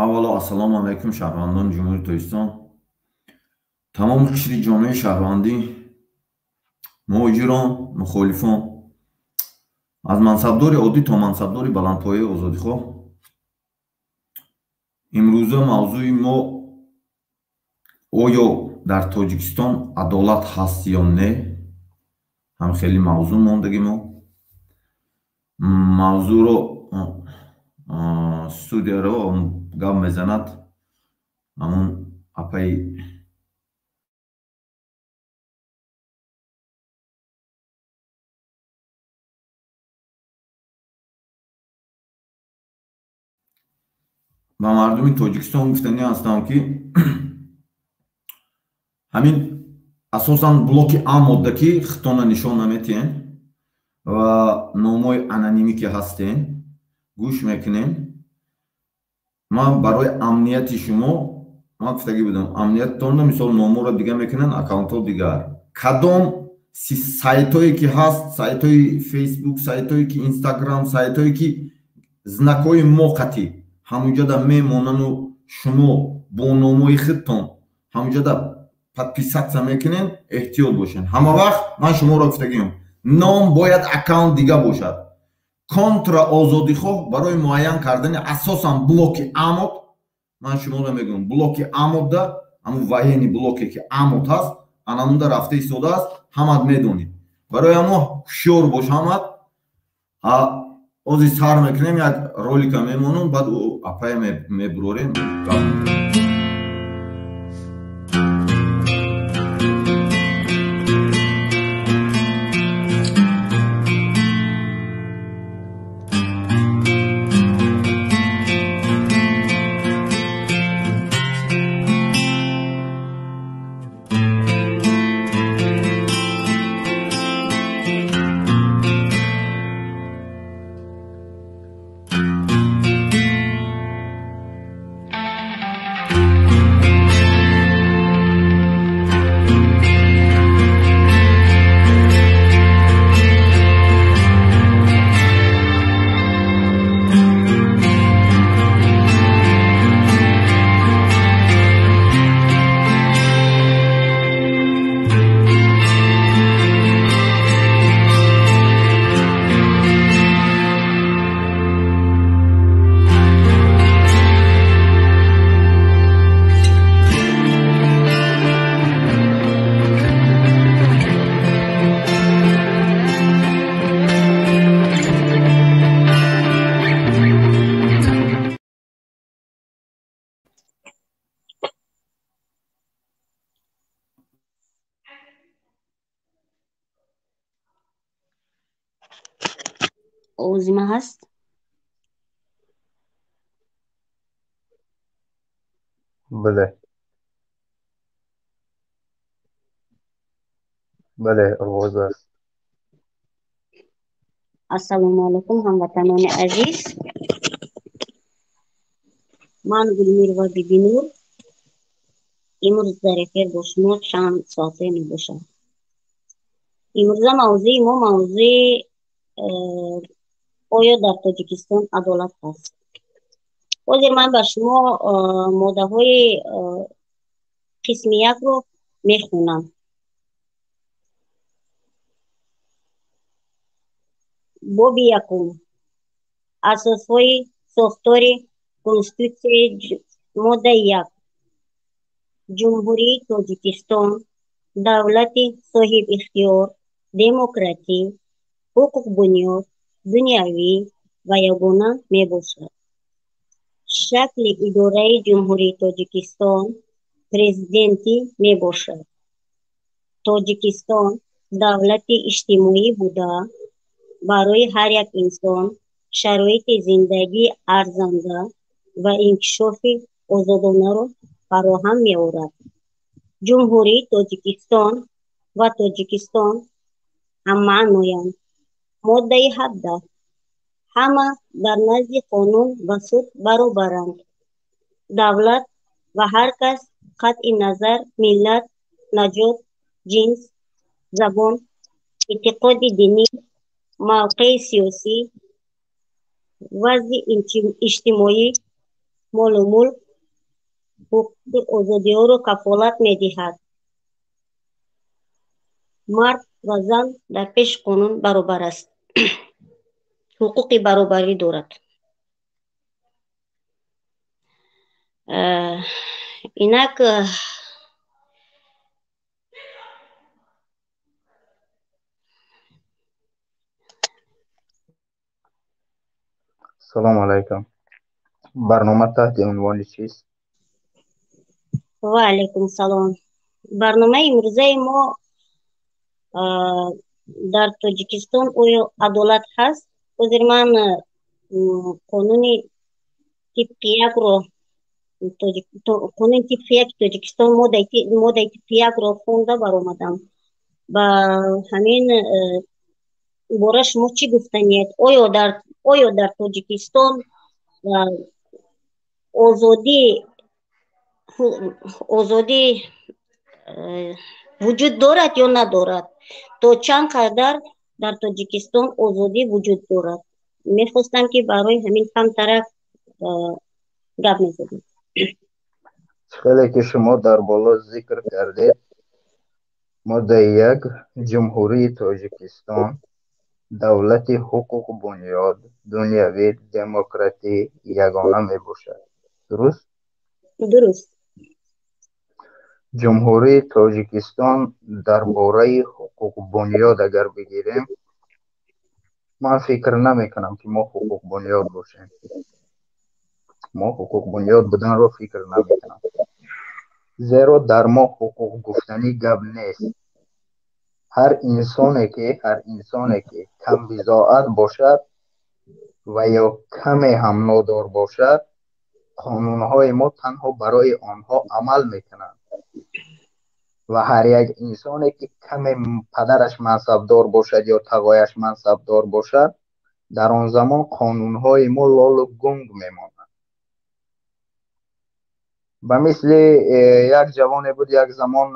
Аввало ассалому алайкум шаҳрвандони Ҷумҳурии Тоҷикистон, тамоми қишри ҷомеаи шаҳрвандӣ, муҳоҷирон, мухолифон, аз мансабдори оддӣ то мансабдори баландпояи озодихоҳ. Имрӯза мавзӯи мо оё дар Тоҷикистон адолат ҳаст ё не? Ҳам хеле мавзӯъ мондаги мо. Мавзӯъро студияро гап мезанад ҳамун апаи ба мардуми Тоҷикистон гуфтанӣ ҳастам, ки ҳамин асосан блоки А модда ки хитона нишон наметиҳем ва номҳои анонимӣ ки ҳастем гӯш мекунем. Ман барои амнияти шумо ман гуфтагӣ будам, амнияттонро мисол номҳоро дига мекунанд, аккаунтҳо дигар. Кадом сайтҳое ки ҳаст, сайтҳои Фейсбук, сайтҳое ки Инстаграм, сайтҳое ки знакҳои мо қатӣ ҳамунҷода мемонану шумо бо номҳои худтон ҳамунҷода подписаться мекунед, эҳтиёт бошед. Ҳама вақт ман шуморо гуфтагиам, ном бояд аккаунт дига бошад. Контра озодихоҳ барои муайян кардани асосан блоки амод, ман шуморо мегӯям, блоки амодда ҳамун военный блоке ки амод ҳаст, анамунда рафта истодааст, ҳамат медонед. Барои ҳамо ҳушёр бош ҳамат. Ози сар мекунем, як ролика мемонам, баъд апая мебурорем. Овози ман ҳаст? Бале, бале, овоз аст. Ассалому алайкум, ҳамватанони азиз. Ман Гулмирова Бибинур. Имрӯз дар эфир бо шумо чанд соате мебошам. Имрӯза мавзӯи мо мавзӯи оё дар Тоҷикистон адолат ҳаст? Ҳозир ман ба шумо моддаҳои қисми якро мехонам. Боби якум. Асосҳои сохтори Конститутсияи моддаи як. Ҷумҳурии Тоҷикистон давлати соҳибихтиёр, демократӣ, ҳуқуқбунёд, дунявӣ ва ягона мебошад. Шакли идораи Ҷумҳурии Тоҷикистон президентӣ мебошад. Тоҷикистон давлати иҷтимоӣ буда, барои ҳар як инсон шароити зиндагии арзанда ва инкишофи озодонаро фароҳам меорад. Ҷумҳурии Тоҷикистон ва Тоҷикистон ҳаммаъноянд. Моддаи 17. Ҳама дар назди қонун ва суд баробаранд. Давлат ва ҳар кас қатъи назар миллат, наҷот, ҷинс, забон, эътиқоди динӣ, мавқеи сиёсӣ, вазъи иҷтимоӣ, Молу мулк, ҳуқуқи озодиҳоро кафолат медиҳад. Мард ва зан дар пеши қонун баробар аст, ҳуқуқи баробарӣ дорад. Инак, Салому алайкум. Барнома таҳти унвони чист? Ва алайкум салом. Барномаи имрӯзаи мо дар Тоҷикистон оё адолат ҳаст? Ҳозир ман қонуни тибқи якро, қонуни тибқи яки Тоҷикистон, моддаи тибқи якро хонда баромадам. Ба ҳамин бора шумо чӣ гуфтаниед? Оё дар Тоҷикистон озодӣ вуҷуд дорад ё надорад? То чанд қадар дар Тоҷикистон озодӣ вуҷуд дорад? Мехостам, ки барои ҳамин камтарак гап мезадем. Хеле ки шумо дар боло зикр кардед, моддаи 1: Ҷумҳурии Тоҷикистон давлати ҳуқуқбунёд, дунявӣ, демократӣ, ягона мебошад. Дуруст? Дуруст. Ҷумҳурии Тоҷикистон дар бораи ҳуқуқбунёд агар бигирем, ман фикр намекунам, ки мо ҳуқуқбунёд бошем. Мо ҳуқуқбунёд буданро фикр намекунам, зеро дар мо ҳуқуқ гуфтанӣ гап нест. Ҳар инсоне ки камбизоат бошад ва ё каме ҳам нодор бошад, қонунҳои мо танҳо барои онҳо амал мекунанд ва ҳар як инсоне ки каме падараш мансабдор бошад ё тағояш мансабдор бошад, дар он замон қонунҳои мо лолу гунг мемонанд. Ба мисли як ҷавоне буд, як замон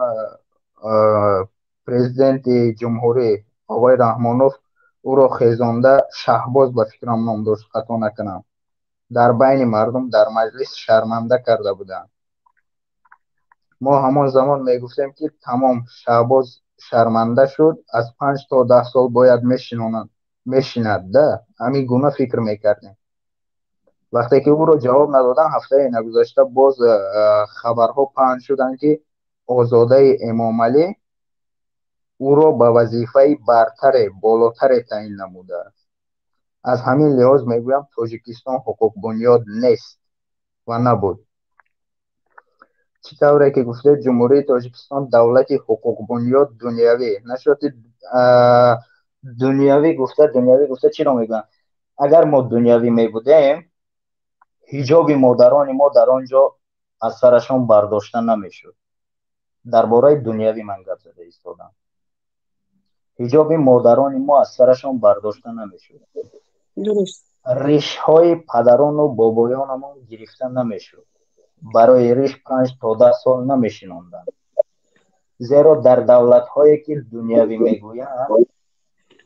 президенти ҷумҳурӣ оғои Раҳмонов ӯро хезонда, Шаҳбоз ба фикрам ном дошт, хато накунам, дар байни мардум дар маҷлис шарманда карда буданд. Мо ҳамон замон мегуфтем, ки тамом, Шаҳбоз шарманда шуд, аз 5 то 10 сол бояд мешинонад, мешинад да. Ҳамин гуна фикр мекардем. Вақте ки ӯро ҷавоб надоданд, ҳафтае нагузашта боз хабарҳо паҳн шуданд, ки озодаи Эмомалӣ ӯро ба вазифаи бартаре, болотаре таъин намудааст. Аз ҳамин лиҳоз мегӯям, Тоҷикистон ҳуқуқбунёд нест ва набуд. Чӣ тавре ки гуфтед, Ҷумҳурии Тоҷикистон давлати ҳуқуқбунёд, дунявӣ нашоти. Дунявӣ гуфта чиро мегӯянд? Агар мо дунявӣ мебудем, ҳиҷоби модарони мо дар он ҷо аз сарашон бардошта намешуд. Дар бораи дунявӣ ман гап зада истодам. Ҳиҷоби модарони мо аз сарашон бардошта намешуд. Дуруст. Ришҳои падарону бобоёнамон гирифта намешуд. Барои риш 5 то 10 сол намешинонданд, зеро дар давлатҳое ки дунявӣ мегӯянд,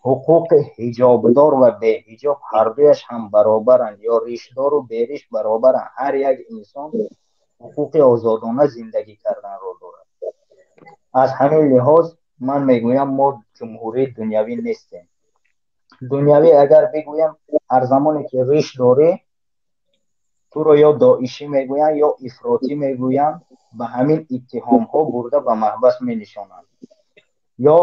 ҳуқуқи ҳиҷобдор ва беҳиҷоб ҳардуяш ҳам баробаранд ё ришдору бериш баробаранд. Ҳар як инсон ҳуқуқи озодона зиндагӣ карданро дорад. Аз ҳамин лиҳоз ман мегӯям, мо ҷумҳурии дунявӣ нестем. Дунявӣ агар бигӯям, ҳар замоне ки риш дорӣ, туро ё доишӣ мегӯянд, ё ифротӣ мегӯянд, ба ҳамин иттиҳомҳо бурда ба маҳбас менишонанд ё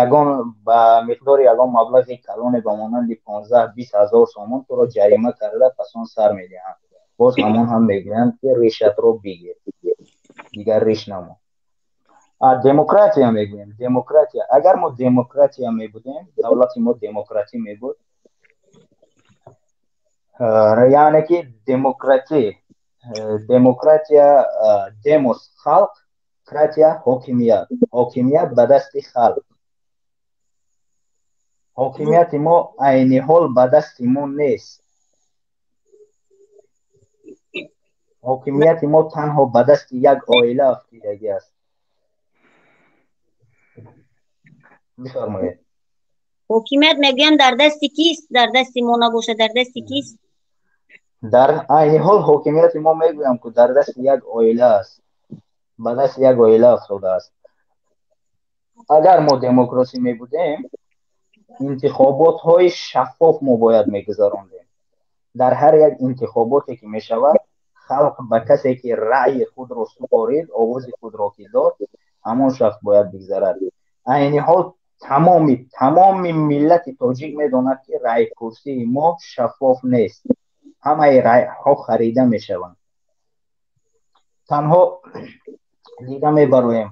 ягон ба миқдори ягон маблағи калоне ба монанди 15-20 ҳазор сомон туро ҷарима карда, пас он сар медиҳанд. Боз ҳамон ҳам мегӯянд, ки ришатро бигир, дигар риш намон. Демократия мегӯем. Демократия, агар мо демократия мебудем, давлати мо демократӣ мебуд, яъне ки демократӣ, демократия, демос халқ, кратия ҳокимият, ҳокимият ба дасти халқ. Ҳокимияти мо айни ҳол ба дасти мо нест. Ҳокимияти мо танҳо ба дасти як оила афтидагӣ аст. Бифармоед. Ҳокимият мегӯям дар дасти кист? Дар дасти мо набошад, дар дасти кист? Дар айни ҳол ҳокимияти мо мегӯям, ки дар дасти як оила аст, ба дасти як оила афтодааст. Агар мо демократӣ мебудем, интихоботҳои шаффоф мо бояд мегузарондем. Дар ҳар як интихоботе ки мешавад, халқ ба касе ки раъйи худро супорид, овози худро ки дод, ҳамон шахс бояд бигзарад. Айни ҳол тамоми миллати тоҷик медонад, ки раъйпурсии мо шаффоф нест. Ҳамаи раъйҳо харида мешаванд. Танҳо дида мебароем,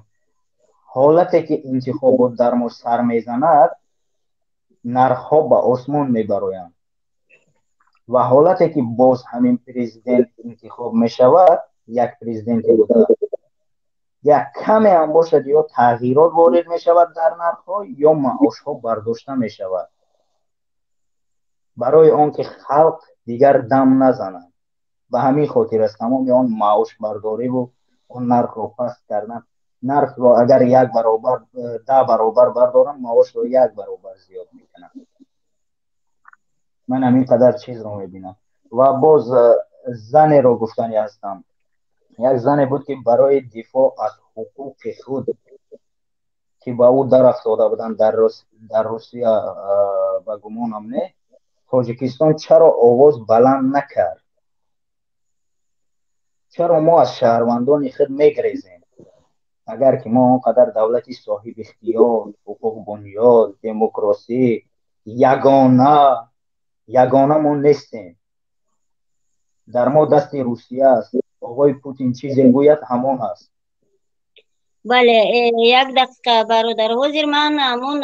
ҳолате ки интихобот дар мо сар мезанад, нархҳо ба осмон мебароянд. Ва ҳолате ки боз ҳамин президент интихоб мешавад, як президенти буда, як каме ҳам бошад, ё тағйирот ворид мешавад дар нархҳо, ё маошҳо бардошта мешавад, барои он ки халқ дигар дам назанад. Ба ҳамин хотир аст тамоми он маошбардориву он нархро паст кардан. Нархро агар як баробар, 10 баробар бардорам, маошро як баробар зиёд мекунам. Ман ҳамин қадар чизро мебинам. Ва боз занеро гуфтанӣ ҳастам. Як зане буд, ки барои дифоъ аз ҳуқуқи худ, ки ба ӯ дарафтода буданд дар Русия, ба гумонам не, Тоҷикистон чаро овоз баланд накард? Чаро мо аз шаҳрвандони худ мегрезем? Агар ки мо он қадар давлати соҳибихтиёр, ҳуқуқбунёд, демократӣ, ягона мо нестем. Дар мо дасти Русия аст. Оғои Путин чизе гӯяд, ҳамон аст. Бале, як дақиқа, бародар. Ҳозир ман ҳамон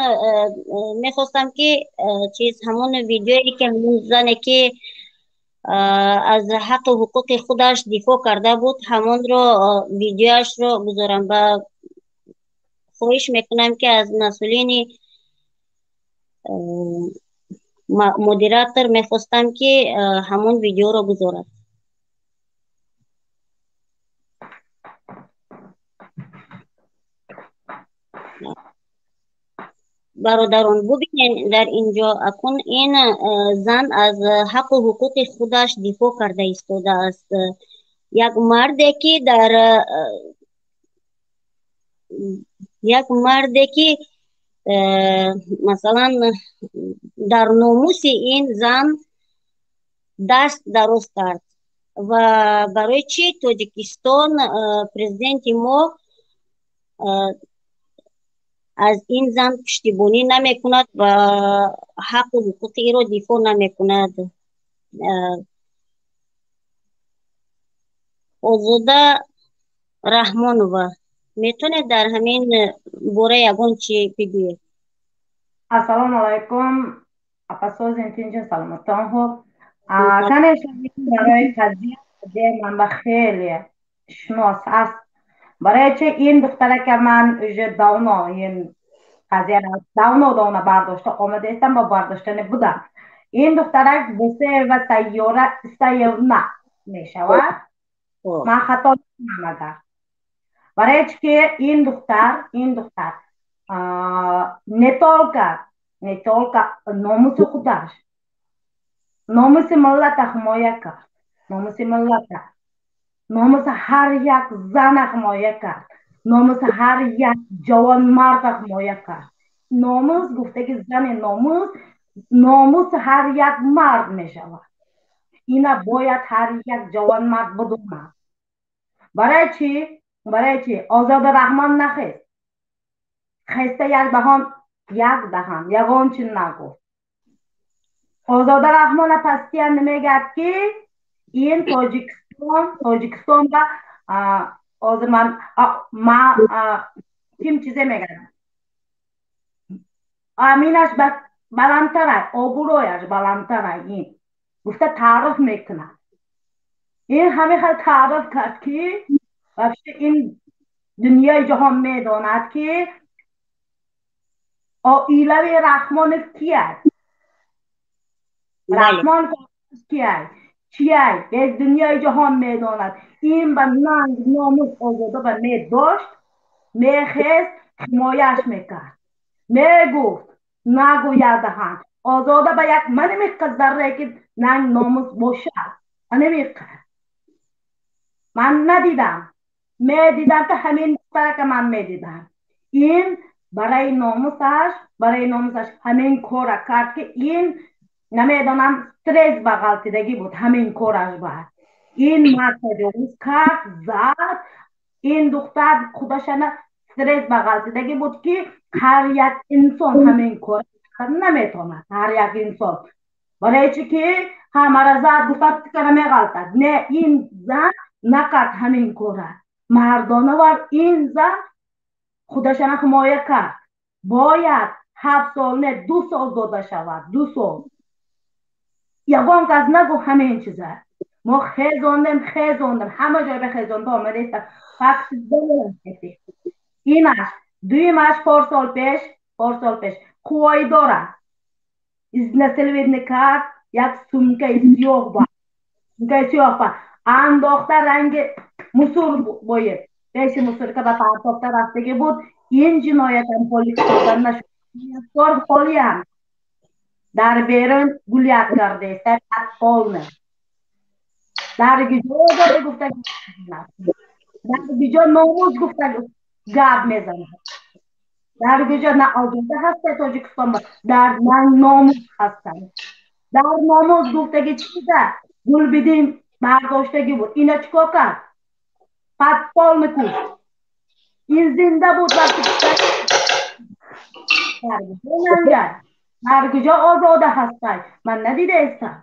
мехостам, ки чиз, ҳамон видеое ки ҳамон зане ки аз ҳаққу ҳуқуқи худаш дифоъ карда буд, ҳамонро видеоашро гузорам. Ба хоҳиш мекунам, ки аз масъулини модератор мехостам, ки ҳамон видеоро гузорад. Бародарон, бубинед, дар инҷо акун ин зан аз ҳаққу ҳуқуқи худаш дифоъ карда истодааст. Як марде ки дар як марде ки масалан дар номуси ин зан даст дароз кард. Ва барои чӣ Тоҷикистон, президенти мо аз ин зан пуштибонӣ намекунад ва ҳаққу ҳуқуқи иро дифоъ намекунад? Озода Раҳмонова, метавонед дар ҳамин бора ягон чи бигӯед? Ассалому алайкум, апасозин, тинҷин, саломатон. Хуб, конечно, барои қазия ман ба хеле шинос аст. Барои чи ин духтарака ман уже давно ин қазияро давно давно бардошта омадаистам ва бардоштани будам. Ин духтарак Бусеева Сайёра Исаевна мешавад, ман хато накунам агар. Барои чи ки ин духтар не только номуси худаш, номуси миллата ҳимоя кард, номуси миллата, номуси ҳар як зана ҳимоя кард, номуси ҳар як ҷавонмарда ҳимоя кард. Номус гуфтаги зани номус, номуси ҳар як мард мешавад. Ина бояд ҳар як ҷавонмард бидонад. Барои чӣ? Барои чӣ Озода Раҳмон нахест, хеста як даҳон, як даҳан ягон чи нагуфт? Озода Раҳмона постоянно мегӯяд, ки ин Тоҷикистон ба ҳозир ман ма ким чизе мегӯям, аминаш баландтарай, обрӯяш баландтарай, ин гуфта таъриф мекунад. Ин ҳамин хел таъриф кард, ки вообще ин дунёи ҷаҳон медонад, ки оилави Раҳмонов кияй, Раҳмон кияй, чияй, весь дунёи ҷаҳон медонад. Ин ба нанг номус Озода ба медошт, мехест, ҳимояш мекард, мегуфт нагӯ як даҳан Озода ба як маними заррае ки нанг номус бошад. Анамиқа. Ман надидам. Медидам ки ҳамин духтарака ман медидам. Ин барои номусаш ҳамин кора кард ки ин намедонам стресс ба ғалтидагӣ буд ҳамин кораш ба. Ин мард таҷовуз кард, зад. Ин духтар худашана стресс ба ғалтидагӣ буд ки ҳар як инсон ҳамин кора наметавонад. Ҳар як инсон. Барои чӣ ки ҳамара зад гуфтад тикара меғалтад. Не, ин зан накард ҳамин кора. Мардонавар ин зан худашана ҳимоя кард. Бояд 7 сол не 2 сол дода шавад. 2 сол. Ягон кас нагуфт ҳамин чиза. Мо хезондем. Ҳама ҷой ба хезонда омадаистам. Факт инаш дуюмаш пор сол пеш қуввои дора. Изнасилвидни кард як сумкаи сиёҳ ба. Андохта ранги мусур боед. Пеши мусурка ба партофта рафтагӣ буд. Ин ҷиноятам полис дода нашуд. Кор холиам. Дар берун гулят кардааст полне. Дар гиҷо озодӣ гуфта дар гиҷо номус гуфта гап мезанад. Дар гиҷо на озода ҳаста Тоҷикистон, дар номус ҳастанд. Дар номус гуфтагӣ чиза Гулбидин бардоштагӣ буд. Ина чикор кард? Подпол кушт. Ин зинда буд вақти дар куҷо озода ҳастай? Ман надидаистам.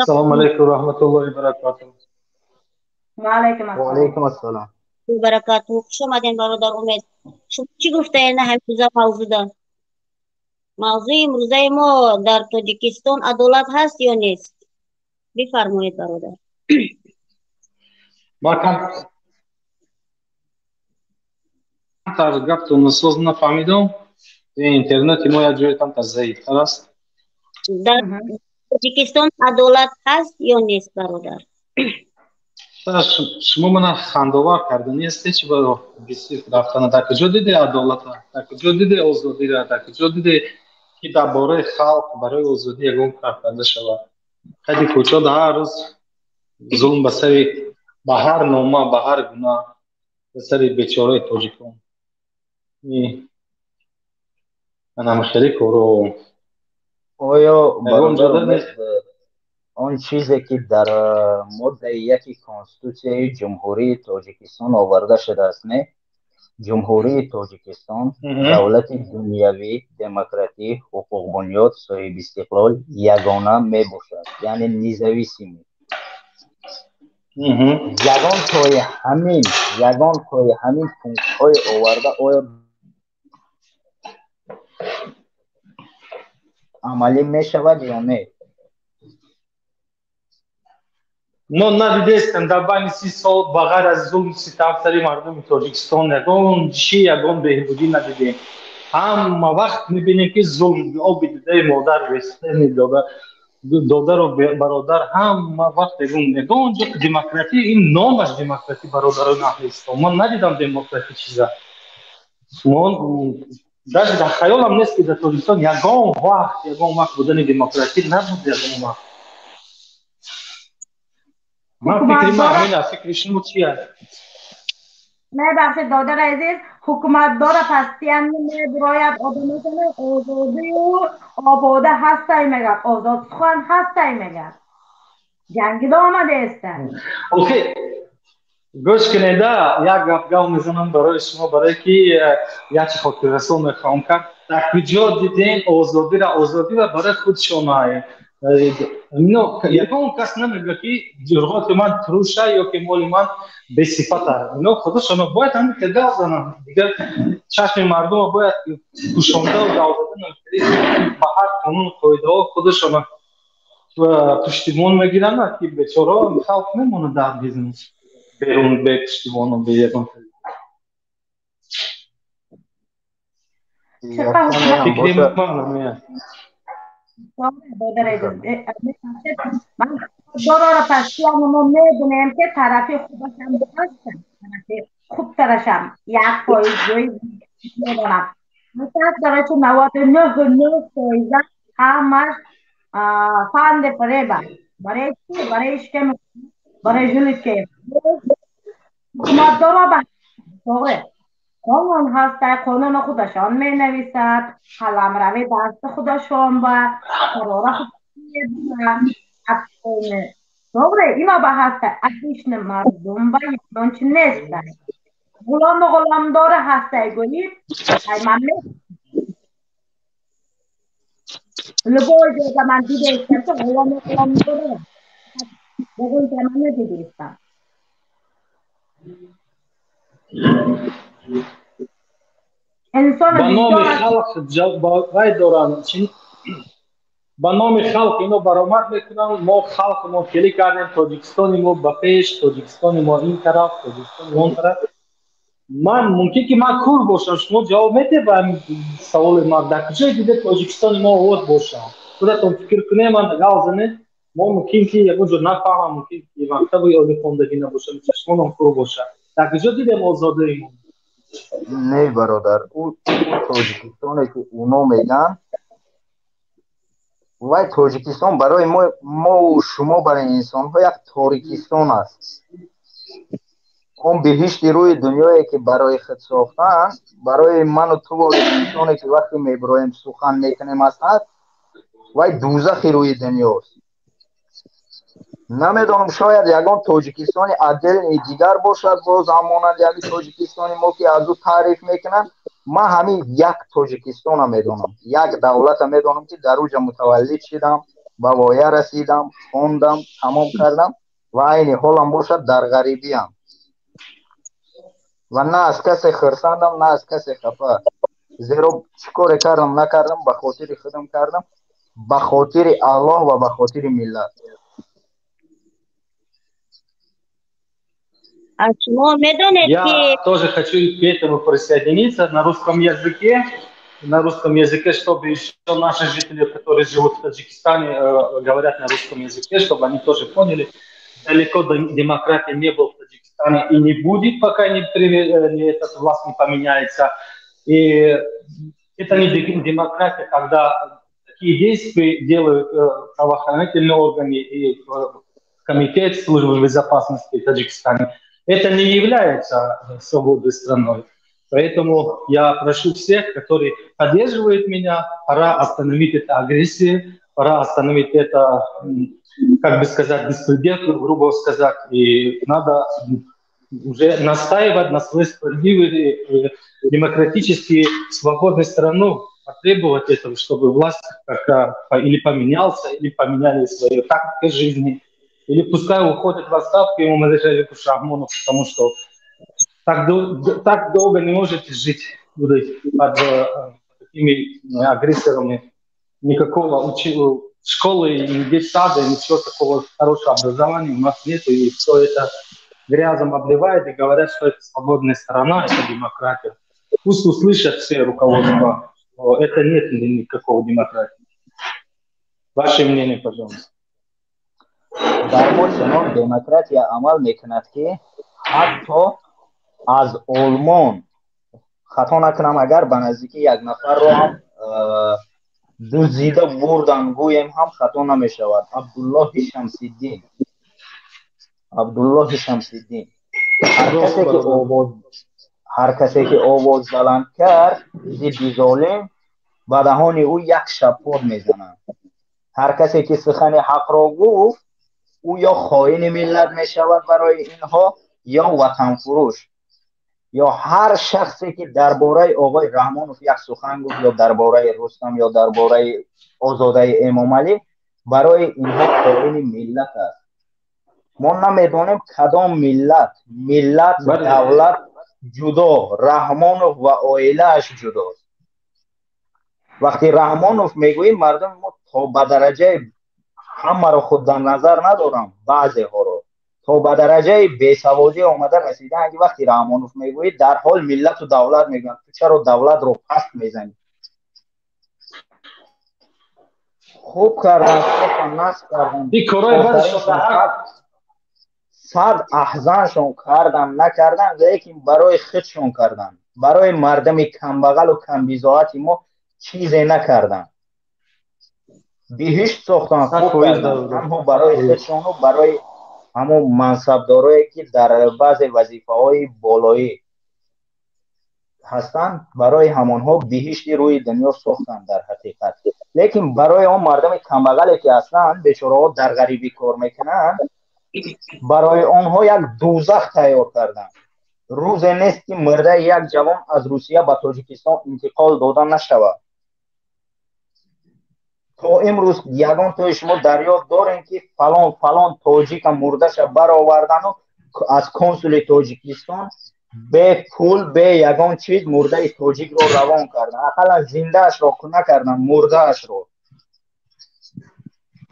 Салому алайкум раҳматуллоҳи баракатуҳ. Ва алайкум ассалом. Ва алайкум ассалом. Баракатуҳ. Хуш омадед бародар Умед. Шумо чӣ гуфтаед на ҳамин мавзӯъда? Мавзӯи имрӯзаи мо дар Тоҷикистон адолат ҳаст ё нест? Бифармоед бародар. Ман камтар гаптонро соз нафаҳмидам. Интернети мо як ҷое камтар заифтар аст. Дар Тоҷикистон адолат ҳаст ё нест бародар? Шумо мана хандовар карданӣ ҳастед, чи баро бисир рафтана. Дар куҷо диде адолата? Дар куҷо диде озодира? Дар куҷо диде ки дар бораи халқ барои озодӣ ягон кор карда шавад? Қади кӯчо дар ҳар рӯз зулм ба сари ба ҳар нома, ба ҳар гуна ба сари бечораи тоҷикон. Манам хеле коро. Оё он чизе ки дар моддаи 1 Конститутсияи Ҷумҳурии Тоҷикистон оварда шудааст, не? Ҷумҳурии Тоҷикистон давлати дунявӣ, демократӣ, ҳуқуқбунёд, соҳибистиқлол ягона мебошад, яъне независимый. Ягон тои ҳамин пунктҳои оварда оё амалӣ мешавад ё не? Мо надидестем дар байни 30 сол ба ғайр аз зулм ситам сари мардуми Тоҷикистон ягон чӣ, ягон беҳбудӣ надидем. Ҳама вақт мебинем ки зулм, оби дидаи модар, беситами додару бародар, ҳама вақт ягон ҷо демократӣ, ин номаш демократӣ бародарони аҳли ислом. Ман надидам демократӣ чиза. Даже дар хаёлам нест ки дар Тоҷикистон ягон вақт будани демократӣ набуд, ягон вақт. Ман фикри ман ҳамин аст. Фикри шумо чи аст? Мебахшед додари азиз, ҳукуматдора пастиян мебирояд одамошона озодию обода ҳастай мегӯяд, озод сухан ҳастай мегӯяд. Ҷангида омадаеста. Охи гӯш кунеда, як гап гап мезанам барои шумо, барое ки як чи хотиррасон мехоҳам кард. Дар куҷо дидем озодира? Озодира барои худшона. Ягон кас намегӯяд ки ҷурғоти ман туруша ё ки моли ман бесифата. Ино худошона бояд ҳамин хел гап зананд. Дигар чашми мардума бояд пӯшондаву гап задан ба ҳар қонуну қоидаҳо худошона пуштибон мегиранд, ки бечораҳо халқ мемонад дар бизнес берун бе пуштибону бе ягон. Фикри ман ҳамин аст. Ман дорора пастиян мо медонем ки тарафи худашам ҳастанд, тарафи Хубтарашам 1% ҷои медонам. Короче, 99,9% ҳамаш фанде фареба. Барои чӣ? Барои шикам, барои желудка. Ҳукуматдоро ба тоғре. Қонун ҳаста, қонуни худашон менависад, қаламрави дасти худашон ба қарора худашон. Тоғре, ино ба ҳаста, обычный мардум ба ягон чи нест. Ғулому ғуломдори ҳаста гӯӣ, ай ман любой ҷойда ман дидаистам, ки ғулому ғуломдори бугун ман надидаистам. Инсон ба номи халқ вай доранд, ба номи халқ ино баромад мекунанд. Мо халқ мо хеле кардем, Тоҷикистони мо ба пеш, Тоҷикистони мо ин тараф, Тоҷикистони он тараф. Ман мумкин ки ман кур бошам, шумо ҷавоб медиҳед ба саволи ман, дар куҷое дида Тоҷикистони мо овоз бошам? Худатон фикр кунед, ман гал занед, мо мумкин ки ягон ҷо нафаҳмам, мумкин ки мактаби олӣ хондагӣ набошам, чашмонам кур бошад. Дар куҷо дидем озодаи мо? Не, бародар, ӯ Тоҷикистоне ки уно мегӯянд, вай Тоҷикистон барои мову шумо, барои инсонҳо як торикистон аст. Он биҳишти рӯи дунёе ки барои худ сохтаанд, барои ману ту инсоне ки вақте мебироем сухан мекунем аз ҳад, вай дӯзахи рӯи дунёст. Намедонам, шояд ягон Тоҷикистони отдельный дигар бошад, боз ҳам монанди ҳамин Тоҷикистони мо ки аз ӯ таъриф мекунанд. Ман ҳамин як Тоҷикистона медонам, як давлата медонам ки дар уҷа мутаваллид шидам, ба воя расидам, хондам, тамом кардам ва айни ҳолам бошад дар ғарибиам. Ва на аз касе хурсандам, на аз касе хафа. Зеро чӣ коре кардам, накардам, ба хотири худам кардам, ба хотири Аллоҳ ва ба хотири миллат. А шумо медонед Я тоже хочу к этому присоединиться на русском языке, чтобы еще наши жители, которые живут в Таджикистане, говорят на русском языке, чтобы они тоже поняли, далеко демократия не было в Таджикистане и не будет, пока не этот власть не поменяется. И это не демократия, когда такие действия делают правоохранительные органы и комитет службы безопасности в Таджикистане. Это не является свободной страной. Поэтому я прошу всех, которые поддерживают меня, пора остановить эту агрессию, пора остановить это, как бы сказать, беспредел, грубо сказать. И надо уже настаивать на свою справедливую, демократически свободную страну, потребовать этого, чтобы власть как-то или поменялся, или поменяли свою тактику жизни, или пускай уходит в отставку Эмомали Рахмонов, потому что так долго не можете жить под такими агрессорами. Никакого школы, ни детсада, ничего такого хорошего образования у нас нету, и все это грязом обливает и говорят, что это свободная страна, это демократия. Пусть услышат все руководство, что это нет никакого демократии. Ваше мнение, пожалуйста. Дар мо чунон демократия амал мекунад, ки ҳатто аз Олмон, хато накунам, агар ба наздикӣ як нафарро ҳам дуздида бурдан гӯем ҳам хато намешавад. Абдуллоҳи Шамсиддин. Абдуллоҳи Шамсиддин. Ҳар касе ки овоз баланд кард зидди золим, ба даҳони ӯ як шаппот мезананд. Ҳар касе ки сухани ҳақро гуфт, ӯ ё хоини миллат мешавад барои инҳо, ё ватанфурӯш. Ё ҳар шахсе ки дар бораи оғои Раҳмонов як сухан гуфт, ё дар бораи Рустам, ё дар бораи Озодаи Эмомалӣ, барои инҳо хоини миллат аст. Мо намедонем кадом миллат, миллат, давлат ҷудо, Раҳмонов ва оилааш ҷудост. Вақти Раҳмонов мегӯем, мардуми мо то ба дараҷаи ҳамаро худ дар назар надорам, баъзеҳоро то ба дараҷаи бесаводӣ омада расидаанд, ки вақти Раҳмонов мегӯӣ, дар ҳол миллату давлат мегӯянд, ту чаро давлатро паст мезанӣ? Хуб кардан, насб кардан. Сад аҳзаншон кардан накардан, лекин барои худшон кардан, барои мардами камбағалу камбизоати мо чизе накардан. Биҳишт сохтан, хуб кардан, танҳо барои худшону барои ҳамон мансабдорое ки дар баъзе вазифаҳои болоӣ ҳастанд, барои ҳамонҳо биҳишти рӯи дунё сохтанд дар ҳақиқат. Лекин барои он мардами камбағале ки ҳастанд, бечораҳо дар ғарибӣ кор мекунанд, барои онҳо як дӯзах тайёр карданд. Рӯзе нест ки мурдаи як ҷавон аз Русия ба Тоҷикистон интиқол дода нашавад. То имрӯз ягон тои шумо дарёд дорем ки фалон фалон тоҷика мурдаша баровардану аз консули Тоҷикистон бе пул, бе ягон чиз мурдаи тоҷикро равон кардан, ақаллан зиндаашро накардан, мурдаашро.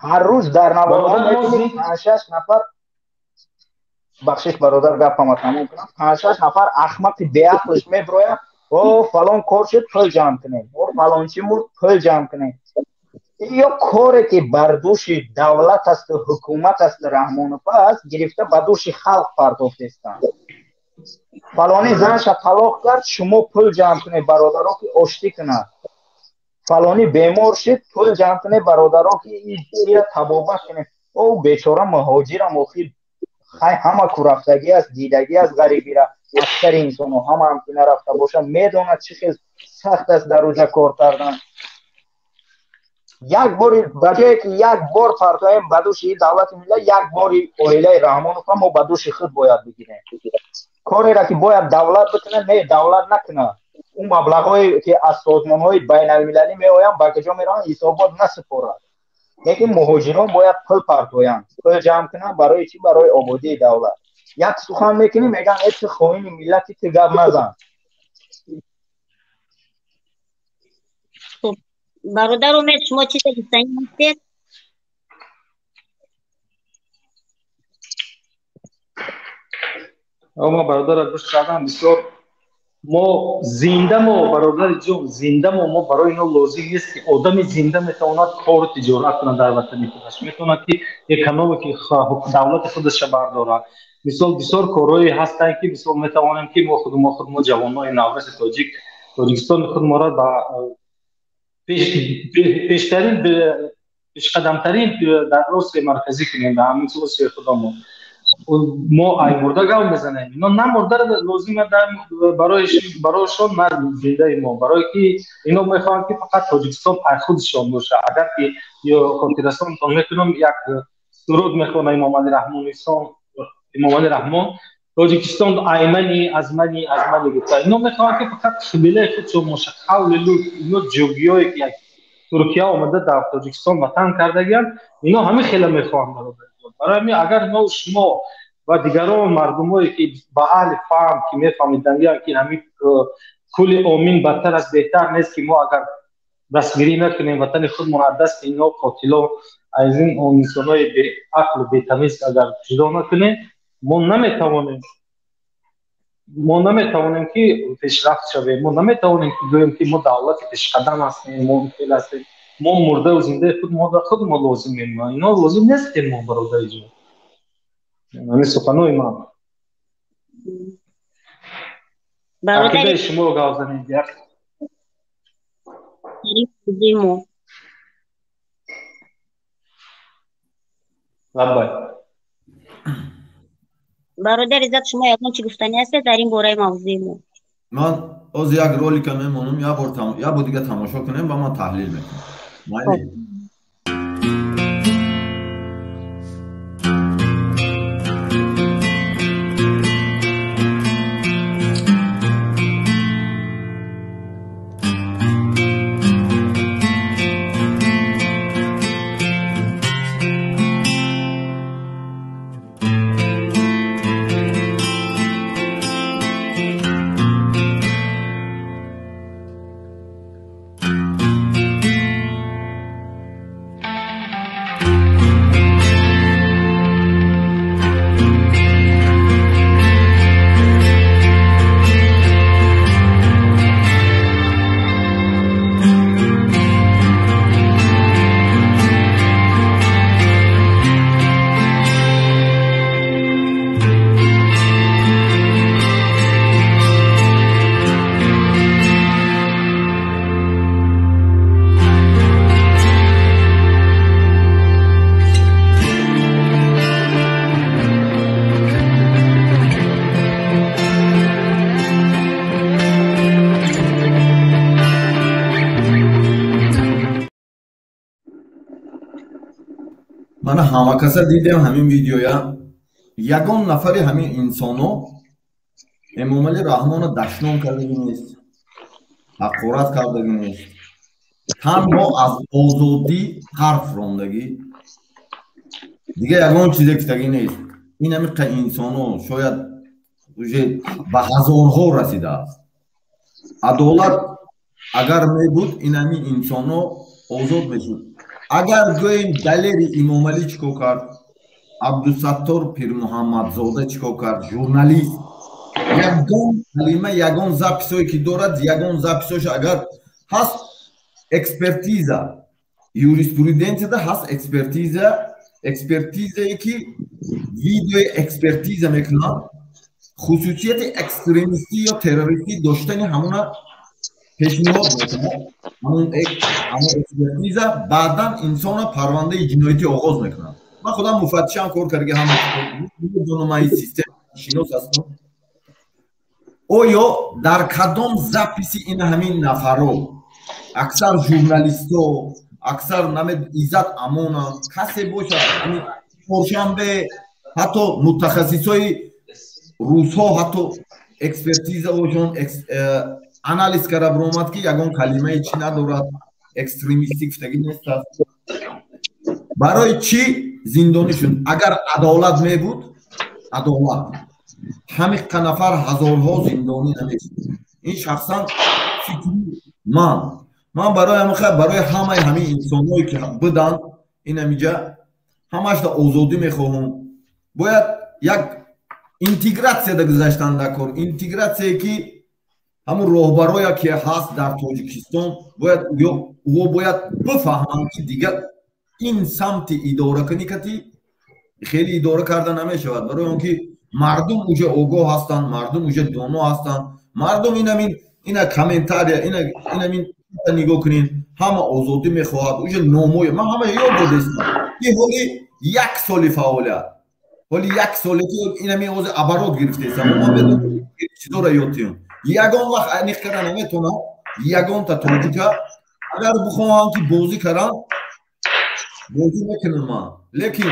Ҳар рӯз дар наворҳо мебинем 5-6 нафар, бахшиш бародар, гапама тамом кунам, 5-6 нафар ахмақи беақлш меброяд: о фалон кор шуд, пул ҷамъ кунем, о фалончи мурд, пул ҷамъ кунем. Ё коре ки бар дӯши давлат асту ҳукумат асту Раҳмонов аст, гирифта ба дӯши халқ партофтестанд. Фалонӣ занша талоқ кард, шумо пул ҷамъ кунед бародаро ки оштӣ кунад. Фалонӣ бемор шуд, пул ҷамъ кунед бародаро ки ира табобат кунед. О бечора муҳоҷирам, охир хай ҳама курафтагӣ аст, дидагӣ аст ғарибира. Аксари инсонҳо ҳамаам ки нарафта бошад, медонад чӣ хел сахт аст дар рӯза кор кардан. Як бори ба ҷое ки як бор партоем ба дӯши давлати миллат, як бори оилаи Раҳмонов мо ба дӯши худ бояд бигирем. Кореро ки бояд давлат бикунад, не, давлат накунад. Он маблағҳое ки аз созмонҳои байналмилалӣ меоянд, ба куҷо мераванд, ҳисобот насупорад. Лекин муҳоҷирон бояд пул партоянд, пул ҷамъ кунанд. Барои чӣ? Барои ободии давлат. Як сухан мекунӣ, мегӯянд э ту хоини миллати, ту гап назан. Хуб, бародар Умед, шумо чизе гуфтанӣ ҳастед? Ма бародарро гӯш кардам бисёр. Мо зинда, мо бародари ҷон, зинда мо барои ино лозим нест ки одами зинда метавонад кору тиҷорат кунад дар ватани худаш, метавонад ки экономики давлати худаша бардорад. Мисол бисёр корҳое ҳастанд ки мисол метавонем ки мо худ мо ҷавонони навраси тоҷик Тоҷикистони худ моро ба пештарин, пешқадамтарин дар Осиёи Марказӣ кунем, дар ҳамин Осиёи худамон. Мо ай мурда гап мезанем, ино на мурда лозим бароишон, на зиндаи мо, барое ки ино мехоҳанд ки фақат Тоҷикистон ай худшон боша. Агар ки ё хотиррасонтон мекунам, як суруд мехонад Имомалӣ Раҳмон, Имомалӣ Раҳмон, Тоҷикистон ай мани, аз мани, аз мани гуфта. Ино мехоҳанд ки фақат қибилаи худшон боша, қавли лут. Ино ҷугиёе ки як Туркия омада дар Тоҷикистон ватан кардагианд, ино ҳамин хела мехоҳанд бародар. Барои ҳамин агар мо шумо ва дигарон мардумое ки ба аҳли фаҳм ки мефаҳмиданд ки ҳамин кули омин бадтар аз беҳтар нест, ки мо агар дастгирӣ накунем ватани худмон аз дасти ино қотило, аз ин инсонҳои беақлу бетамиз агар ҷудо накунем, мо наметавонем ки пешрафт шавем, мо наметавонем ки гӯем ки мо давлати пешқадам ҳастем, мо хел ҳастем. Мо мурдаву зиндаи худ мо худ мо лозимем, ино лозим нестем мо, бародари ҷон. Ҳамин суханои ман. Ақидаи шуморо гап занед. Мо Лаббай. Бародар Иззат, шумо ягон чӣ гуфтанӣ ҳастед дар ин бораи мавзӯи мо? Ман оз як ролика мемонам, як бор дига тамошо кунем ва ман таҳлил мекунам. Майли. Мана ҳама каса дидем ҳамин видеоя. Ягон нафари ҳамин инсоно Эмомалӣ Раҳмонро дашном кардагӣ нест, ҳақорат кардагӣ нест, танҳо аз озодӣ ҳарф рондагӣ, дигар ягон чизе гуфтагӣ нест. Ин ҳамиқа инсоно шояд уже ба ҳазорҳо расидааст. Адолат агар мебуд, ин ҳамин инсоно озод мешуд. Агар гӯем, Далери Имомалӣ чӣ кор кард, Абдусаттор Пирмуҳаммадзода чӣ кор кард, журналист, ягон калима, ягон запись ое ки дорад, ягон запись ош агар ҳаст, экспертиза, юриспруденсияда ҳаст экспертиза, экспертизае ки видеои экспертиза мекунанд, хусусияти экстремистӣ ё террористӣ доштани ҳамуна пешниҳод мекунад. Ҳамун экспертиза баъдан инсона парвандаи ҷиноятӣ оғоз мекунад. Ман худам муфаттишам, кор кардаги, ҳама медонам, ин система шинос ҳастам. Оё дар кадом запись и ин ҳамин нафаро, аксар журналистҳо, аксар наме Иззат Амона, касе бошад, ҳамин Чоршанбе, ҳатто мутахассисҳои русҳо, ҳатто экспертизаошон анализ карда биромад, ки ягон калимаи чӣ надорад, экстремистӣ гуфтагӣ нест аст. Барои чӣ зиндонӣ шуд? Агар адолат мебуд, адолат, ҳамиқа нафар ҳазорҳо зиндонӣ намешуд. Ин шахсан фикри ман. Ман барои барои ҳамаи ҳамин инсонҳое ки буданд ин ҳамиҷа, ҳамашда озодӣ мехоҳам. Бояд як интегратсияда гузаштан дар кор, интегратсияе ки ҳамун роҳбарое ки ҳаст дар Тоҷикистон, бояд ӯ бояд бифаҳманд, ки дигар ин самти идоракунӣ кати хеле идора карда намешавад, барои он ки мардум уже огоҳ ҳастанд, мардум уже доно ҳастанд. Мардум инамин ина комментария, инамин нигоҳ кунед, ҳама озодӣ мехоҳад. Уже номои ман ҳама ёд додестам, ки ҳоли як соли фаъолият, ҳоли як соле ки инами ҳозир оборот гирифтесам, ман медонам чизоро ёд тиём. Ягон вақт аниқ карда наметонам ягонта тоҷика. Агар бихоҳам ки бозӣ карам, бозӣ мекунам ман, лекин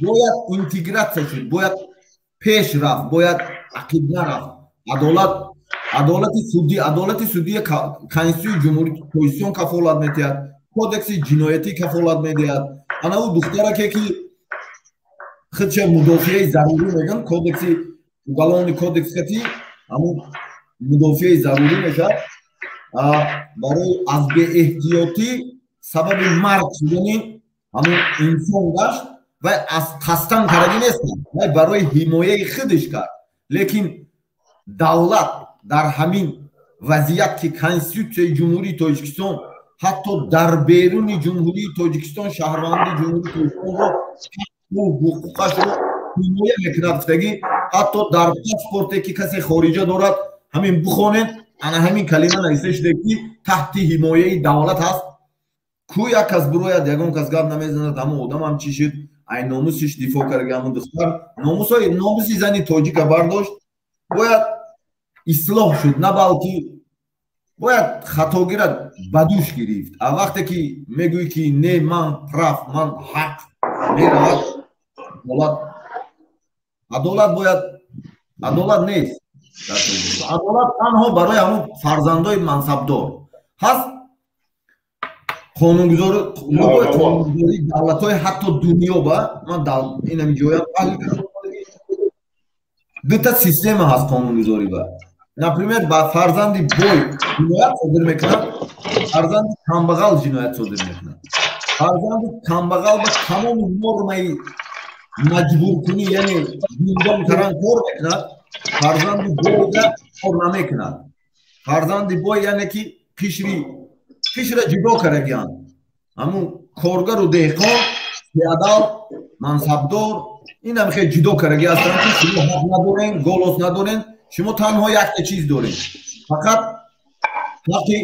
бояд интегратсия шуд, бояд пеш рафт, бояд ақиб нарафт. Адолат, адолати судӣ, адолати судии Конститутсияи Ҷумҳурии Тоҷикистон кафолат медиҳад, Кодекси ҷиноятӣ кафолат медиҳад. Ана ӯ духтараке ки худша мудофиаи зарурӣ мегӯянд, кодекси, уголовный кодекс кати ҳамун мудофиаи зарурӣ мешавад. Барои аз беэҳтиётӣ сабаби марг шудани ҳамун инсон гашт, вай аз қасдан карагӣ нест, вай барои ҳимояи худаш кард. Лекин давлат дар ҳамин вазъият, ки Конститутсияи Ҷумҳурии Тоҷикистон ҳатто дар беруни Ҷумҳурии Тоҷикистон шаҳрванди Ҷумҳурии Тоҷикистонро ҳуқуқашро ҳимоя мекунад гуфтагӣ, ҳатто дар паспорте ки касе хориҷа дорад, ҳамин бихонед, ана ҳамин калима нависта шуда, ки таҳти ҳимояи давлат ҳаст. Ку як кас бирояд, ягон кас гап намезанад. Ҳамон одамам чӣ шуд? Ай номусиш дифоъ карда, ҳамон духтар номуси зани тоҷика бардошт. Бояд ислоҳ шуд, на балки бояд хатогира ба дӯш гирифт. А вақте ки мегӯӣ, ки не, ман прав, ман ҳақ, меравад адолат. Адолат бояд, адолат нест. Адолат танҳо барои ҳамон фарзандои мансабдор ҳаст. Қонунгузори, қонунгузории давлатҳои ҳатто дунё ба ман инами ҷоям дута система ҳаст қонунгузорӣ ба. Например, ба фарзанди бой ҷиноят содир мекунад, фарзанди камбағал ҷиноят содир мекунад. Фарзанди камбағал ба тамоми нормаи маҷбуркунӣ, яъне зиндон кардан, кор мекунад, фарзанди бойда кор намекунад. Фарзанди бой, яъне ки қишри қишра ҷудо кардагианд: ҳамун коргару деҳқон, феодал, мансабдор. Инам хеле ҷудо кардаги ҳастанд, ки шумо ҳақ надорен, голос надорен, шумо танҳо якта чиз доред, фақат ҳақи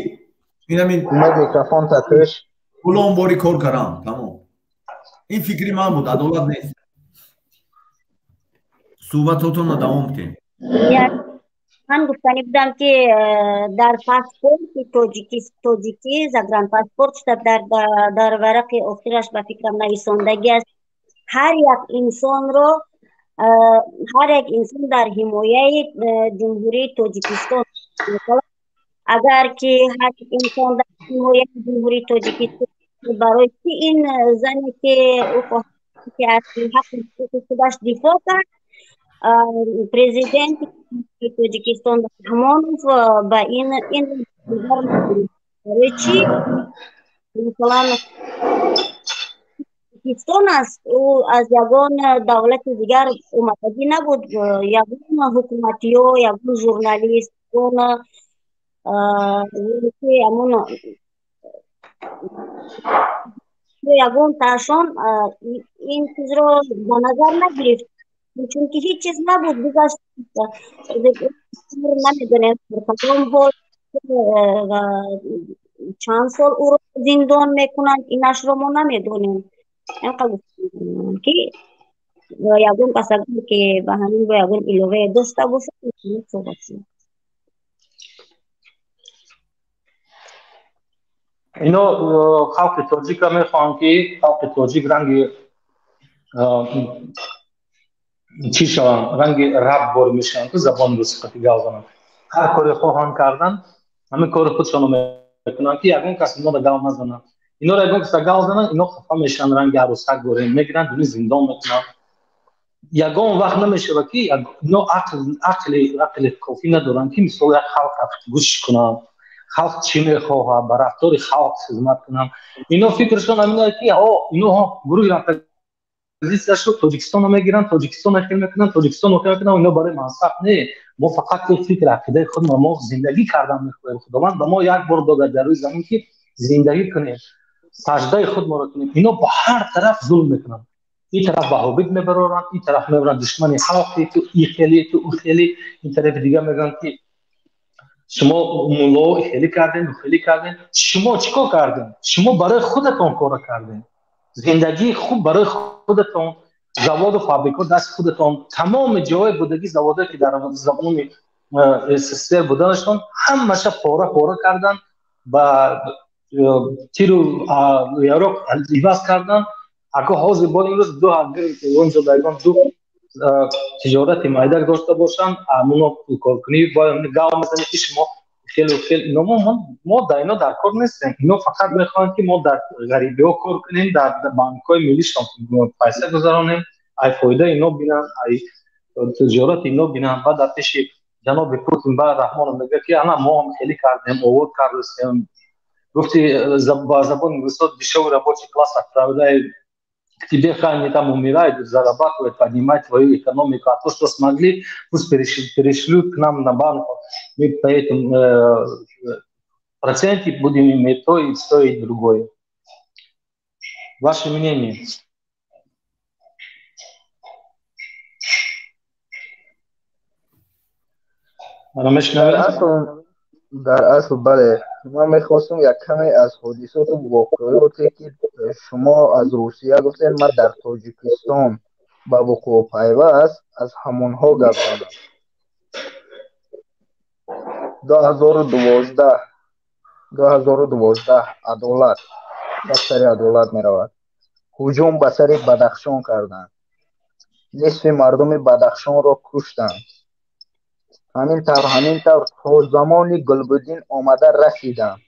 инамин микрофон татӯш. Ғуломборӣ кор кардан, тамом. Ин фикри ман буд. Адолат нест. Суҳбатотонро давом кунем. Ман гуфтанӣ будам, ки дар паспорти Тоҷикӣ загранпаспорт дар варақи охираш ба фикрам нависондагӣ аст. Ҳар як инсонро, ҳар як инсон дар ҳимояи Ҷумҳурии Тоҷикистон. Агар ки ҳар як инсон дар ҳимояи Ҷумҳурии Тоҷикистон, барои чӣ ин зане ки ки аз ҳаққи худаш дифоъ кард, президенти Тоҷикистон Раҳмонов ба ин барои чӣ? Масалан, Тоҷикистон аст, ӯ аз ягон давлати дигар омадагӣ набуд, ягон ҳукуматиё, ягон журналист, ягон ҳамон ягон таашон ин чизро ба назар нагирифт, чунки ҳеҷ чиз набуд, гузашт. Намедонем кадом ҳол ва чанд сол ӯро зиндон мекунанд, инашро мо намедонем. Ки ягон кас агар ки ба ҳамин бо ягон иловае дошта бошад, суҳбат кунад. Ино халқи тоҷикро мехоҳам, ки халқи тоҷик ранги чӣ шаванд, ранги раб бор мешаванд, ки забони русӣ қати гап зананд. Ҳар коре хоҳанд кардан, ҳамин кори худшонро мекунанд, ки ягон кас иноро гап назанад. Иноро ягон кас гап зананд, ино хафа мешаванд, ранги арӯсак горем мегиранд, дуни зиндон мекунанд. Ягон вақт намешавад, ки ино ақли кофӣ надоранд, ки мисол як халқ гӯш кунанд, халқ чӣ мехоҳад, ба рафтори халқ хизмат кунанд. Ино фикрашон ҳамин аст, ки ино гурӯҳи оппозитсияшро Тоҷикистонро мегиранд, Тоҷикистонро хел мекунанд, Тоҷикистонро хел мекунанд. Ино барои мансаб не, мо фақат фикр ақидаи худро, мо зиндагӣ кардан мехоҳем. Худованд ба мо як бор додад дар рӯи замин, ки зиндагӣ кунем, саждаи худморо кунем. Ино ба ҳар тараф зулм мекунанд. Ин тараф ваҳобит мебароранд, ин тараф мебаранд душмани халқи ту, и хели ту, ӯ хели, ин тарафи дигар мегӯянд, ки шумо мулло хеле кардем, хеле кардем. Шумо чӣ кор кардем? Шумо барои худатон кора кардем. Зиндагии хуб барои худатон, заводу фабрикҳо даст худатон, тамоми ҷои будагӣ заводое ки дар замони СССР буданашон ҳамаша пора пора кардан, ба тиру яроқ иваз кардан. Ако ҳозир бо имрӯз ду онҷо ягон ду тиҷорати майдак дошта бошанд, амуно пулкоркунӣ гав мезанед, ки шумо хелу хел. Ино мо дар ино дар кор нестем. Ино фақат мехоҳанд, ки мо дар ғарибиҳо кор кунем, дар банкҳои миллишон пайса гузаронем, ай фоидаи ино бинанд, ай тиҷорати ино бинанд. Баъд дар пеши ҷаноби Путин ба Раҳмонов мегӯяд, ки ана мо ҳам хеле кардем, овод кардастем. Гуфти ба забони русо дешевый рабочий класс отправляет к тебе, хай они там умирают, зарабатывают, поднимать твою экономику. А то, что смогли, пусть перешлют к нам на банк. Мы по этим проценте будем иметь то и то, и другое. Ваше мнение? Дар асл бале, ман мехостам як каме аз ҳодисоту воқеоте, ки шумо аз Русия гуфтед, ман дар Тоҷикистон ба вуқӯъ пайваст, аз ҳамонҳо гап занам. 2012 адолат ба сари адолат меравад. Ҳуҷум ба сари Бадахшон карданд, нисфи мардуми Бадахшонро куштанд. Ҳамин тавр то замони Гулбуддин омада расидам.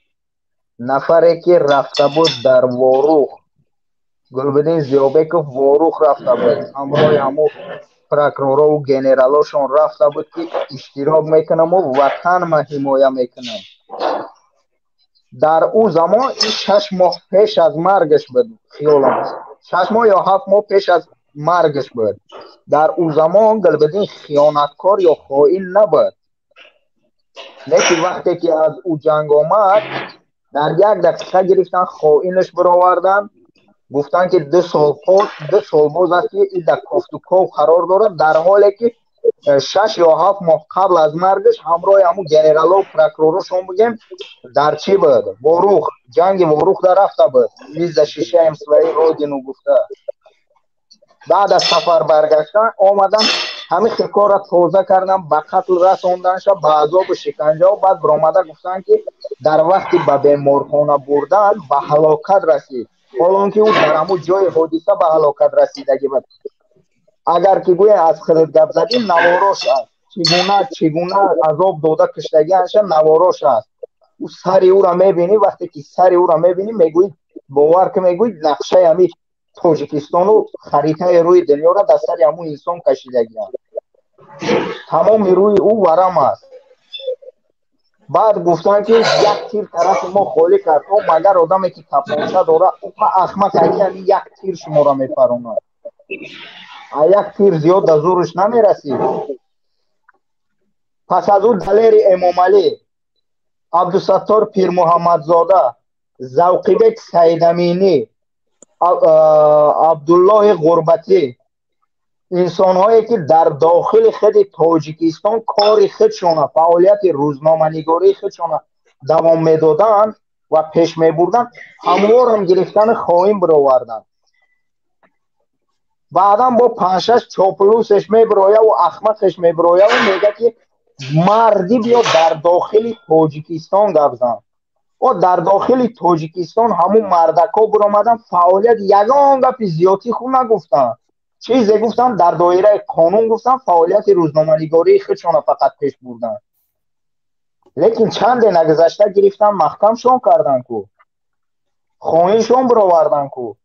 Нафаре ки рафта буд дар Ворух, Гулбуддин Зиёбеков Ворух рафта буд, ҳамроҳи ҳамон прокуророву генералошон рафта буд, ки иштирок мекунаму ватанма ҳимоя мекунам. Дар ӯ замон ин 6 моҳ пеш аз маргаш буд, хиёлам 6 моҳ ё 7 моҳ пеш аз маргаш буд. Дар ӯ замон Гулбуддин хиёнаткор ё хоин набуд. Лекин вақте ки аз ӯ ҷанг омад, дар як дақиқа гирифтан хоинаш баровардан, гуфтан ки 2 сол боз аст, ки ин дар кофтуков қарор дорад, дар ҳоле ки 6 ё 7 моҳ қабл аз маргаш ҳамроҳи ҳамун генералу прокуророшон бигем дар чӣ буд? Ворух, ҷанги Ворух дар рафта буд. Мы защищаем свою родину гуфта. Баъд аз сафар баргаштан омадан Ҳамин хиркорро тоза кардан, ба қатл расонданша, ба азобу шиканҷао, баъд биромада гуфтанд, ки дар вақти ба беморхона бурдан ба ҳалокат расид, ҳолон ки ӯ дар ҳамун ҷои ҳодиса ба ҳалокат расидагӣ буд. Агар ки гӯя аз худат гап задӣ, наворош аст, чӣ гуна азоб дода киштагианша наворош аст. Ӯ сари ӯра мебинӣ, вақте ки сари ӯра мебинӣ, мегӯӣ, бовар ки, мегӯӣ, нақшаи ҳами Тоҷикистону харитаи рӯи дунёро дар сари ҳамун инсон кашидагианд. Тамоми рӯи ӯ варам аст. Баъд гуфтанд, ки як тир тарафи мо холӣ кард. О, магар одаме ки тапонча дора, ахмак аки ҳами як тир шуморо мепаронад? А як тир зиёд да зураш намерасид. Пас аз ӯ Далери Эмомалӣ, Абдусаттор Пирмуҳаммадзода, Завқибек Саидаминӣ, Абдуллоҳи Ғурбатӣ, инсонҳое ки дар дохили худи Тоҷикистон кори худшона, фаъолияти рӯзноманигории худшона давом медоданд ва пеш мебурданд, ҳамворам гирифтани хоин бироварданд. Баъдан бо панҷшаш чоплусеш мебирояву ахмақеш мебирояву мега, ки мардӣ биё дар дохили Тоҷикистон гап зан. О, дар дохили Тоҷикистон ҳамун мардакҳо биромадан, фаъолият, ягон гапи зиёдтӣ хуб нагуфтанд, чизе гуфтанд дар доираи қонун гуфтанд, фаъолияти рӯзноманигории худшона фақат пеш бурданд. Лекин чанде нагузашта гирифтан, маҳкамшон карданд ку, хоиншон бироварданд ку.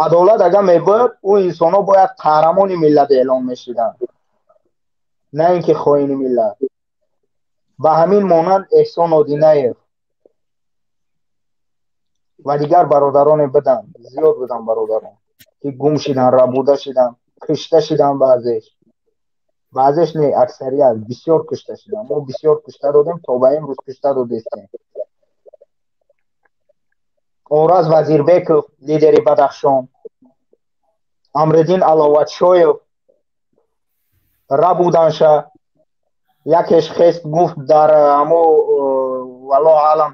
Адолат агар мебуд, ӯ инсонҳо бояд қаҳрамони миллат эълон мешиданд, на ин ки хоини миллат. Ба ҳамин монанд Эҳсон Одинаев ва дигар бародароне буданд, зиёд буданд бародарон, ки гум шиданд, рабуда шиданд, кушта шиданд. Баъзеш, баъзеш не, аксарият бисёр кушта шиданд. Мо бисёр кушта додем, то ба имрӯз кушта додестем. Ораз Вазирбеков, лидери Бадахшон, Амриддин Аловатшоев рабуданша. Якеш хест гуфт, дар ҳамо, валлоҳу аълам,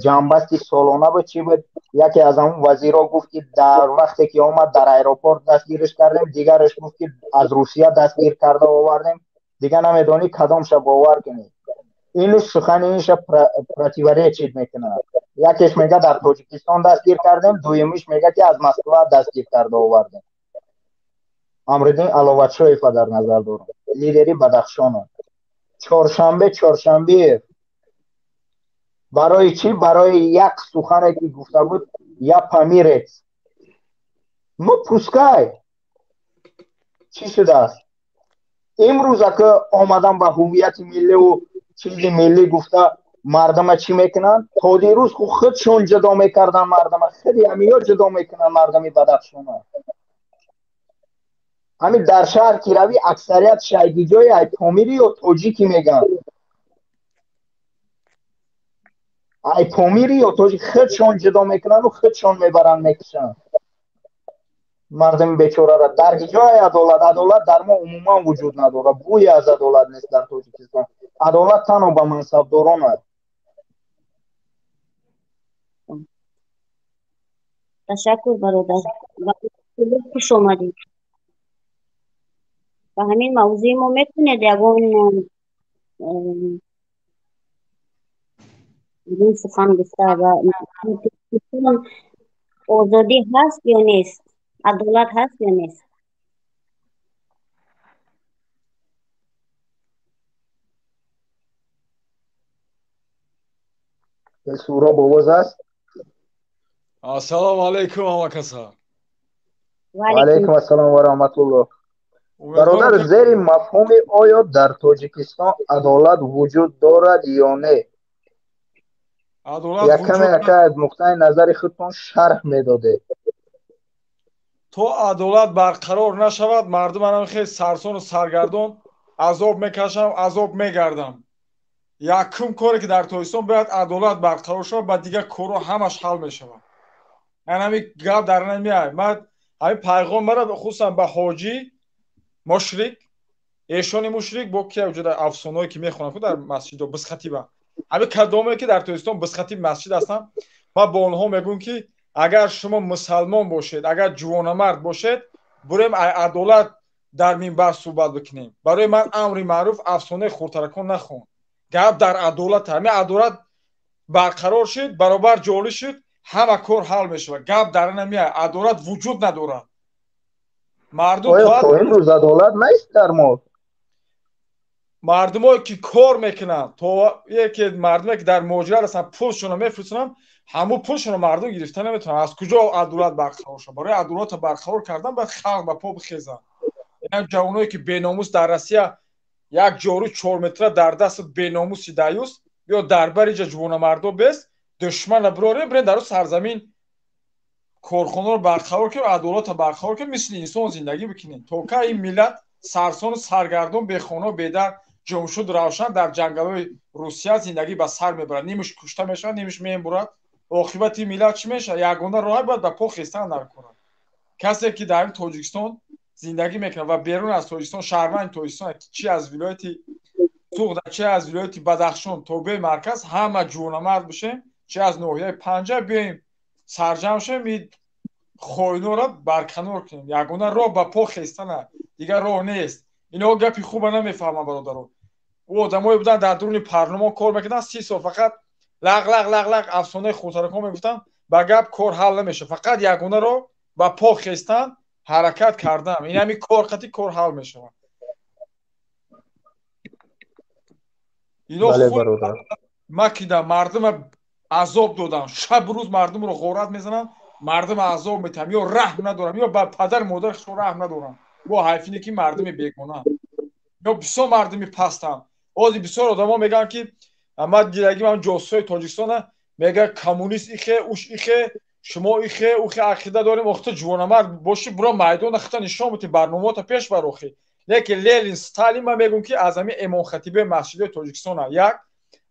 ҷамъбасти солона буд, чӣ буд, яке аз ҳамун вазирҳо гуфт, ки дар вақте ки омад, дар аэропорт дастгириш кардем. Дигараш гуфт, ки аз Русия дастгир карда овардем. Дига намедонӣ кадомша бовар кунӣ. Ину сухани инша противоречит мекунад. Якеш мега, дар Тоҷикистон дастгир кардем, дуюмиш мега, ки аз Москва дастгир карда овардем. Амриддин Аловатшоева дар назар дорам, лидери Бадахшона. Чоршанбе Чоршанбеев барои чӣ? Барои як сухане ки гуфта буд: «Я памирец». Ну пускай, чӣ шудааст? Имрӯза ки омадан ба ҳуввияти милливу чизи миллӣ гуфта, мардама чӣ мекунанд? То дирӯз худшон ҷудо мекарданд мардама, худи ҳамиё ҷудо мекунанд мардами Бадахшона. Ҳамин дар шаҳр ки равӣ, аксарият шайгиҷои ай помири ё тоҷикӣ мегӯянд, ай помири ё тоҷик. Худшон ҷудо мекунанду худшон мебаранд, мекушанд мардами бечораро. Дар ҳиҷои адолат? Адолат дар мо умуман вуҷуд надорад, бӯе аз адолат нест дар Тоҷикистон. Адолат танҳо ба мансабдорон аст. Ташаккур, бародар, хуш омадед ба ҳамин мавзӯи мо. Метавонед ягон сухан гуфта ва озодӣ ҳаст ё нест, адолат ҳаст ё нест? Суроб, овоз аст? Ассалому алайкум ҳама каса. Ваалайкум ассалом ва раҳматуллоҳ. Бародар, зери мафҳуми оё дар Тоҷикистон адолат вуҷуд дорад ё не, якаме яка аз нуқтаи назари худтон шарҳ медодед. То адолат барқарор нашавад, мардум анам хел сарсону саргардон азоб мекашам, азоб мегардам. Якум коре ки дар Тоҷикистон бояд адолат барқарор шавад, ба дигар корҳо ҳамаш ҳал мешавад. Яъне ҳамин гап дар намеяй. Ман ҳамин пайғом мара хусусан ба ҳоҷӣ мушрик, эшони мушрик, бо ки ҷуда афсонаҳое ки мехонам ку дар масҷидо, бисхатиба, ҳамин кадоме ки дар Тоҷикистон бисхатиби масҷид ҳастанд, ман бо онҳо мегӯям, ки Агар шумо мусалмон бошед, агар ҷувонамард бошед, бурем адолат дар минбар суҳбат бикунем. Барои ман амри маъруф афсонаи хурдтаракон нахон. Гап дар адолат. Ҳамин адолат барқарор шуд, баробар ҷорӣ шуд, ҳама кор ҳал мешавад. Гап дар намеяд, адолат вуҷуд надорад. Мардум то имрӯз адолат нест дар мо. Мардумое ки кор мекунанд, то яке мардуме ки дар муҳоҷират ҳастанд, пулшонро мефиристонанд, ҳамун пулшонро мардум гирифта наметавонанд. Аз куҷо адолат барқарор шавад? Барои адолатро барқарор кардан бояд халқ ба по бихезад. Як ҷавоное ки беномус дар Россия як ҷору 4 метра дар даст беномуси даюс, биё дар бари ҷа ҷувонамардо бес, душмана бирорем, бирем дар сарзамин корхонаро барқарор кунем, адолатро барқарор кунем, мисли инсон зиндагӣ бикунем. То кай ин миллат сарсону саргардон, бехона, бедар, ҷомшуд равшан дар ҷангалҳои Русия зиндагӣ ба сар мебарад, нимаш кушта мешавад, нимаш мемурад. Оқибати миллат чӣ мешавад? Ягона роҳ бояд ба по хестан дар кора. Касе ки дар Тоҷикистон зиндагӣ мекунад ва берун аз Тоҷикистон, шаҳрванди Тоҷикистон, чи аз вилояти Суғд, чи аз вилояти Бадахшон то бе марказ, ҳама ҷувонамард бишем, чи аз ноҳияи Панҷа биёем сарҷамъ шавем, ин хоиноро барканор кунем. Ягона роҳ ба по хестана, дигар роҳ нест. Ино гапи хуба намефаҳмам, бародаро. Ӯ одамое буданд дар дуруни парлумон кор мекарданд, 30 сол фақат лақ лақ лақ лақ афсонаи хурдтаракон мегуфтанд, ба гап кор ҳал намешавад. Фақат ягона роҳ ба по хестан, ҳаракат кардан. Ин ҳамин кор қатъи кор ҳал мешавад. Ино худ макида мардума азоб додам, шабу рӯз мардумро ғорат мезананд, мардума азоб метиҳам, ё раҳм надорам, ё ба падар модар худшон раҳм надорам. Бо ҳайфине ки мардуми бегона, ё бисёр мардуми пастанд. Ози бисёр одамо мегӯянд ки ман дидагим ҳам ҷосусҳои Тоҷикистона мегӯяд коммунист ихе, уш ихе, шумо ихе, ухе ақида дорем, охта ҷувонамард бошӣ, буро майдона хита нишон бити, барномаота пеш бар охи. Лекин Ленин, Сталин ман мегӯям ки аз ҳамин имомхатибои масҷидои Тоҷикистона, як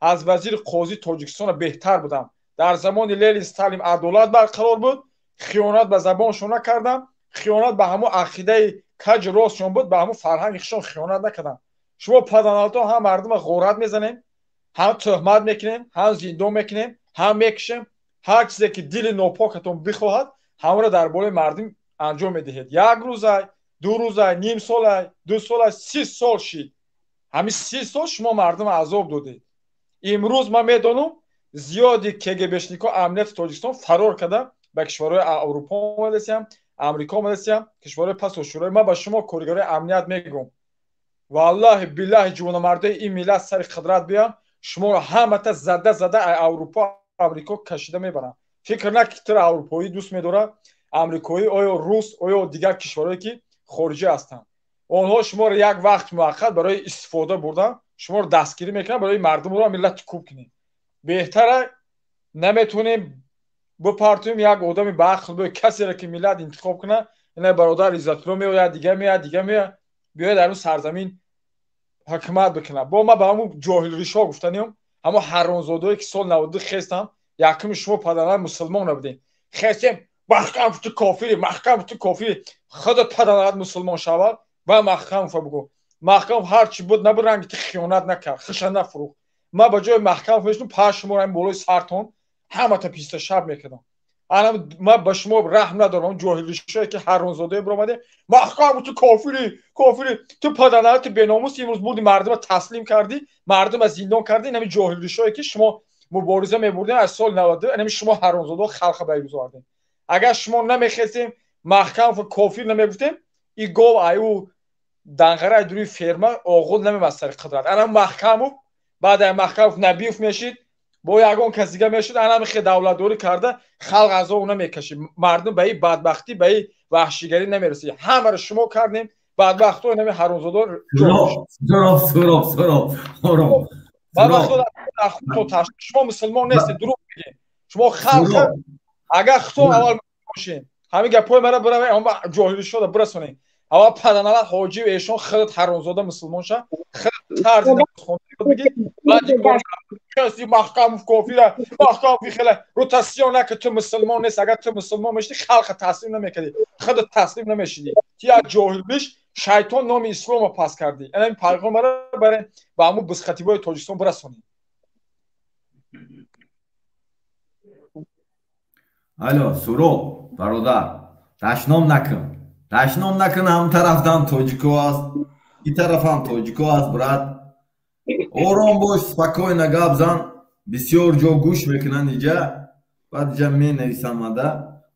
аз вазири қозии Тоҷикистона беҳтар будам. Дар замони Ленин, Сталин адолат барқарор буд, хиёнат ба забоншон накардам, хиёнат ба ҳамон ақидаи каҷ ростшон буд, ба ҳамон фарҳанги худшон хиёнат накардам. Шумо паданалто ҳам мардума ғорат мезанем, ҳам тӯҳмат мекунем, ҳам зиндон мекунем, ҳам мекушем. Ҳар чизе ки дили нопокатон бихоҳад, ҳамонро дар бораи мардум анҷом медиҳед. Як рӯзай, ду рӯзай, ним солай, 2 солай, 30 сол шид. Ҳамин 30 сол шумо мардума азоб додед. Имрӯз ман медонам зиёди КГБшникҳо амнияти Тоҷикистон фарор карда ба кишварҳои Аврупо омадасиям, Амрико омадасиям, кишварҳои пасу шӯрои. Ман ба шумо коргарои амният мегӯм, валлаҳи биллаҳи ҷувонамардои ин миллат сари қудрат биям, шуморо ҳамата зада зада Аврупо, Амрико кашида мебаранд. Фикр накунед ки туро аврупоӣ дӯст медорад, амрикоӣ, оё рус, оё дигар кишварҳое ки хориҷӣ ҳастанд. Онҳо шуморо як вақт муваққат барои истифода бурдан, шуморо дастгирӣ мекунанд, барои мардумро миллат кӯб кунед. Беҳтара наметавонем бипартоем як одами ба ақл биёяд, касеро ки миллат интихоб кунад, ина бародар Иззатулло меояд, дигар меояд, дигар меояд, биёяд дар он сарзамин ҳукумат бикунад. Бо ман ба ҳамун ҷоҳилришҳо гуфтанем, ҳамон ҳаромзодое ки соли 92 хестам, якуми шумо падаран мусулмон набудем. Хестем, маҳкам ту кофири, маҳкам ту кофири, худат падарат мусулмон шавад, ва маҳкам фа бигӯ. Маҳкам ҳар чи буд набуд, ранги ту хиёнат накард, хуша нафурӯхт. Ман ба ҷои маҳкам мешудам, паш шуморо ҳамин болои сартон ҳамата писта шаб мекардам. Ана ман ба шумо раҳм надорам, ҷоҳилришое ки ҳаромзодае биромаде, маҳкам ту кофири, кофири, ту падарат ту беномус, имрӯз бурди мардума таслим кардӣ, мардума зиндон кардӣ. Ин ҳамин ҷоҳилришое ки шумо мубориза мебурдем аз соли 92, ин ҳамин шумо ҳаромзодаҳо халқа ба имрӯз овардем. Агар шумо намехестем, маҳкам кофир намегуфтем, и гов аю данғараи дуруи ферма оғул намемад сари қудрат. Ана маҳкамов, баъд ай маҳкамов Набиев мешид, бо ягон кас дига мешуд, ана ҳамин хел давлатдорӣ карда халқ азоб намекашид, мардум ба ин бадбахтӣ, ба ин ваҳшигарӣ намерасид. Ҳамаро шумо кардем, бадбахтҳои ҳамин ҳаромзодор. Суроб, суроб, суроб, ором. Шумо мусулмон нестед, дурӯғ мегӯед. Шумо халқ, агар худтон аввал бошед, ҳамин гапҳои маро биравед, ҷоҳилишода бирасонед. Аввал паданала ҳоҷи эшон худат ҳаромзода мусулмон ша, худат тарзи намозхонӣ бигӣ, баъд каси маҳкамов кофира, маҳкамов хела ротасион накард, ту мусулмон нест. Агар ту мусулмон мешудӣ, халқа таслим намекардӣ, худат таслим намешудӣ. Ту як ҷоҳил биш, шайтон номи исломро пас кардӣ. Ана ин пайғомбарро барем ба ҳамун бизхатибои Тоҷикистон бирасонем. Алло, Суроб, бародар, дашном накун. Дашном накун, ҳам тарафдан тоҷико аст, ин тарафам тоҷико аст, брат. Ором бош, спокойно гап зан. Бисёр ҷо гӯш мекунанд иҷа, баъд иҷа менависам ада.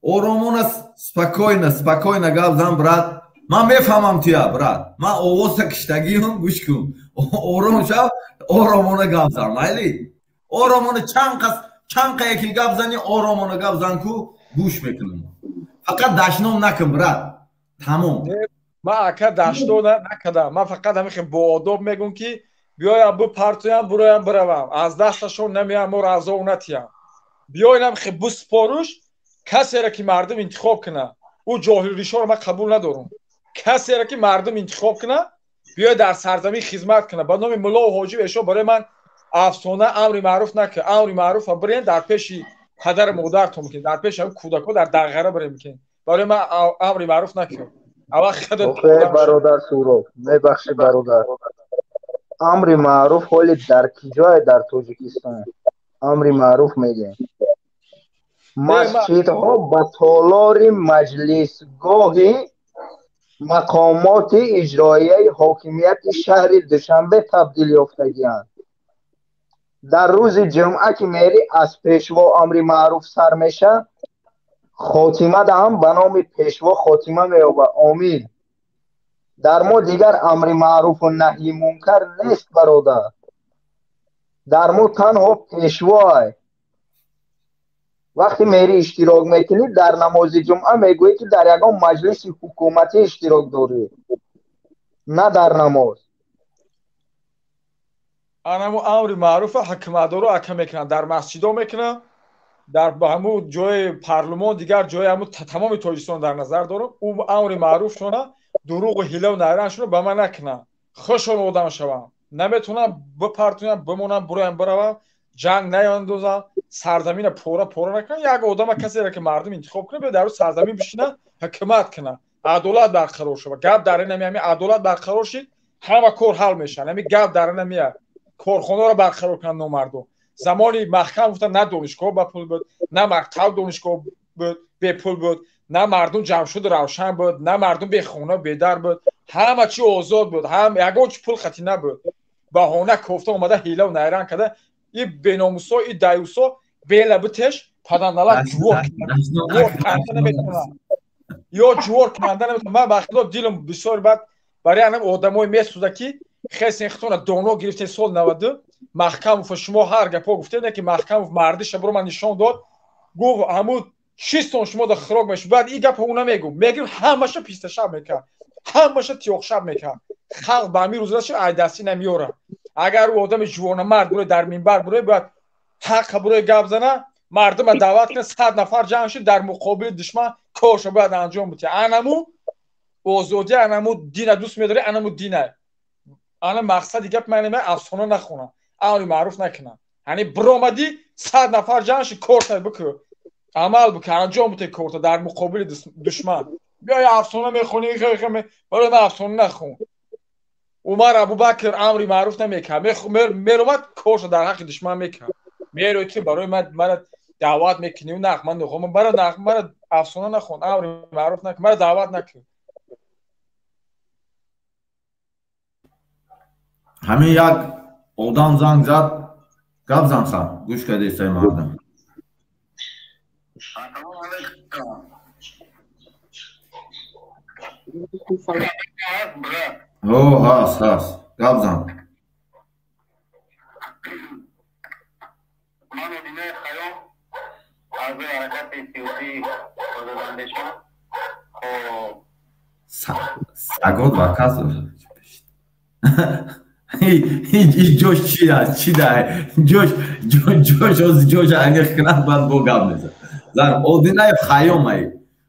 Оромона, спокойно, спокойно гап зан, брат. Ман мефаҳмам туя, брат. Ман овоза киштагиам, гӯш кун. Ором шав, оромона гап зан, майли? Оромона чанд қа яки гап зани, оромона гап зан ку, гӯш мекунам. Фақат дашном накун, брат. Тамом. Ман ака дашном накардам. Ман фақат ҳамин хел боодоб мегӯм ки биёям бипартоям, буроям биравам. Аз дасташон намеям, моро азоб натиям. Биёинам хел биспоруш, касеро ки мардум интихоб кунад. Ӯ ҷоҳилришоро ман қабул надорам. Касеро ки мардум интихоб кунад, биёяд дар сарзамин хизмат кунад. Ба номи муллову ҳоҷиб эшон барои ман афсона амри маъруф накард. Амри маъруфа бирен дар пеши падару модаратон мекунед, дар пеши ҳамин кӯдакҳо дар дағғара бирен мекунед. Барои ман амри маъруф накард. Аввал худат бародар Суроб, мебахши бародар. Амри маъруф ҳоли дар киҷое дар Тоҷикистон амри маъруф мегӯем? Масҷидҳо ба толори маҷлисгоҳи мақомоти иҷроияи ҳокимияти шаҳри Душанбе табдил ёфтагианд. Дар рӯзи ҷумъа ки мери аз пешво амри маъруф сар меша, хотима даҳам ба номи пешво хотима меёбад. Омин. Дар мо дигар амри маъруфу наҳйи мункар нест, бародар. Дар мо танҳо пешвоай. Вақте мери иштирок мекунӣ, дар намози ҷумъа мегӯӣ ки дар ягон маҷлиси ҳукуматӣ иштирок дорӣ, на дар намоз. Анамо амри маъруфа ҳукуматдоро ака мекунанд, дар масҷидо мекунанд, дар ҳамун ҷои парлумон, дигар ҷои ҳамун тамоми Тоҷикистон дар назар дорам. Ӯ амри маъруфшона дурӯғу ҳилаву найрангшона ба ман накунанд. Хушон одам шавам. Наметавонам бипартоям, бимонам, буроям, биравам, ҷанг наёндозам, сарзамина пора пора накунам. Як одама касеро ки мардум интихоб кунад, биё дар ӯ сарзамин бишинад, ҳукумат кунад, адолат барқарор шавад. Гап дар ин ҳами адолат барқарор шид, ҳама кор ҳал мешавад. Ҳами гап дар ин ҳамия корхонаро барқарор кунанд номардум. Замони маҳкам гуфтан на донишгоҳ ба пул буд, на мактаб донишгоҳ буд, бепул буд, на мардум ҷамшуду равшан буд, на мардум бехона бедар буд. Ҳама чи озод буд, ҳам ягон чи пул хати набуд. Баҳона кофта омада ҳилаву найранг карда, и беномусо, и даюсо бела битеш падандала ҷувор канда наметавонад. Ё ҷувор канда наметавонад. Ман ба хилоф дилам бисёр бад барои ҳамин одамое месӯзад ки хесен хитона доно гирифтен сол 92 Маҳкамов шумо ҳар гапо гуфтед ки Маҳкамов мардиша биро ман нишон дод, гуфт ҳамун шистон шумо да хирок мешуд. Баъд ин гапо ӯ намегуфт, мегирифт ҳамаша писташаб мекард, ҳамаша тиёқшаб мекард. Халқ ба ҳамин рӯз расид, айдастӣ намеёрад. Агар ӯ одами ҷувонамард бурои дар минбар бурои, бояд ҳаққа бурои гап зана, мардума даъват кунад, 100 нафар ҷамъ шуд дар муқобили душман корша бояд анҷом бидиҳад. Анаму озодӣ, анаму дина дӯст медорӣ, анаму дина. Ана мақсади гап ман ин афсона нахонам, амри маъруф накунам. Яъне биромадӣ 100 нафар ҷамъ шуд, корта бикӯ, амал бикӯ, анҷом бидеҳ корта дар муқобили душман. Биёй афсона мехонӣ, барои ман афсона нахон. Умар Абубакр амри маъруф намекард, меромад корша дар ҳаққи душман мекард. Мерои ту барои ман мара даъват мекунӣ, нах ман нахонам, мара нах, мара афсона нахон, амри маъруф накун, мара даъват накун. Ҳамин як одам занг зад, гап зан ха, гӯш кардесай мардум. О, ҳаст, ҳаст, гап зан. Ман Одинаи Хайём, аъзои ҳаракати сиёсии озодандешон. Хоб сагот ва кас ҷош чи аст? Чи да? Ҷош ҷош аниқ кунад, баъд бо гап мезад. Зан Одинаев Хайём ай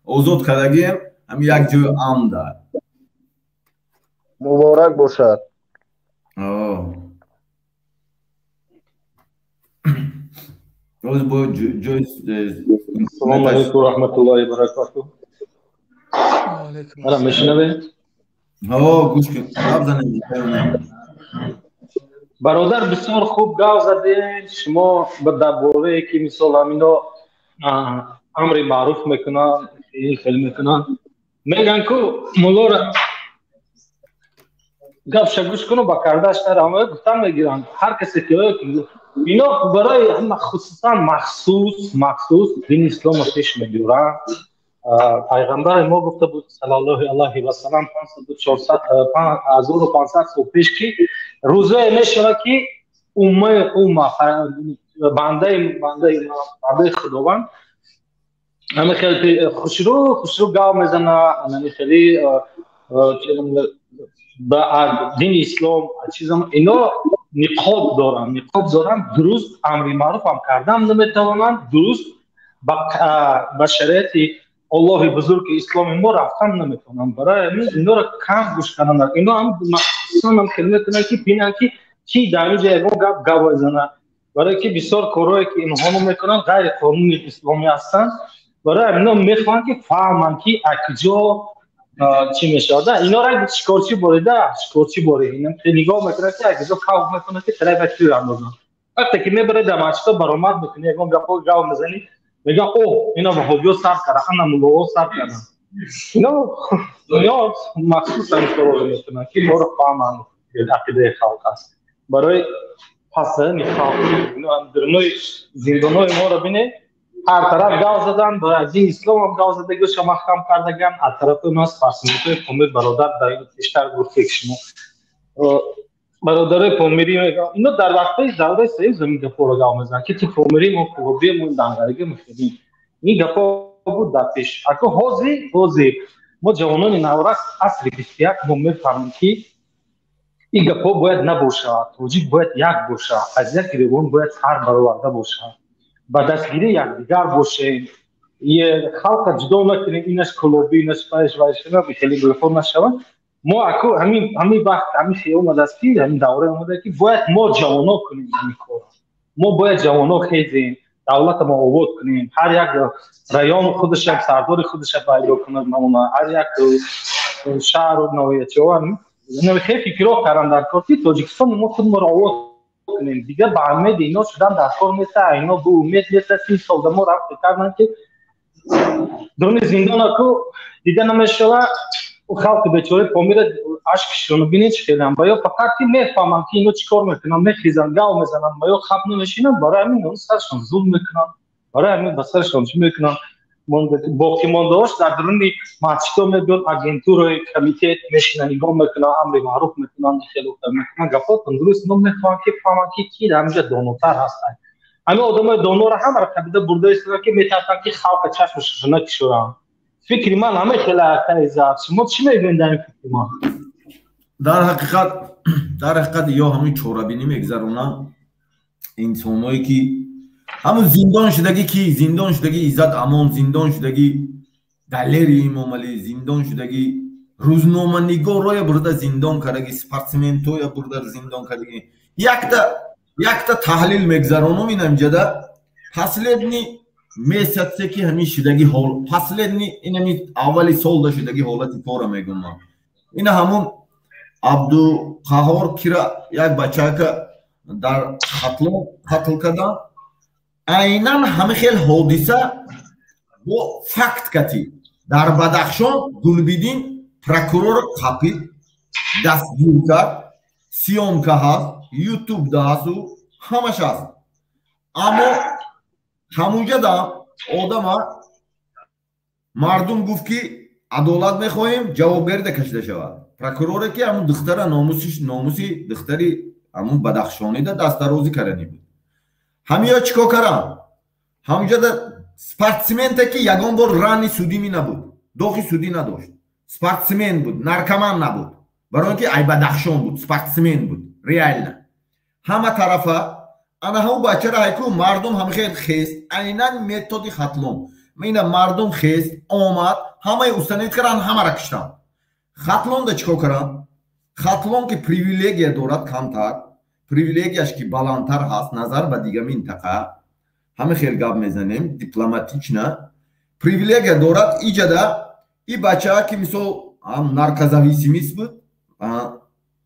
озод кардагием, ҳамин як ҷои амн да. Муборак бошад. Оз бо ҷои Ассалому алайкум ва раҳматуллоҳи ва баракатуҳ. Ана мешунавед? Ҳо, гӯш кун, гап занед. Бародар, бисёр хуб гап задед. Шумо дар бораe ки мисол ҳамино Амри маъруф мекунанд, хеле мекунанд. Мегӯянд, ку муллора гапша гӯш куну, ба кардаш нарам, гуфтан мегиранд. Ҳар касе ки ино барои хусусан махсус дини исломо пеш мебиёранд. Пайғамбари мо гуфта буд, саллаллоҳу алайҳи васалам, 1500 сол пеш, ки рӯзое мешавад, ки умма бандаи Худованд ҳами хеле хушрӯ хушрӯ гав мезана, ҳами хеле ба дини ислом чизам. Ино ниқоб доранд, ниқоб доранд, дуруст амри маъруф ҳам кардан наметавонанд, дуруст ба шариати Аллоҳи бузурги исломи мо рафтан наметавонанд. Барои ҳамин инора кам гӯш кардан. Ино ҳам махсусан ҳам хеле мекунанд, ки бинанд, ки ки дар инҷа ягон гап гап мезанад, барое ки бисёр корҳое, ки инҳоно мекунанд, ғайри қонуни исломӣ ҳастанд. Барои ҳамино мехоҳанд, ки фаҳманд, ки акҷо чӣ мешавад. Инора шикорчӣ борида, шикорчӣ бори нигоҳ мекунад, ки акҷо кавф мекунад, ки тарафа тӯй андозанд. Вақте ки мебаред, дар масҷидҳо баромад мекунӣ, ягон гапҳо гап мезанӣ, мегӯянд: «О, ина ваҳобиё сар карда, ана муллоҳо сар карданд». Ино махсус ҳамин корро мекунанд, ки моро фаҳманд, ақидаи халқ аст, барои пас задани халқ. Дурнои зиндонҳои моро бинед, ҳар тараф гав задан, ба дини ислом ҳам гав задагиша маҳкам кардаган. Аз тарафи ман спортсменҳои Помир, бародар, дар пештар гуфте, ки шумо бародарои помирӣ, ино дар вақтҳои давраи союз ин гапҳоро гав мезананд, ки ту помирӣ, мо кулобӣ, мо дангаригӣ мехӯрем. Ин гапҳо буд дар пеш. Ако ҳозир мо, ҷавонони наврас, асри 21, мо мефаҳмем, ки ин гапҳо бояд набошад. Тоҷик бояд як бошад, аз як ревон бояд сар бароварда бошад, ба дастгирии якдигар бошем, халқа ҷудо накунем, инаш кулобӣ, инаш вайш вайш, хеле гапҳо нашавад. Мо аку ҳамин вақт ҳамин хел омадааст, ки ҳамин давра омада, ки бояд мо ҷавоно кунем ҳамин корро. Мо бояд ҷавоно хезем, давлатамо обод кунем. Ҳар як район худаша сардори худаша пайдо кунад, ҳар як шаҳру ноҳиячиҳо хеле фикрҳо кардам дар кор, ки Тоҷикистон мо худморо обод кунем. Дигар ба умеди ино шудан дар кор неста, ино бу умед неста. 30 сол да мо рафт карданд, ки дуруни зиндонаку дида намешава. Халқи бечораи Помира ашкшоно бинед, чӣ хелам ба ё фақат ки мефаҳманд, ки ино чӣ кор мекунанд, мехезанд, гав мезананд, ба ё хаб намешинанд. Барои ҳамин саршон зулм мекунанд, барои ҳамин ба саршон чӣ мекунанд. Боқимондаош дар дуруни масҷидҳо мебиён, агентураи комитет мешинанд, нигоҳ мекунанд, амри маъруф мекунанд, хеле мекунанд. Гапотон дуруст. Ино мехоҳанд, ки фаҳманд, ки ки дар ҳаминҷа донотар ҳастанд. Ҳамин одамои донора ҳамаро қабида бурда истоданд, ки метарсанд, ки халқа чашмашро накишоранд. Фикри ман ҳама хеле, акаизат. Шумо чӣ мегӯед дар ин фикри ман? Дар ҳақиқат ё ҳамин чорабинӣ мегзаронанд инсонҳое, ки ҳамун зиндон шудагӣ, ки зиндон шудагӣ Иззат Амон, зиндон шудагӣ Далери Имомалӣ, зиндон шудагӣ рӯзноманигорроя бурда зиндон кардагӣ, спортсментоя бурда зиндон кардагӣ. Якта таҳлил мегзаронум инамҷада. Последний месяце, ки ҳамин шудаги ҳол, последний инами аввали сол да шудаги ҳолати кора мегум ман. Ина ҳамун Абдуқаҳор кира як бачака дар Хатлон қатл кардан, айнан ҳами хел ҳодиса бо факт кати дар Бадахшон Гулбидин прокурор қапид, дастгир кард. Съёмка ҳаст, Ютубда ҳасту ҳамаш ҳаст. Аммо ҳамунҷада одама мардум гуфт, ки адолат мехоҳем, ҷавобгарида кашида шавад прокуроре, ки ҳамун духтара номуси духтари ҳамун бадахшонида дастдарозӣ карданӣ буд. Ҳамиё чӣ кор карам? Ҳамунҷада спортсменте, ки ягон бор рани судимӣ набуд, доғи судӣ надошт, спортсмен буд, наркоман набуд, барои он ки ай Бадахшон буд, спортсмен буд, реально ҳама тарафа. Ана ҳамун бачара ҳайку мардум ҳамхел хест, айнан методи Хатлон. Ина мардум хест, омад, ҳамаи установить кардан, ҳамара киштанд. Хатлонда чӣ кор каранд? Хатлон ки привилегия дорад, камтар привилегияш ки баландтар ҳаст назар ба дига минтақа, ҳама хел гап мезанем дипломатично, привилегия дорад. Иҷада и бачаа, ки мисол наркозависимист буд,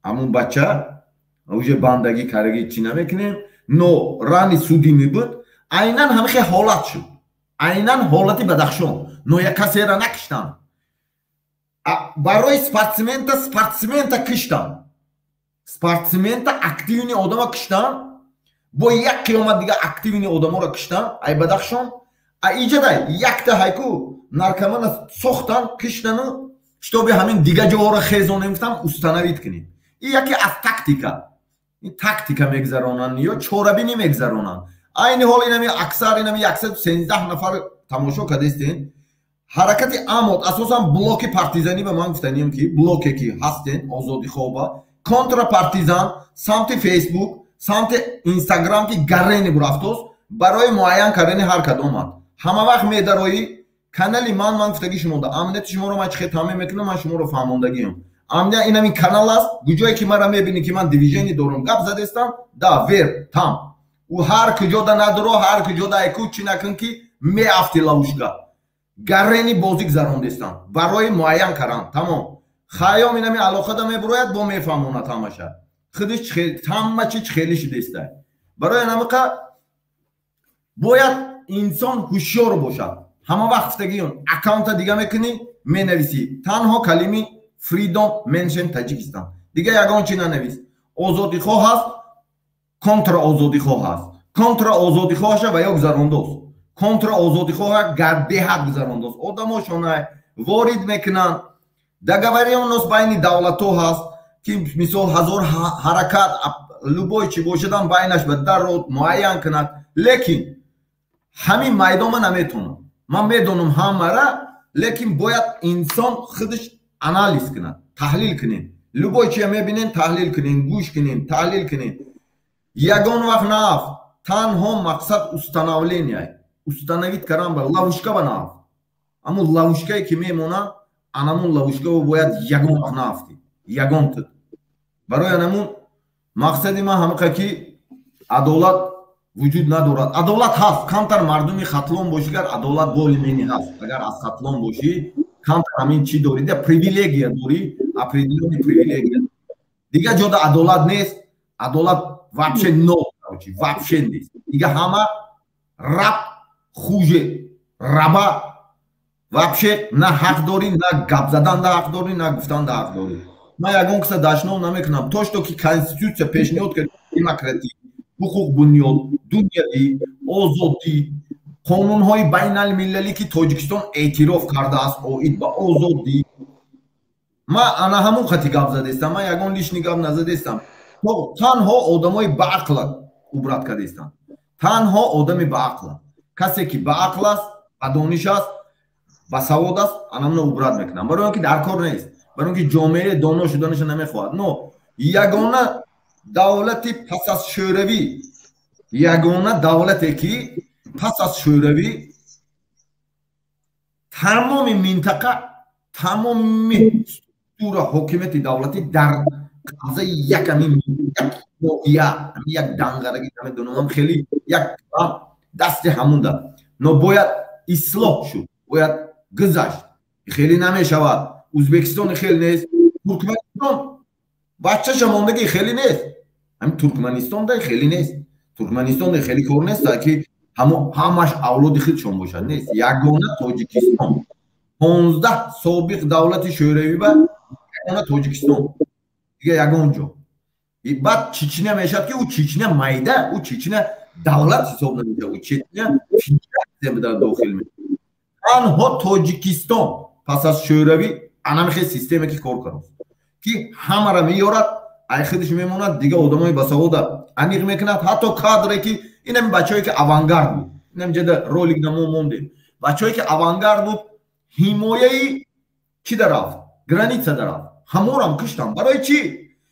ҳамун бача уже бандагӣ кардаги, чӣ намекунем, но рани судимӣ буд, айнан ҳамихел ҳолат шуд. Айнан ҳолати Бадахшон. Но як касеро накиштанд. Барои спортсмента киштанд. Спортсмента активный одама киштанд. Бо як қиёмат дига активный одаморо киштанд. Ай Бадахшон. А иҷадай якта ҳайку наркомана сохтанд, киштану чтобы ҳамин дига ҷоҳоро хезонем гуфтам установить кунем. Ин яке аз тактика. Ин тактика мегзаронанд ё чорабинӣ мегзаронанд. Айни ҳол инами аксар инами 113 нафар тамошо кардестен. Ҳаракати амод асосан блоки партизанӣ ба ман гуфтанием ки блоке ки ҳастен озодихоба контрапартизан самти Фейсбук, самти Инстаграм ки гарени бурафтост барои муайян кардани ҳар кадомат. Ҳама вақт медароӣ канали ман гуфтаги шумода амнияти шуморо ман чӣ хел таъмин мекунам, ман шуморо фаҳмондагиам. Амния инами канал аст, куҷое ки мара мебинӣ ки ман движение дорам, гап задестам, да вер там. Ӯ ҳар куҷода надоро, ҳар куҷода айку чӣ накун ки меафти ловушка. Гарени бозӣ гузарондестам барои муайян кардан, тамом. Хайём инами алоқада мебурояд, бо мефаҳмонад ҳамаша. Худиш ҳама чи хеле шудеста. Барои анамиқа бояд инсон ҳушёр бошад. Ҳама вақт гуфтагиён аккаунта дига мекунӣ, менависӣ танҳо калими Freedom Mention Таҷикистон. Дига ягон чи нанавис. Озодихоҳ ҳаст, контраозодихоҳ ҳаст. Контраозодихоҳаша ва ё гузарондост. Контраозодихоҳа беҳад гузарондост. Одамошона ворид мекунанд. Договорённост байни давлатҳо ҳаст ки мисол ҳазор ҳаракат любой чи бошадам байнаш ба дарод муайян кунад. Лекин ҳамин майдон ман наметонам. Ман медонам ҳамара, лекин бояд инсон худаш анализ кунад, таҳлил кунем. Любой чия мебинем, таҳлил кунем, гӯш кунем, таҳлил кунем. Ягон вақт наафт. Танҳо мақсад установление. Установить кардан ба ловушка ба наафт. Аммо ловушкае ки мемонад, анамун ловушкаро бояд ягон вақт наафтӣ. Ягон тид. Барои анамун мақсади ман ҳамақа ки адолат вуҷуд надорад. Адолат ҳаст, камтар мардуми Хатлон бошӣ, гар адолат более-менее ҳаст. Агар аз Хатлон бошӣ, камтар ҳамин чӣ дорӣ, да привилегия дорӣ, определённый привилегия. Дигар ҷода адолат нест, адолат вообще нол, короче, вообще нест. Дигар ҳама раб хуже раба вообще на ҳақ дорӣ, на гап задан да ҳақ дорӣ, на гуфтан да ҳақ дорӣ. Ман ягон каса дашном намекунам. То что ки конститутсия пешниҳод кард демократӣ, ҳуқуқ бунёд, дунявӣ, озодӣ, қонунҳои байналмилалӣ ки Тоҷикистон эътироф кардааст оид ба озодӣ. Ман ана ҳамон хати гап задестам, ман ягон лишний гап назадестам. Танҳо одамои баақла убрат кардестам. Танҳо одами баақла. Касе ки баақл аст, ба дониш аст, ба савод аст, анамно убрат мекунам. Барои он ки дар кор нест. Барои он ки ҷомеа доно шуданаша намехоҳад. Но ягона давлати пас аз Шӯравӣ, ягона давлате ки пас аз Шӯравӣ тамоми минтақа, тамоми структура ҳокимияти давлатӣ дар қабзаи як ҳамин як ноҳия, ҳамин як дангарагӣ намедонам, хеле як дасти ҳамунда. Но бояд ислоҳ шуд, бояд гузашт. Хеле намешавад. Ӯзбекистон хеле нест, Туркманистон бачаша мондагӣ хеле нест. Ҳамин Туркманистон да хеле нест. Туркманистон да хеле кор нест, ки ҳамаш авлоди худшон бошад, нест. Ягона Тоҷикистон 15 собиқ давлати Шӯравӣ ба ягона Тоҷикистон. Дига ягон ҷо. Баъд Чечня мешавад ки ӯ Чечня майда, ӯ Чечня давлат ҳисоб намешавад, ӯ Чечня федератсия дохил мешавад. Танҳо Тоҷикистон пас аз Шӯравӣ анамихел системе ки кор кард, ки ҳамара меёрад, ай худаш мемонад, дига одамои басавода аниқ мекунад, ҳатто кадре ки инами бачаҳое ки авангард буд, инам ҷада ролик намо мондем, бачаҳое ки авангард буд, ҳимояи чӣ дарафт? Граница дарафт. Ҳаморам киштам. Барои чӣ?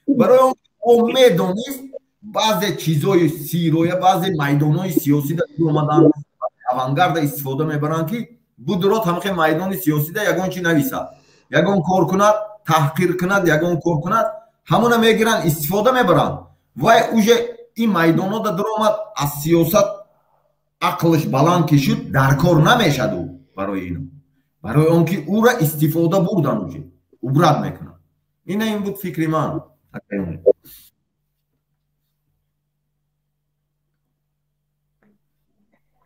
Барои он ки медонист баъзе чизои сироя, баъзе майдонҳои сиёсӣ да омадан, авангарда истифода мебаранд ки будрот ҳамхе майдони сиёсида ягон чӣ нависад, ягон кор кунад, таҳқир кунад, ягон кор кунад, ҳамона мегиранд, истифода мебаранд. Вай уже ин майдонҳо да даромад, аз сиёсат ақлаш баланд ки шуд, дар кор намешад ӯ барои ино. Барои он ки ӯра истифода бурдан уже, убрат мекунад. Ина ин буд фикри ман.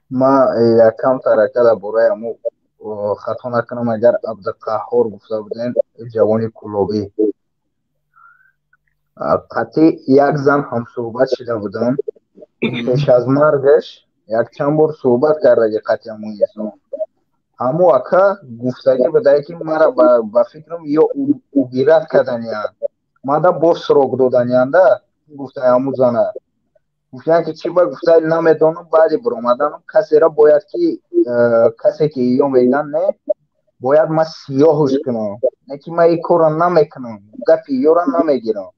Ма якам тарака дар бораи ҳамо, хато накунам агар, Абдуқаҳҳор гуфта будем, ҷавони кулобӣ қатъи як зан ҳамсӯҳбат шида будам. Пеш аз маргаш якчанд бор суҳбат кардаги қатъи ҳамон инсон. Ҳамо ака гуфтагӣ будае, ки мара ба фикрам ё убирать карданиянд, мада боз срок доданиянд, гуфтаи ҳамун зана. Гуфтаянд, ки чӣ ба гуфтаи намедонам, баъди биромаданам касера бояд ки касе ки ё мегӯянд, не, бояд ман сиёҳуш кунам, не ки ман ин корро намекунам, гапи ёра намегирам.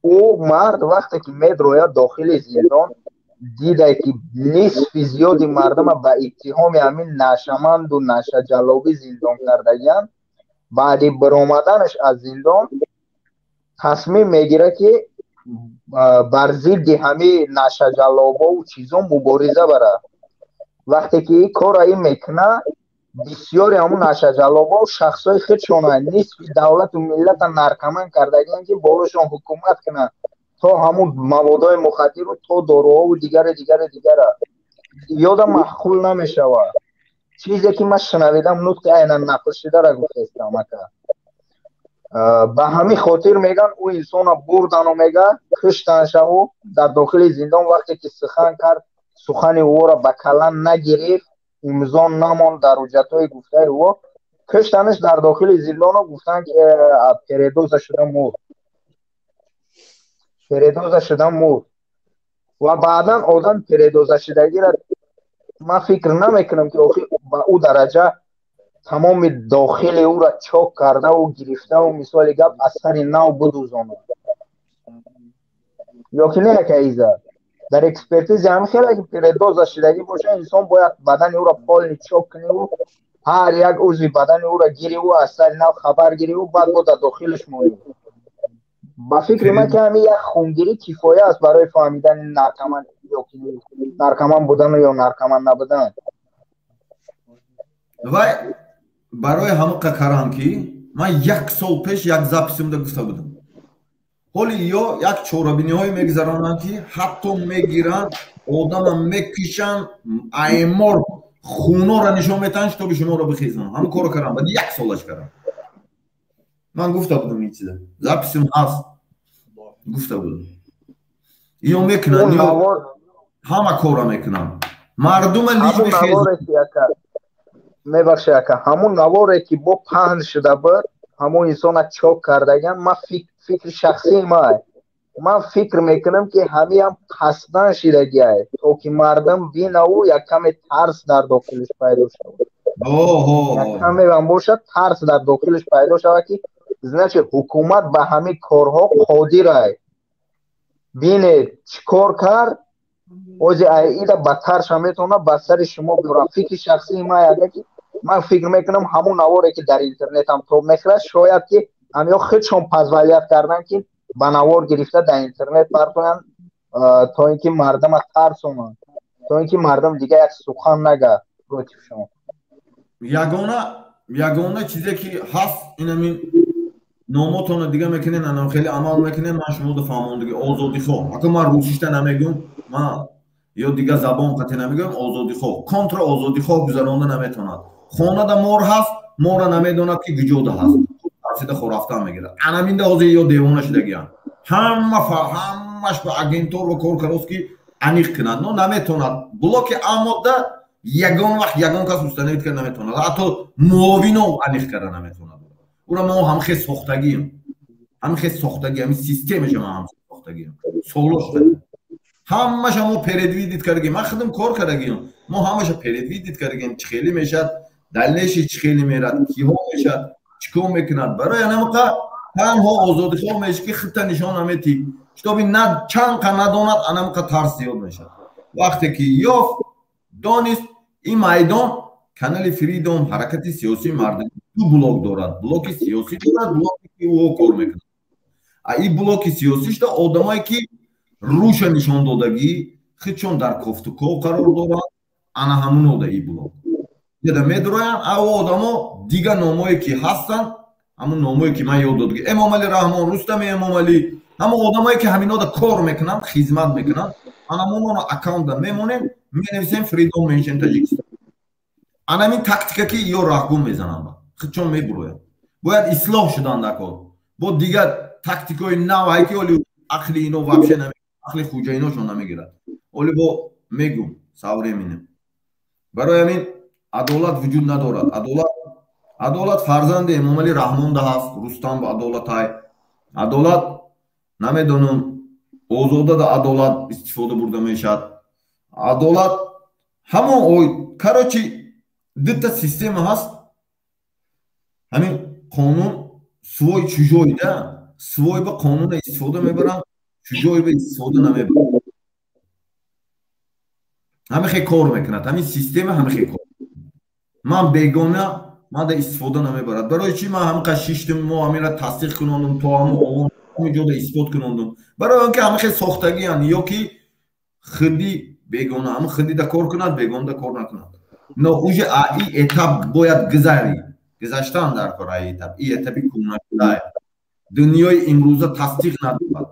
Ӯ мард вақте ки медрояд дохили зиндон, дидай, ки нисфи зиёди мардума ба иттиҳоми ҳамин нашаманду нашаҷаллобӣ зиндон кардагиянд. Баъди биромаданаш аз зиндон тасмим мегирад, ки бар зидди ҳамин нашаҷаллобову чизо мубориза барад. Вақте ки ин корро ин мекунад, бисёри ҳамун нашаҷаллобо шахсҳои худшонанд, нисфи давлату миллата наркоман кардагиянд, ки болошон ҳукумат кунанд, то ҳамун маводҳои мухаддиру то доруҳову дигаре, дигаре, дигара. Ёдам маъқул намешавад. Чизе ки ман шунавидам, нутқи айнан нақлшудара гуфтаистам, ака. Ба ҳамин хотир мегӯянд, ӯ инсона бурдану мега куштаншаву дар дохили зиндон вақте ки сухан кард, сухани ӯро ба калан нагирифт, имзо намонд дар ҳуҷҷатҳои гуфтаи ӯ, куштанаш дар дохили зиндону гуфтанд, ки передоза шуда мурд, передоза шуда мурд. Ва баъдан одам передозашудагиро ман фикр намекунам, ки охир ба ӯ дараҷа тамоми дохили ӯро чок кардаву гирифтаву, мисоли гап, аз сари нав бидӯзонад ё ки не. Ака Иззат, дар экспертиза ҳам хеле ки передоза шудагӣ боша, инсон бояд бадани ӯро полный чок куниву ҳар як узви бадани ӯро гириву аз сари нав хабар гириву баъд бо дар дохилаш монӣ. Ба фикри ман, ки ҳамин як хунгирӣ кифоя аст барои фаҳмидани наркоман ё наркоман будану ё наркоман набудан. Вай барои ҳамақа карам, ки ман як сол пеш як записимда гуфта будам. Ҳоли ё як чорабиниҳое мегузаронанд, ки ҳатто мегиранд, одама мекишанд, аймор хунора нишон метаҳанд, шитоби шуморо бихезонанд. Ҳамин корро кардам, баъд як солаш кардам. Ман гуфта будам, ин чиза записим ҳаст, гуфта будам. Ё мекунанд, ё ҳама корро мекунанд, мардума лиш. Мебахшед, ака, ҳамун наворе, ки бо паҳн шуда буд, ҳамун инсона чок кардаган, ман фикри шахсии ман, ман фикр мекунам, ки ҳамиам қасдан шидагиай, то ки мардум бинаву як каме тарс дар дохилиш пайдо шавад, як камеам бошад, тарс дар дохилиш пайдо шавад, ки значит ҳукумат ба ҳамин корҳо қодирай. Бинед, чӣ кор кард, ози ида бадтарша метавонад ба сари шумо биёрам. Фикри шахсии ман яга, ки ман фикр мекунам, ҳамун наворе, ки дар интернетам тоб мехӯрад, шояд ки ҳамиё худшон позволять карданд, ки ба навор гирифта дар интернет партоянд, то ин ки мардума тарсонанд, то ин ки мардум дига як сухан нага против шон. Ягона чизе, ки ҳаст, инамин номотонро дига мекунен, анам хеле амал мекунен. Ман шуморо фаҳмондиги озодихоҳ, ака, ман русишта намегӯм, ман ё дига забон қате намегӯям. Озодихоҳ контра озодихоҳ гузаронда наметавонад. Хонада мор ҳаст, мора намедонад, ки гуҷода ҳаст, тарсида хорафтан мегирад. Анаминда ҳозир ё девона шудагиям, ҳама ҳамаш ба агентурро кор кардост, ки аниқ кунад, но наметавонад. Блоки амода ягон вақт ягон кас установить карда наметавонад, ҳатто муовино аниқ карда наметавонад. Ура мо ҳамхе сохтагием, ҳамхе сохтагӣ, ҳамин системаша ма ҳам сохтагием, соло шуда ҳамаша мо предвидить кардагим. Ман худам кор кардагием, мо ҳамаша предвидить кардагием, чӣ хеле мешад, дальнейший чӣ хеле мерад, киҳо мешад, чӣ кор мекунад. Барои анамақа танҳо озодихоҳ мешад, ки худта нишон наметӣ, шитоби на чанд қа надонад, анамақа тарс зиёд мешавад. Вақте ки ёфт, донист, ин майдон канали Фридом, ҳаракати сиёсии мардум ду блок дорад: блоки сиёсӣ дорад, блоке, ки ӯ кор мекунад. А ин блоки сиёсишда одамое, ки рӯша нишон додагӣ, худшон дар кофтуков қарор доранд, ана ҳамунода ин блок яда медуроянд. А одамо дига номое, ки ҳастанд, ҳамун номое, ки ман ёд додагӣ: Эмомалӣ Раҳмон, Рустами Эмомалӣ, ҳамон одамое, ки ҳаминода кор мекунанд, хизмат мекунанд, анамононо аккаунтда мемонем. Менависем Freedom Mention Таҷикистон. Анамин тактика, ки ё раҳгум мезананд, худчон мебурояд. Бояд ислоҳ шудан дар кор. Бо дигар тактикаҳои нав ҳай, ки оли ақли ино вообще ақли хуҷаиношон намегирад. Оли бо мегум со временем. Барои ҳамин адолат вуҷуд надорад. Адолат фарзанди Эмомалӣ Раҳмонда ҳаст, Рустам ба адолатай. Адолат, намедонам, Озодада адолат истифода бурда мешавад. Адолат ҳамон ой, короче, дута система ҳаст. Ҳамин қонун свой, чужой да. Свой ба қонуна истифода мебаранд, чужой ба истифода намебаранд. Ҳамин хел кор мекунад ҳамин система, ҳамин хел кор. Ман бегона, ман да истифода намебарад. Барои чӣ ман ҳамин қад шиштим, мо ҳаминра тасдиқ кунондум, то ҳамон ҳамин ҷода исбот кунондум? Барои он ки ҳамин хел сохтагиянд, ё ки хиди бегона ҳамин хидида кор кунад, бегонада кор накунад. Но уже и этап бояд гузарӣ, гузаштан дар кор. А этап, и этапи кӯнашуда дунёи имрӯза тасдиқ надорад,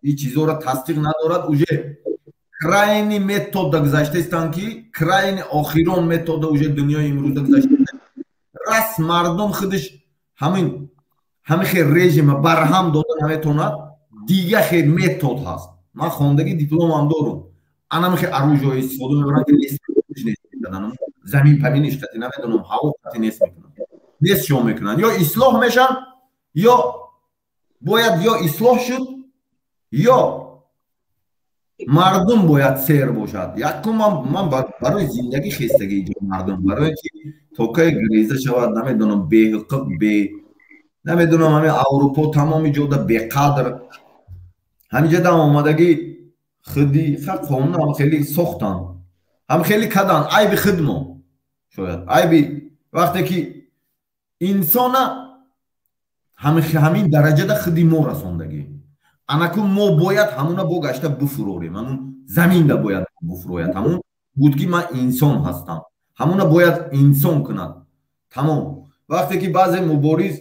и чизоро тасдиқ надорад. Уже крайний метода гузаштаистанд, ки крайний охирон метода уже дунёи имрӯза гузашта. Рас мардум худаш ҳамин хел режима барҳам дода наметавонад. Дига хел метод ҳаст. Ман хондагӣ, дипломам дорум. Анам хел оружие истифода мебарам, ки замин паминиш қати, намедонам, ҳаво қати нест мекунанд, нест шо мекунанд. Ё ислоҳ мешаванд, ё бояд ё ислоҳ шуд, ё мардум бояд сер бошад. Якум ман барои зиндагӣ хестагӣ иҷо мардум, барое ки то кай греза шавад, намедонам, беҳуқуқ, бе, намедонам, ҳамин Аврупо тамоми ҷода беқадр. Ҳаминҷа дам омадагӣ худи ха қонун ҳам хеле сохтанд, ҳам хеле кадан. Айби худмо шояд, айби вақте ки инсона ҳамин дараҷада худи мо расондагӣ. Анакун мо бояд ҳамуна бо гашта буфурорем, ҳамун заминда бояд буфурояд. Ҳамун буд, ки ман инсон ҳастам, ҳамуна бояд инсон кунад, тамом. Вақте ки баъзе мубориз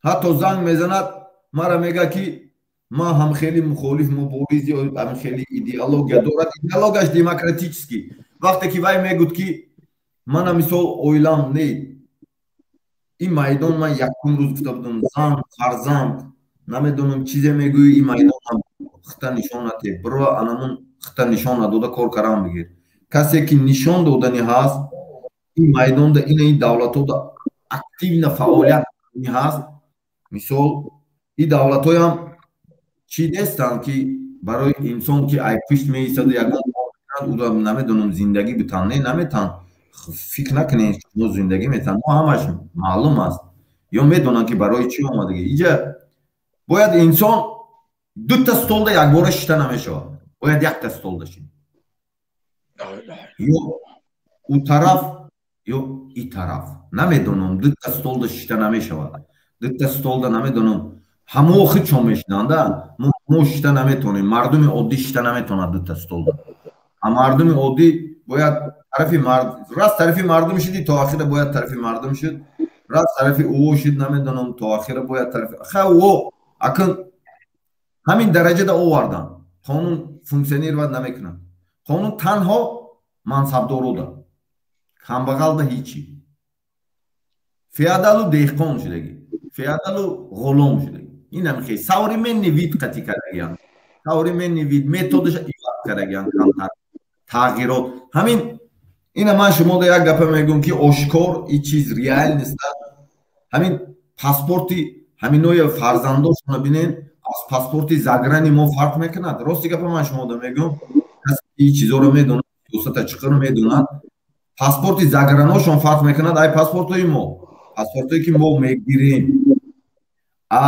ҳатто занг мезанад мара, мега, ки ман ҳам хеле мухолиф, мубориз ё ҳам хеле идеология дорад, идеологияш демократический. Вақте ки вай мегӯд, ки мана мисол оилам не, ин майдон, ман якум рӯз гуфта будам, зан, фарзанд, намедонам, чизе мегӯӣ, ин майдонам хита нишон нате, биро анамун хита нишон надода кор карам бигир. Касе ки нишон додани ҳаст ин майдонда, ина ин давлатҳода активно фаъолият ҳаст. Мисол, ин давлатҳоям чӣ нестанд, ки барои инсон, ки ай пушт меистаду ягон ӯро, намедонам, зиндагӣ битан. Не, наметан. Фикр накунед, шумо зиндагӣ метан. Мо ҳамаш маълум аст, ё медонанд, ки барои чӣ омадагӣ иҷа. Бояд инсон дута столда якбора шита намешавад, бояд якта столда шид, ё ӯ тараф, ё и тараф, намедонам. Дута столда шита намешавад, дута столда, намедонам, ҳамо худшон мешинанда, мо шита наметавонем. Мардуми оддӣ шита наметавонад дута столда. А мардуми оддӣ бояд тарафи раст, тарафи мардум шиди, то ахира бояд тарафи мардум шуд, раст тарафи ӯ шуд, намедонам, то ахира бояд тарафи ха ӯ. Акн ҳамин дараҷада овардан, қонун функционировать намекунад. Қонун танҳо мансабдорода, камбағалда ҳичи. Феодалу деҳқон шудагӣ, феодалу ғулом шудагӣ. Инам хел современный вид қатӣ кардагиан, современный вид методаш иваз кардагиан камтар, тағйирот. Ҳамин ина ман шумода як гапа мегӯм, ки ошкор и чиз реальность. Ҳамин паспорти ҳаминоя фарзандошона бинен, аз паспорти заграни мо фарқ мекунад. Рости гапа ман шумода мегӯм, касе ки чизоро медонад, сиёсата чиқиро медонад, паспорти заграношон фарқ мекунад ай паспортҳои мо. Паспортҳое ки мо мегирем, а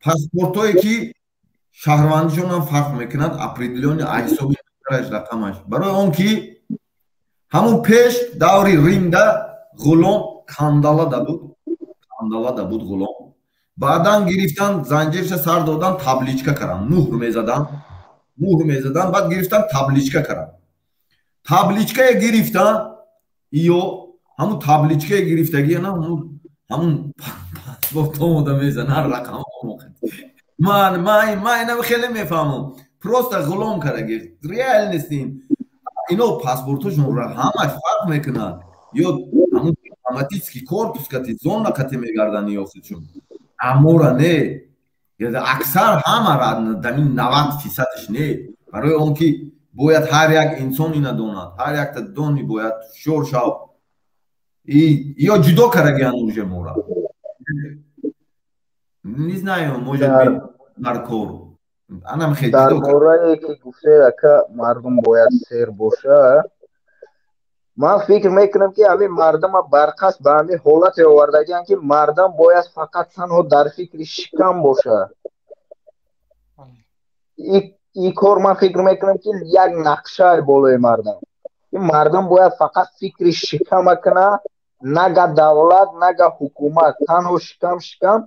паспортҳое ки шаҳрвандишонам фарқ мекунад определённый аз ҳисоби рақамаш. Барои он ки ҳамун пеш даври Римда ғулом кандалада буд, кандалада буд ғулом. Баъдан гирифтан, занҷирша сар додан, табличка кардан, муҳр мезадан, муҳр мезадан. Баъд гирифтан, табличка кардан, табличкае гирифтан, ё ҳамун табличкае гирифтагӣ, на ҳамун паспорт омода мезанан рақам. Ман инам хеле мефаҳмам, просто ғулом кардаги реальность ин. Ино паспортошонро ҳамаш фарқ мекунад, ё ҳамун дипломатический корпус кати, зона кати мегардани ё худшон, амора не, аксар ҳамара дамин 90 фисадаш не. Барои он ки бояд ҳар як инсон ина донад, ҳар якта дони бояд ҳушёр шав. Ё ҷудо карагиан уже мора, не знаю, может быть, дар кор. Дар бораe ки гуфтед, ака, мардум бояд сер боша, ман фикр мекунам, ки ҳамин мардума барқасд ба ҳамин ҳолате овардагианд, ки мардум бояд фақат танҳо дар фикри шикам боша. Ин кор, ман фикр мекунам, ки як нақшаи болои мардум. Ин мардум бояд фақат фикри шикама куна, нага давлат, нага ҳукумат, танҳо шикам, шикам.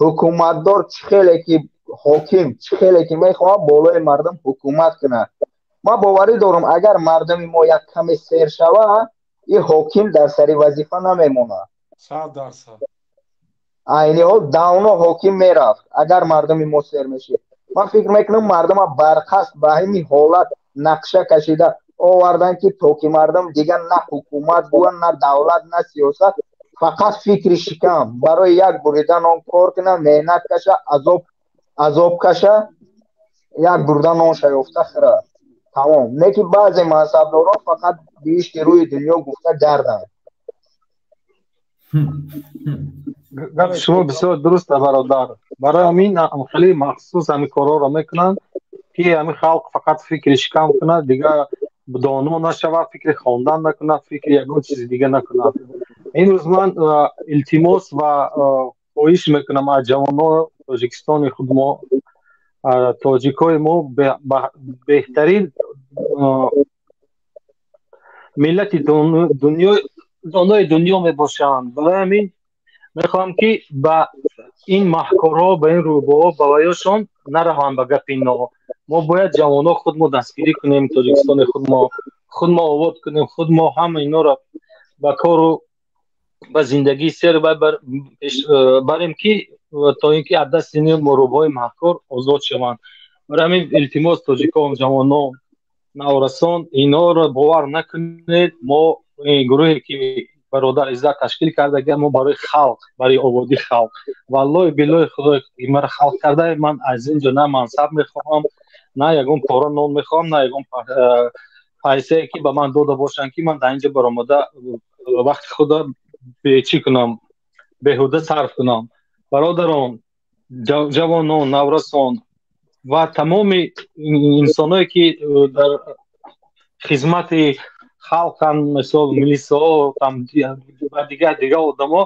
Ҳукуматдор чӣ хеле ки, ҳоким чӣ хеле ки мехоҳад, болои мардум ҳукумат кунад. Ман боварӣ дорам, агар мардуми мо як каме сер шавад, ин ҳоким дар сари вазифа намемонад. 100%. Айни ҳол давно ҳоким мерафт, агар мардуми мо сер мешид. Ман фикр мекунам, мардума барқасд ба ҳамин ҳолат нақша кашида оварданд, ки то ки мардум дигар на ҳукумат гӯянд, на давлат, на сиёсат, фақат фикри шикам, барои як бурида нон кор кунад, меҳнат каша, азоб азоб каша, як бурда нонша ёфта хӯра, тамом. Не ки баъзе мансабдорон фақат биҳишти рӯи дунё гуфта гарданд. Гапи шумо бисёр дуруста, бародар. Барои ҳамин хеле махсус ҳамин корҳоро мекунанд, ки ҳамин халқ фақат фикри шикам кунад, дигар доно нашавад, фикри хондан накунад, фикри ягон чизи дига накунад. Имрӯз ман илтимос ва хоҳиш мекунам аз ҷавоно Тоҷикистони худ мо, тоҷикои мо беҳтарин миллати донои дунё мебошанд. Барои ҳамин мехоҳам, ки ба ин маҳкорҳо, ба ин рӯбоҳо, ба ваёшон нараванд, ба гапи ино. Мо бояд ҷавоно худмо дастгирӣ кунем, Тоҷикистони худмо худмо обод кунем, худмо ҳама инора ба кору ба зиндагии сер барем, ки то ин ки аз дасти ин рӯбоҳои маҳкор озод шаванд. Барои ҳамин илтимос, тоҷикон, ҷавонон, наврасон, инҳоро бовар накунед. Мо гурӯҳе ки бародар Иззат ташкил карда, мо барои халқ, барои ободии халқ. Валлоҳи биллоҳи, Худои маро халқ карда, ман аз ин ҷо на мансаб мехоҳам, на ягон пора нон мехоҳам, на ягон пайсае ки ба ман дода бошанд, ки ман дар ин ҷо баромада вақти худро бечӣ кунам, беҳуда сарф кунам. Бародарон, ҷавонон, наврасон ва тамоми инсоное ки дар хизмати халқанд, мисол милисаҳо ва дигар дигар одамо,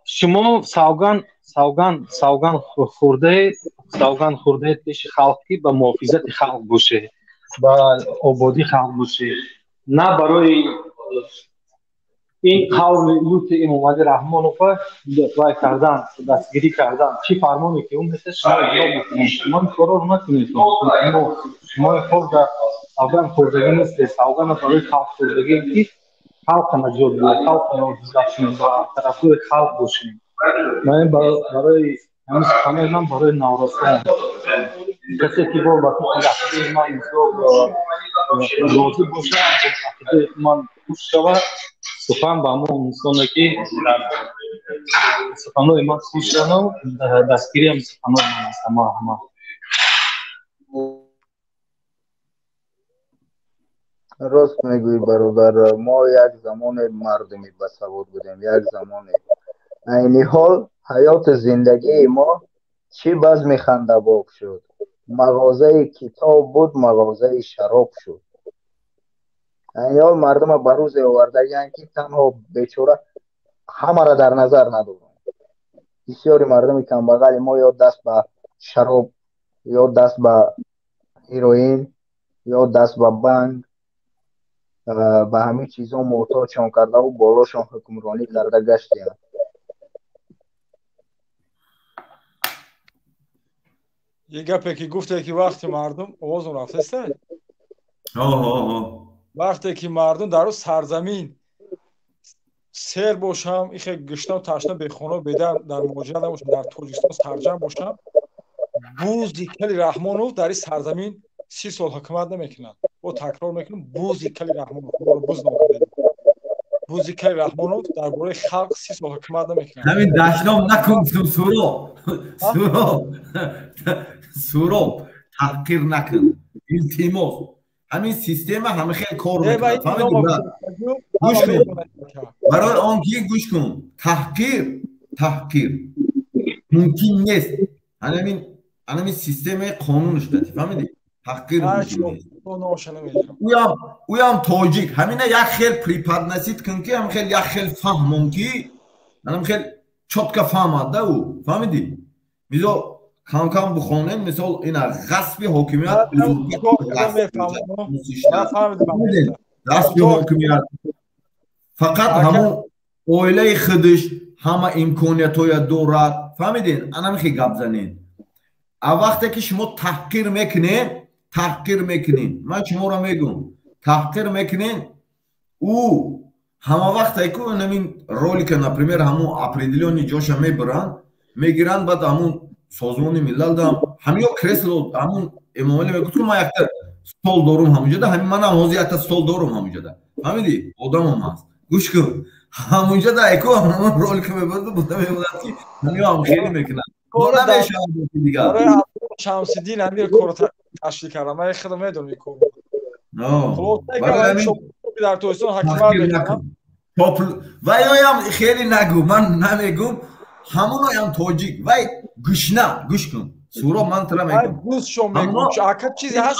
шумо савган, савган, савган хӯрдаед, савган хӯрдаед пеши халқ, ки ба муҳофизати халқ бошед, ба ободии халқ бошед, на барои ин қавми лути Эмомалӣ Раҳмонова вай кардан, дастгирӣ кардан. Чӣ фармоне ки ӯ меса, шумо иҷро мекунед. Шумо ин корро накунед. Шумо ин кор дар савган хӯрдагӣ нестед, савгана барои халқ хӯрдагием, ки халқа наҷот диҳед, халқа муҳофизат кунем, ба тарафдори халқ бошем. Ман барои ҳамин суханои ман барои наврасон, касе ки бо ба фикри ақидаи ман, мисол, розӣ бошад, ақидаи ман хуш шавад, сухан ба ҳамон инсоне ки дар суханои ман хуш шавад, дастгирии ҳамин суханои ман аст. Марҳамат. Рост мегӯӣ, бародар. Мо як замоне мардуми басавод будем, як замоне. Айни ҳол ҳаёту зиндагии мо чӣ базми хандабоб шуд. Мағозаи китоб буд, мағозаи шароб шуд. Айни ҳол мардума ба рӯзе овардагианд, ки танҳо бечора, ҳамаро дар назар надорам, бисёри мардуми камбағали мо ё даст ба шароб, ё даст ба ҳероин, ё даст ба банг, ба ҳамин чизҳо муҳтоҷшон кардаву болошон ҳукмронӣ карда гаштианд. Як гапе ки гуфте, ки вақти мардум, овозум рафтеста, вақте ки мардум дар сарзамин сер бошам, ихе гуштам, ташна, бехона, бедар, дар муҳоҷират набошам, дар Тоҷикистон сарҷам бошам, бузи кали Раҳмонов дар ин сарзамин 30 сол ҳукумат намекунад. Бо такрор мекунам, бузи Кали Раҳмонов моро буз ном карда. Бузи Кали Раҳмонов дар бораи халқ 30 сол ҳукумат намекунад. Ҳамин дашном накун, Суроб. Суроб. Суроб, таҳқир накун. Илтимос. Ҳамин система ҳама хел кор мекунад. Фаҳмидӣ? Гӯш кун. Барои он ки гӯш кун. Таҳқир мумкин нест. Ҳамин системаи қонунш дати, фаҳмидӣ? Таҳқир мумкин нест. Уям тоҷик. Ҳамина як хел преподносит кун ки ҳам хел як хел фаҳмон ки ҳам хел чётко фаҳмад да ӯ. Фаҳмидӣ? Мисол кам-кам бихонем, мисол ина ғасби ҳокимият, ғасби ҳокимият фақат ҳамон оилаи худаш ҳама имкониятҳоя дорад. Фаҳмидин? Анам хел гап занед. А вақте ки шумо таҳқир мекунед, ман шуморо мегӯм, таҳқир мекунед, ӯ ҳама вақт айку ҳамин ролика, например, ҳамон определённый ҷоша мебаранд, мегиранд, баъд ҳамон Созмони Миллал дам ҳамиё кресло ҳамон Эмомалӣ мегӯяд ки ман якта стол дорум ҳамонҷода, ҳамин манам ҳозир якта стол дорум ҳамонҷода. Фаҳмидӣ? Одамам ҳаст. Гӯш кун. Ҳамонҷода айку ҳамон ролика мебарад, буда мемонад ки ҳамиё ҳам хеле мекунанд. Намешавад дигар. Шамсиддин ҳамин корро ташкил кардам. Ман худам медонам ин корро. Дар Тоҷикистон ҳукумат мекунам. Вай оям хеле нагӯ, ман намегӯм. Ҳамоноям тоҷик. Вай гӯшна, гӯш кун. Суроб, ман тра мегӯм. Ака чизе ҳаст,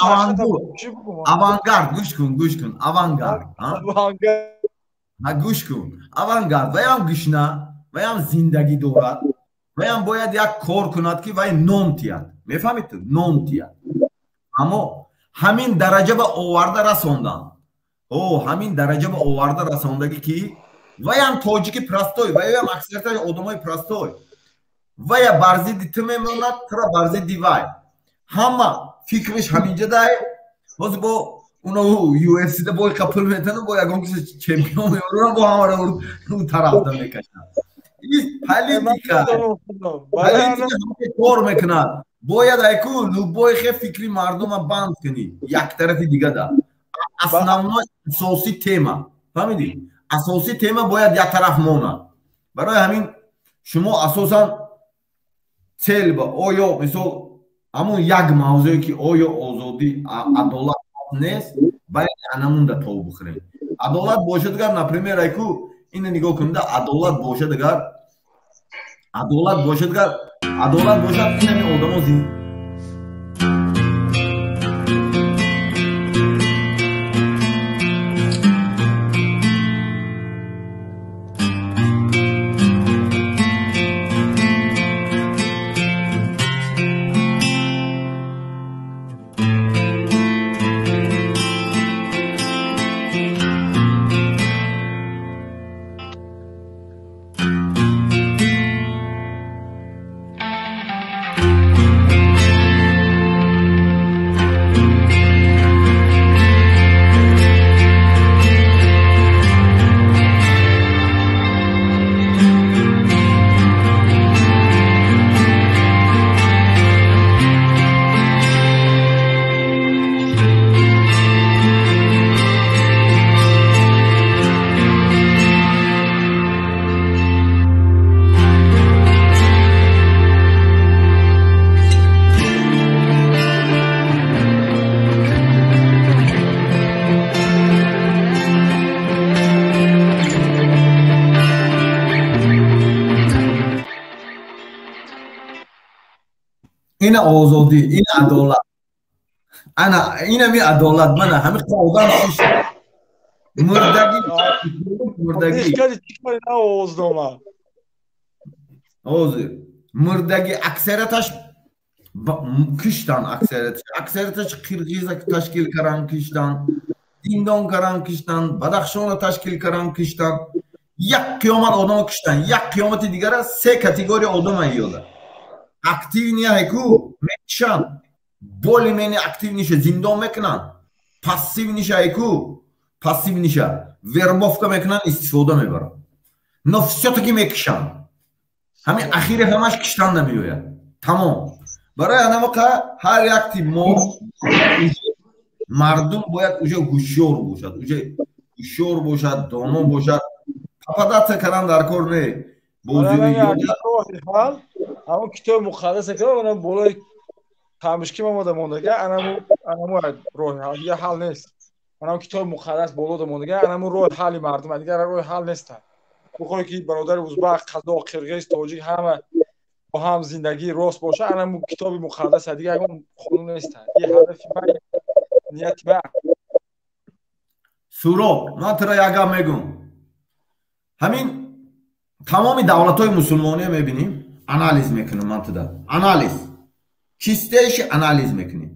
авангард, гӯш кун, гӯш кун. Авангард. Ҳа, гӯш кун. Авангард. Ваям гӯшна, ваям зиндагӣ дорад. Ваям бояд як кор кунад ки вай ном тият. Мефаҳмед ту? Ном тият. Аммо ҳамин дараҷа ба оварда расондан. О, ҳамин дараҷа ба оварда расондагӣ ки ваям тоҷики простой, ваям аксарияти одамои простой. Вая бар зидди ту мемонад, тура бар зидди вай. Ҳама фикриш ҳаминҷа дай. Ҳозир бо уно UFC-да бо қапул метану бо ягон киси чемпион меорам, бо ҳамаро ӯ тарафда мекашад. Ин политика. Политика кор мекунад. Бояд айку любой хе фикри мардума банд кунӣ як тарафи дига да. Основной асосӣ тема. Фаҳмидӣ? Асосӣ тема бояд як тараф монад. Барои ҳамин шумо асосан цел ба оё мисол ҳамон як мавзӯе ки оё озодӣ адолат нест, бояд анамунда тов бихӯрем. Адолат бошад агар, например, айку ина нигоҳ кунда, адолат бошад агар, адолат бошад агар, адолат бошад, инами одамо ина озодӣ, ин адолат. Ана инами адолат, мана ҳамин одам шиш. Мурдагӣ, мурдагӣ. Ҳозир мурдагӣ аксарияташ киштан, аксарияташ қирғиза ташкил кардан киштан, зиндон кардан киштан, Бадахшонро ташкил кардан киштан. Як қиёмат одамо киштан, як қиёмати дигара се категория одама ёда. Активни ҳайку мекушанд, более-менее активниша зиндон мекунанд, пассивниша ҳайку пассивниша вербовка мекунанд, истифода мебаранд. Но всё-таки мекушанд. Ҳамин ахири ҳамаш киштан намеояд. Тамом. Барои анамоқа ҳар як тип мо Мардум бояд уже ҳушёр бошад, уже ҳушёр бошад, доно бошад. Попадаться кардан дар кор не. Ҳамон китоби муқаддасе ки болои қамишки омода мондага, анаму роҳи ҳал, дигар ҳал нест. Анаму китоби муқаддас болода мондага, анаму роҳи ҳалли мардум, дигар роҳи ҳал нест. Бихоҳе ки бародари узбак, қазоқ, қирғиз, тоҷик ҳама бо ҳам зиндагии рост боша, анаму китоби муқаддас, дигар ягон қонун нест. И ҳадафи ман, нияти ман. Суроб, ман туро як гап мегӯм. Ҳамин тамоми давлатҳои мусулмония мебинем, анализ мекунам ман туда, анализ, чистейший анализ мекунем.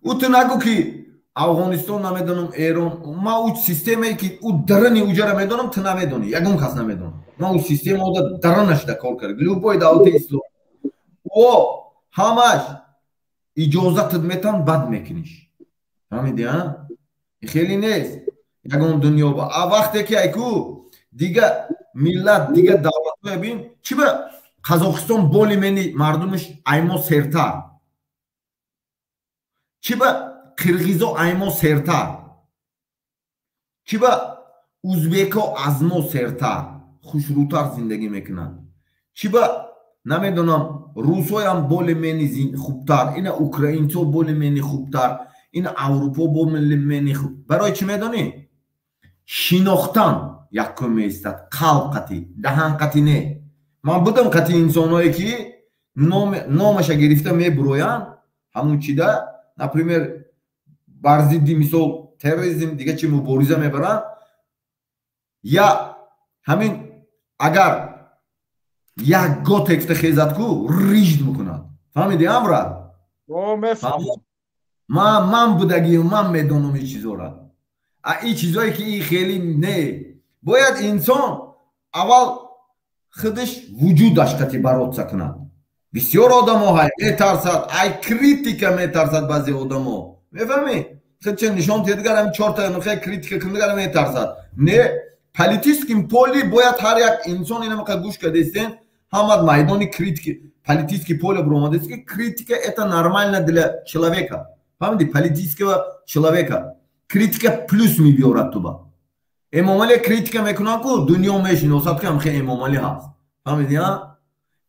Ӯ ту нагӯ ки Афғонистон, намедонам, Эрон. Ман ӯ системае ки ӯ дарани уҷара медонам, ту намедонӣ, ягон кас намедонам. Ман ӯ системаода даранашда кор кард. Любой давлати ислом о ҳамаш иҷозатат метан, бад мекуниш, фаҳмиди? А хеле нест ягон дунё. А вақте ки айку дига миллат, дига давлатҳое бин, чӣ ба Қазоқистон более-менее мардумаш аймо сертар, чӣ ба қирғизо аймо сертар, чӣ ба узбеко аз мо сертар, хушрӯтар зиндагӣ мекунанд, чӣ ба, намедонам, русоям более-менее хубтар, ина украинцо более-менее хубтар, ина аврупо более-менее хуб? Барои чӣ медонӣ? Шинохтан якум меистад, қалб қатӣ, даҳан қатӣ не. Ман будам қатъи инсонҳое ки номаша гирифта мебуроянд, ҳамун чида, например, бар зидди, мисол, терроризм, дига чи мубориза мебаранд. Я ҳамин агар як готекфта хезад ку, рижд мекунад, фаҳмиди, амра? Ман будагиюм, ман медонам ин чизора. А ин чизое ки ин хеле не, бояд инсон аввал худаш вуҷудаш қати бороться кунад. Бисёр одамо ҳай метарсад, ай критика метарсад баъзе одамо, мефаҳмӣ? Худча нишон тедигар, ҳами чорта нухе критика кунdigар метарсад. Не, политическим поле бояд ҳар як инсон инамақа гӯш кардестен, ҳамад майдони критики, политический поле буромадест ки критика — это нормально для человека, фаҳмиди? Политического человека критика плюс мебиёрад. Туба Эмомалӣ критика мекунад ку, дунё мешиносад ки ҳамхе Эмомалӣ ҳаст, фаҳмиди?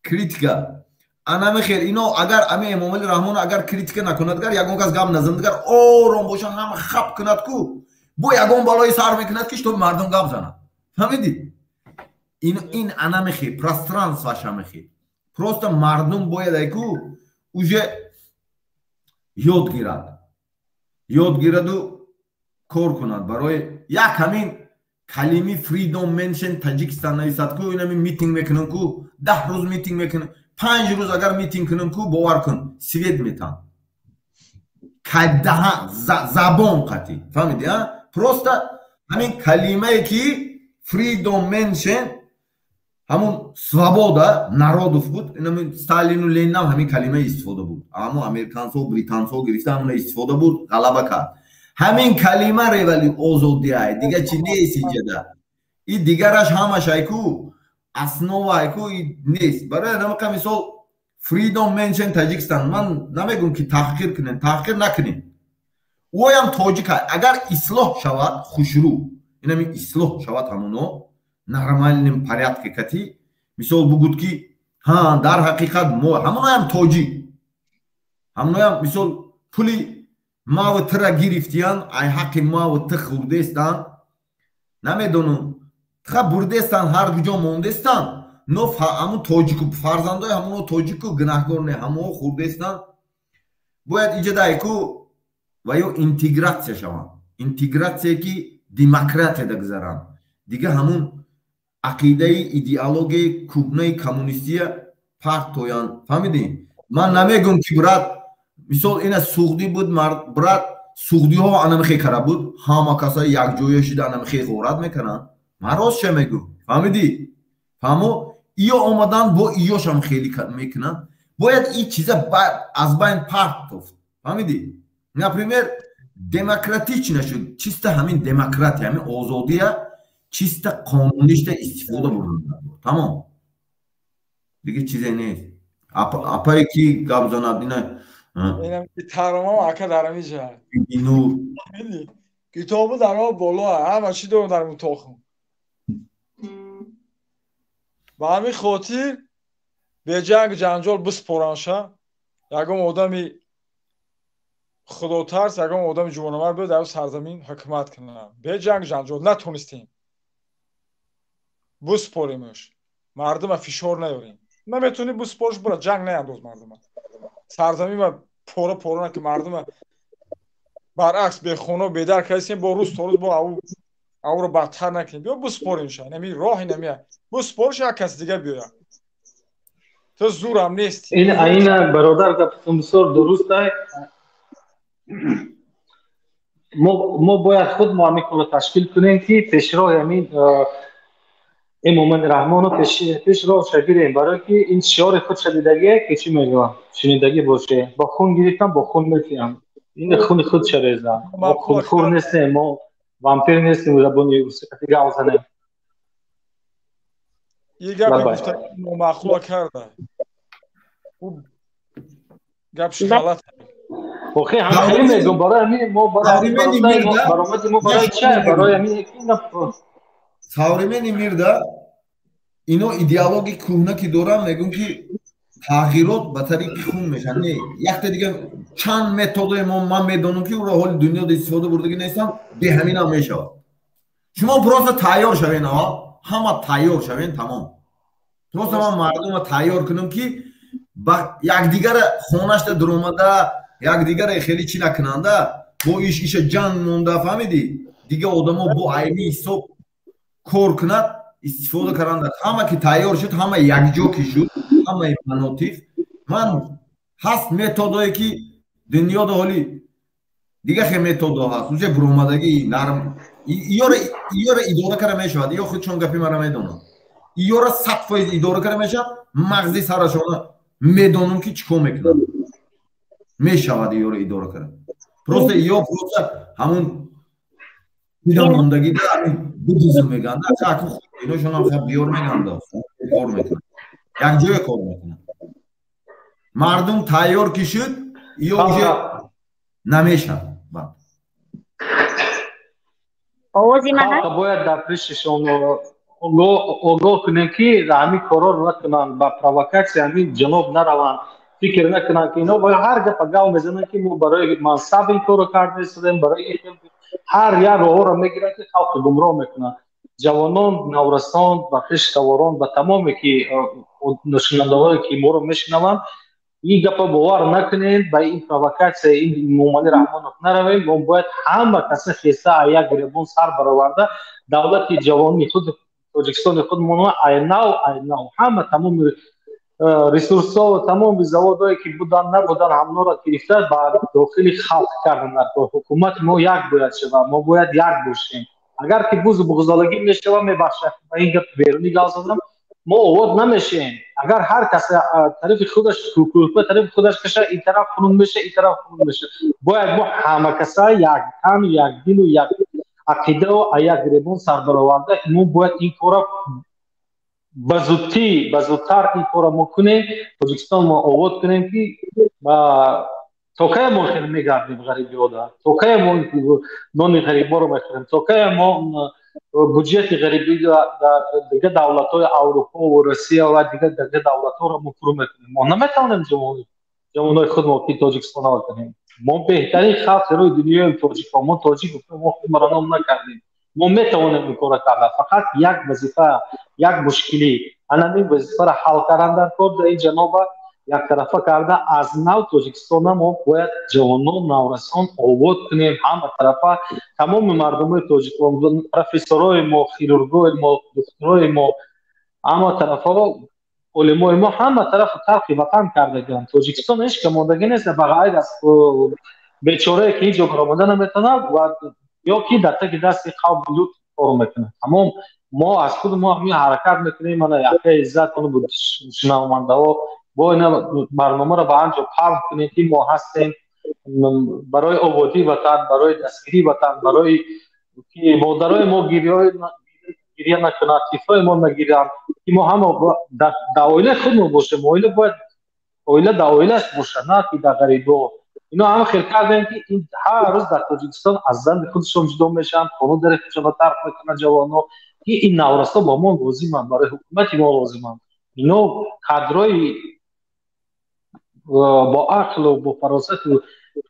Критика анамихел ино агар ами Эмомали Раҳмон агар критика накунадгар, ягон кас гап назандгар, ором боша, ҳама хап кунад ку, бо ягон балои сар мекунад ки чтоб мардум гап занад, фаҳмиди? Ин анамихе пространство шамихе. Просто мардум бояд айку уже ёд гирад, ёд гираду кор кунад. Барои як ҳамин калими Freedom Menschen Таҷикистон нависад ку, инами митинг мекунам ку, 10 рӯз митинг мекунам, 5 рӯз агар митинг кунам ку, бовар кун, свет метан кайдаҳа забон қатӣ, фаҳмиди? А просто ҳамин калимае ки Freedom Menschen, ҳамун свобода народов буд. Инами Сталину Ленинам ҳамин калима истифода буд, аммо американсо, британсо гирифта, ҳамуна истифода буд, ғалаба кард. Ҳамин калима револи озодиай, дига чи нест иҷада. И дигараш ҳамаш айку основа айку нест. Барои намақа, мисол, Freedom Menschen Таҷикистон, ман намегӯм ки таҳқир кунем, таҳқир накунем. Ӯям тоҷик, агар ислоҳ шавад хушрӯ, инами ислоҳ шавад, ҳамуно нормальном порядке кати, мисол, бугуд ки ҳа, дар ҳақиқат мо ҳамоноям тоҷик, ҳамоноям, мисол, пули маву тира гирифтиян, ай ҳаққи маву ты хӯрдестан, намедонам, ха, бурдестан, ҳар куҷо мондестан, но ҳамун тоҷику фарзандои ҳамоно тоҷику гунаҳгор не, ҳамоно хӯрдестан. Бояд иҷадайку ва ё интегратсия шаванд, интегратсия ки демократияда гузаранд, дига ҳамун ақидаи идеологияи кӯҳнаи коммунистия партоянд, фаҳмидӣ? Ман намегӯм ки, брат, мисол, ина суғдӣ буд, брат, суғдиҳо анамихе кара буд, ҳама каса якҷоя шида анамихе ғорат мекунанд. Ман ростша мегӯм, фаҳмидӣ? Фаҳмо, иё омадан бо иёшам хеле мекунанд. Бояд ин чиза аз байн партофт, фаҳмидӣ? Например, демократично шуд, чисто ҳамин демократия, ҳамин озодия чисто қонуништа истифода бурдан, тамом, дига чизе нест. Апае ки гап занад, ина. Инам гитарамам ака дар ҳамиҷа. Нур. Китобу дар об боло, ҳама чӣ дорам дар утоқам. Ба ҳамин хотир беҷанг ҷанҷол биспоранша, ягон одами худотарс, ягон одами ҷувонамард биёд дар сарзамин ҳукумат кунад. Беҷанг ҷанҷол натонистем. Биспоримш. Мардума фишор наёрем. Наметонӣ биспорш, бура ҷанг наандоз мардума. Сарзаминма пора пора наки мардума баръакс бехона бедар кардем, бо рӯз то рӯз бо авро бадтар накунем. Биё биспоримша. Инами роҳ инамия. Биспорш, як кас дига биёяд. Ту зурам нест. Ин айна бародар, гапатон бисёр дуруст ай. Мо бояд худ мо ҳамин корро ташкил кунем, ки пешроҳи ҳамин Эмомали Раҳмонро пешроҳ гирем, барое ки ин шиори худ шадидагие ки чӣ мегӯям, шунидагӣ боше: бо хун гирифтам, бо хун метиҳам. Ин хуни худ шареза. Мо хунхӯр нестем, мо вампир нестем, забони русиқати гап занем. Ие гапе гуфта номаъқула карда. Гапши ғалат. Охе, ҳамин мегӯм, барои ҳамин мо баромади мо барои ча, барои ҳамин. Современный мирда ино идеологи кӯҳна ки дорам, мегӯм ки тағйирот ба тариқи хун мешавад. Не, якта дига чанд методое ман медонам, ки ӯро ҳоли дунёда истифода бурдагӣ нестам, беҳаминам мешавад. Шумо просто тайёр шавен, ҳама тайёр шавен, тамом. Просто ман мардумро тайёр кунам, ки ба якдигара хонашда дуромада, якдигара хеле чӣ накунанда, бо иш иша ҷанг монда, фаҳмидӣ, дига одамо бо айни ҳисоб кор кунад, истифода каранда. Ҳама ки тайёр шуд, ҳама якҷо ки шуд, ҳамаи манотиқ, ман ҳаст методое, ки дунёда ҳоли дига хе методо ҳаст, уже буромадагӣ нарм, иёра идора кара мешавад. Иё худшон гапи мара медонанд, иёра 100% идора кара мешавад. Мағзи сарашона медонам, ки чӣ кор мекунад, мешавад иёра идора кара. Просто иё просто ҳамун дидамондагӣ буддизм мегӯянд, иношонам биёр мегӯянд, кор мекунанд, якҷоя кор мекунанд. Мардум тайёр ки шуд, иё уже намешавад. Овози ман Халқа бояд дар пешишон огоҳ кунем, ки ҳамин корҳоро накунанд, ба провокатсия ҳамин ҷаноб нараванд, фикр накунанд, ки ино ҳар гапа гав мезананд, ки мо барои мансаб ин корро карда истодем, барои ҳар як роҳҳоро мегиранд, ки халқро гумроҳ мекунанд. Ҷавонон, наврасон, ба хештаворон, ба тамоме ки шунавандаҳое ки моро мешунаванд, ин гапа бовар накунед, ба ин провокатсия ин Эмомалӣ Раҳмонов наравем. Мо бояд ҳама каса хеста як гиребон сар бароварда, давлати ҷавонии худ, Тоҷикистони худмонро айнав айнав, ҳама тамоми ресурсҳо, тамоми заводҳое ки будан, набудан, ҳамноро гирифта ба дохили халқ кардан. Ҳукумати мо як бояд шавад, мо бояд як бошем. Агар ки бузу буғзолагӣ мешавад, мебахшад, ба ин гап берунӣ гап задам, мо овод намешем. Агар ҳар кас тарафи худаш кӯрпа тарафи худаш каша, ин тараф хунук меша, ин тараф хунук меша. Бояд мо ҳама каса як тан, як дилу як ақидау як гиребон сарбароварда, мо бояд ин корро ба зудтӣ, ба зудтар ин корро мо кунем, Тоҷикистон мо овод кунем, ки то кая мо хел мегардем ғарибиёда, то кая мо нони ғариборо мехӯрем, то кая мо буҷети ғарибӣ дар дигар давлатҳои Аврупо ва Россия ва дигар давлатҳоро мо фурӯ мекунем. Мо наметавонем ҷавонои худмо ки Тоҷикистон кунем. Мо беҳтарин халқи рӯи дунёем, тоҷикҳо. Мо тоҷик гуфтем, мо худмаро ном накардем. Мо метавонем ин корро карда, фақат як вазифа, як мушкилӣ, ана ин вазифаро ҳал кардан дар кор дар ин ҷаноба яктарафа карда, аз нав Тоҷикистона мо бояд ҷавонон, наврасон обод кунем ҳама тарафа. Тамоми мардумои тоҷик, профессорои мо, хирургои мо, духтурои мо, ҳама тарафаро олимои мо ҳама тарафу тарқи ватан кардагианд. Тоҷикистон ҳеҷ ка мондагӣ нест, ба ғайр аз бечорае, ки ҳеҷ ҷо баромада наметавонад ва ё ки дар таги дасти қавми лут кор мекунад. Тамом, мо аз худ мо ҳамин ҳаракат мекунем. Мана акаи Иззат буд, шунавандаҳо бо ина барномаро ба анҷо паҳн кунем, ки мо ҳастем барои ободии ватан, барои дастгирии ватан, барои ки модарои мо гиря накунад, тифлои мо нагиранд, ки мо ҳама дар оилаи худмо бошем. Оила бояд Оила дар оилаш бошад, на ки дар ғарибо. Ино ҳама хел кардем, ки ин ҳар рӯз дар Тоҷикистон аз зани худшон ҷудо мешаванд, хону дари худшонро тарк мекунанд ҷавонҳо, ки ин наврасо ба мо лозиманд, барои ҳукумати мо лозиманд. Ино кадрои бо ақлу бо фаросату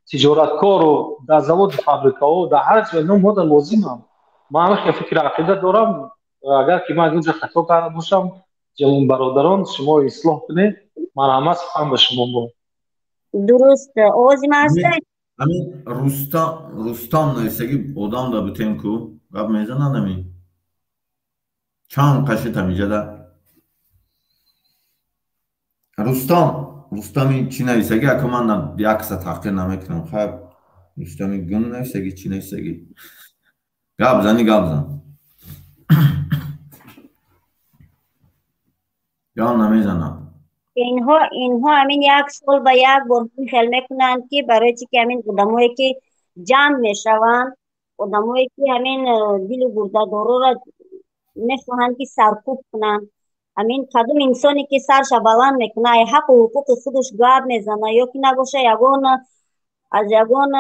тиҷораткору дар заводу фабрикаҳо, дар ҳар ҷо ино мода лозиманд. Ман ҳама хел фикри ақида дорам. Агар ки ман инҷо хато карда бошам, ҷавон бародарон, шумо ислоҳ кунед. Марҳамат, сухан ба шумо бод. Дуруст, овози ман ҳаст? Ҳамин Рустам, Рустам нависаги одам да бутем ку гап мезанад. Ҳамин чанд қашит ҳамиҷада Рустам, Рустами чӣ нависаги? Ака, ман якса таҳқир намекунам. Хайр, Рустами гум нависаги, чӣ нависаги? Гап зани, гап зан. Гап намезанам. Инҳо ҳамин як сол ба як бор хел мекунанд, ки барои чи ки ҳамин одамое ки ҷамъ мешаванд, одамое ки ҳамин дилу гурдадороро мехоҳанд ки саркӯб кунанд. Ҳамин кадом инсоне ки сарша баланд мекунад, ай ҳаққу ҳуқуқи худаш гап мезана, ё ки набоша ягон аз ягон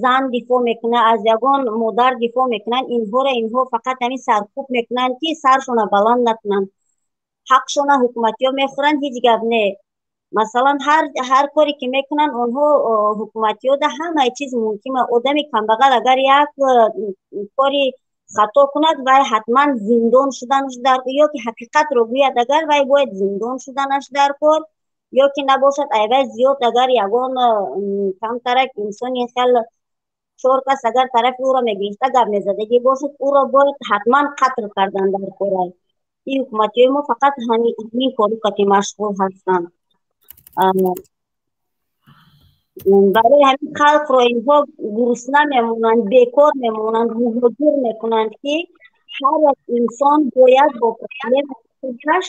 зан дифоъ мекунад, аз ягон модар дифоъ мекунанд, инҳоро инҳо фақат ҳамин саркӯб мекунанд, ки саршона баланд накунанд. Ҳақшона ҳукуматиҳо мехӯранд, ҳеҷ гап не. Масалан, ҳар коре ки мекунанд онҳо, ҳукуматиҳо, да ҳамаи чиз мумкин. Одами камбағал агар як кори хато кунад, вай ҳатман зиндон шуданаш дар, ё ки ҳақиқатро гӯяд агар, вай бояд зиндон шуданаш дар кор, ё ки набошад, айвай зиёд агар ягон камтарак инсони хел чор кас агар тарафи ӯро мегирифта гап мезадагӣ бошад, ӯро бояд ҳатман қатл кардан дар кора. Ин ҳукуматиҳои мо фақат ҳамин кору кати машғул ҳастанд. Барои ҳамин халқро инҳо гурусна мемонанд, бекор мемонанд, муҳоҷир мекунанд, ки ҳар як инсон бояд бо проблема худаш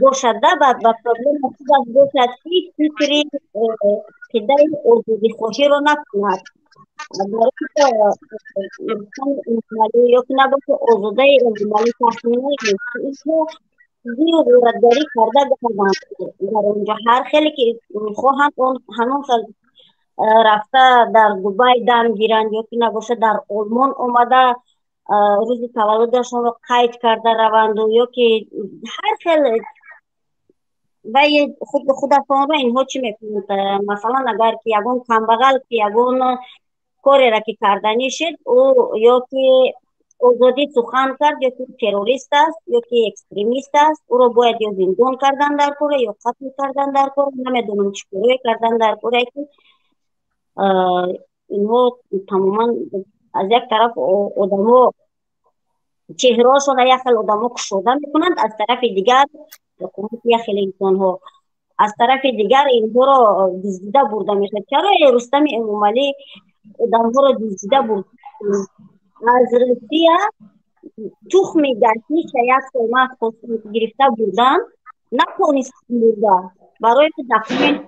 бошад, ба проблема худаш бошад, ки фикри қидаи озодихоҳиро накунад. Барои ё ки набошад, Озодаи Эмомалӣ тахминае, инҳо зиру ғоратгарӣ карда гарданд дар онҷо, ҳар хеле ки хоҳанд, он ҳамон хел рафта дар Дубай дам гиранд, ё ки набошад, дар Олмон омада рӯзи таваллудашонро қайд карда раванду, ё ки ҳар хел вай худашонро инҳо чӣ мекунанд. Масалан, агар ки ягон камбағал ки ягон кореро ки карданӣ шуд, ӯ ё ки озодӣ сухан кард, ё ки террорист аст, ё ки экстремист аст, ӯро бояд ё зиндон кардан дар кора, ё қатл кардан дар кора, намедонам чӣ корое кардан дар кора, ки инҳо тамоман аз як тараф одамо чеҳраҳошонро як хел одамо кушода мекунанд, аз тарафи дигар ҳукумати як хел инсонҳо, аз тарафи дигар инҳоро дуздида бурда мешавад. Чаро Рустами Эмомалӣ одамҳоро дуздида бурд аз Россия? Тухми гашниша як сол ман хостам гирифта бурдан, натонистам бурда, барои документ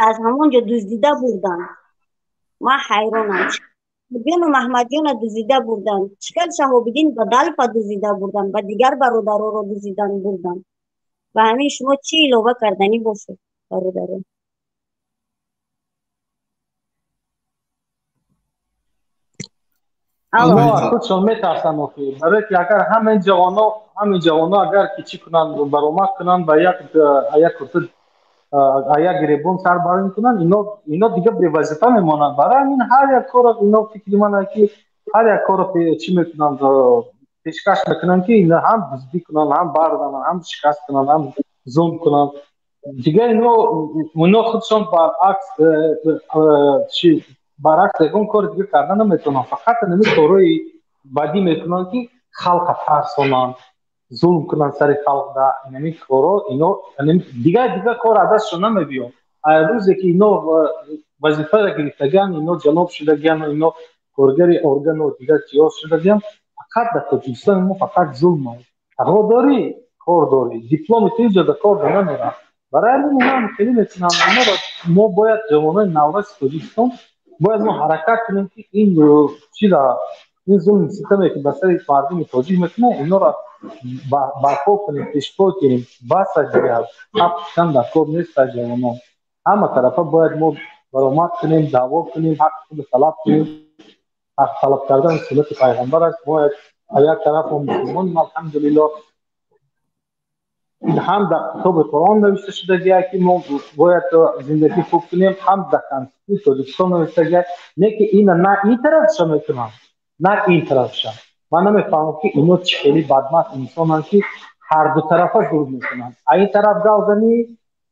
аз ҳамон ҷо дуздида бурдан. Ман ҳайронам. Ҷону Маҳмадҷона дуздида бурдан, чӣ хел Шаҳобиддин Бадалфа дуздида бурдан, ба дигар бародароро дуздидан бурдан. Ба ҳамин шумо чӣ илова карданӣ бошед, бародарон? Худшон метарсанд охи, барое ки агар ҳамин ҷавоно, ҳамин ҷавоно агар ки чӣ кунанд, баромад кунанд, ба як курта, як гиребон сар барин кунанд, ино дигар бевазифа мемонанд. Барои ҳамин ҳар як корро ино, фикри ман, ки ҳар як корро чӣ мекунанд, пешкаш мекунанд, ки ино ҳам дуздӣ кунанд, ҳам барзананд, ҳам шикаст кунанд, ҳам зулм кунанд. Дигар ино худшон баръакс чи, баръакс ягон кори дигар карда наметавонанд. Фақат ҳамин корҳои бадӣ мекунанд, ки халқа тарсонанд, зулм кунанд сари халқ. Да инами корҳо ино дигар кор аз дастшон намебиёд. Рӯзе ки ино вазифаро гирифтагиан, ино ҷаноб шудагиан, ино коргари органу дигар чиҳо шудагиан, фақат дар Тоҷикистони мо фақат зулм аст. Тағо дорӣ, кор дорӣ, дипломи ту иҷода кор намерад. Барои ҳамин ино хеле мекунанд. Иноро мо бояд, ҷавонони навраси Тоҷикистон, бояд мо ҳаракат кунем, ки ин чира, ин зулми ситаме, ки ба сари мардуми тоҷик мекунад, инора Барпо кунем, пешпо кунем. Бас дигар ҳақ дар кор нест. Ҷавонон, ҳама тарафа бояд мо баромад кунем, даъво кунем, ҳаққи худро талаб кунем. Ҳақ талаб кардан суннати пайғамбар аст. Бояд як тараф мо мусулмонем, алҳамдулиллоҳ. Ҳам дар китоби Қуръон навишта шудагия, ки мо бояд зиндагӣ хуб кунем, ҳам дар Конститутсияи Тоҷикистон навиштагия. Не ки ина на ин тарафша мекунам, на ин тарафша. Ман намефаҳмам, ки ино чӣ хеле бадмаст инсонанд, ки ҳарду тарафа зулм мекунанд. А ин тараф гап занӣ,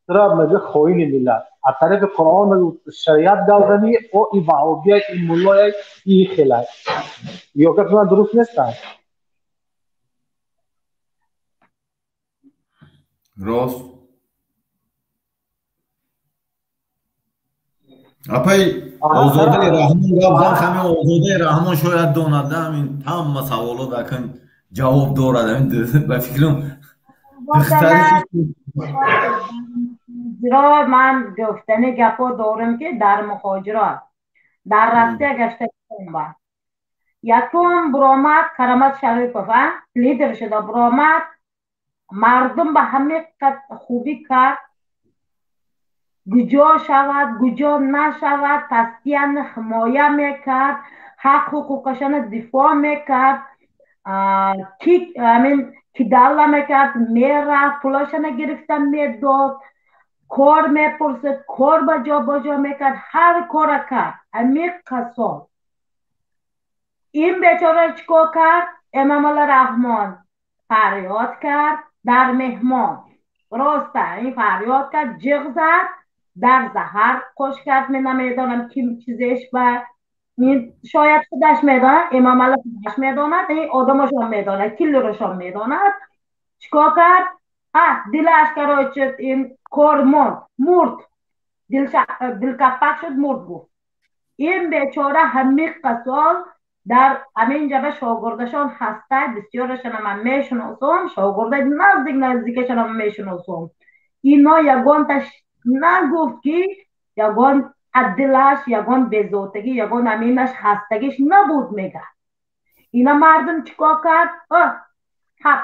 тараф мега хоини миллат, аз тарафи Қуръону шариат гап занӣ, о и ваҳобия, и муллоя, и хелай. Ё гапи ман дуруст нестанд? Рост, апай Озодаи Раҳмон гап зан. Ҳамин Озодаи Раҳмон шояд донад, ҳамин ҳама саволот акн ҷавоб дорад. Ҳамин ба фикрам. Ман гуфтани гапо дорам, ки дар муҳоҷирот, дар Россия гашта ба якум буромад Каромат Шарипов, лидер шуда буромад, мардум ба ҳамин қад хубӣ кард. Гуҷо шавад, гуҷо нашавад, пастиян ҳимоя мекард, ҳақ ҳуқуқашона дифоъ мекард, ки амин кидалла мекард, мерафт, пулашона гирифта медод, кор мепурсид, кор ба ҷо ба ҷо мекард, ҳар кора кард. Амиқ қасол ин бечора чӣ кор кард? Эмомалӣ Раҳмон фарёд кард дар меҳмон, роста ин фарёд кард, ҷиғ зад, дар заҳар қош кард. Мен намедонам, ким чизеш ба шояд худаш медонад, Эмомалӣ худаш медонад, ин одамошон медонад, киллерошон медонад. Чикор кард? А дилаш, короче, ин кор монд, мурд, дилкапак шуд, мурд, гуфт. Ин бечора ҳамиққа сол дар ҳамин ҷаба шогирдашон ҳаста, бисёрашона ман мешиносам, шогирдаи наздик наздикашона ман мешиносам. Ино ягонташ нагуфт, ки ягон дилаш ягон безотагӣ, ягон аминаш хастагиш набуд, мега. Ина мардум чикор кард? Ҳақ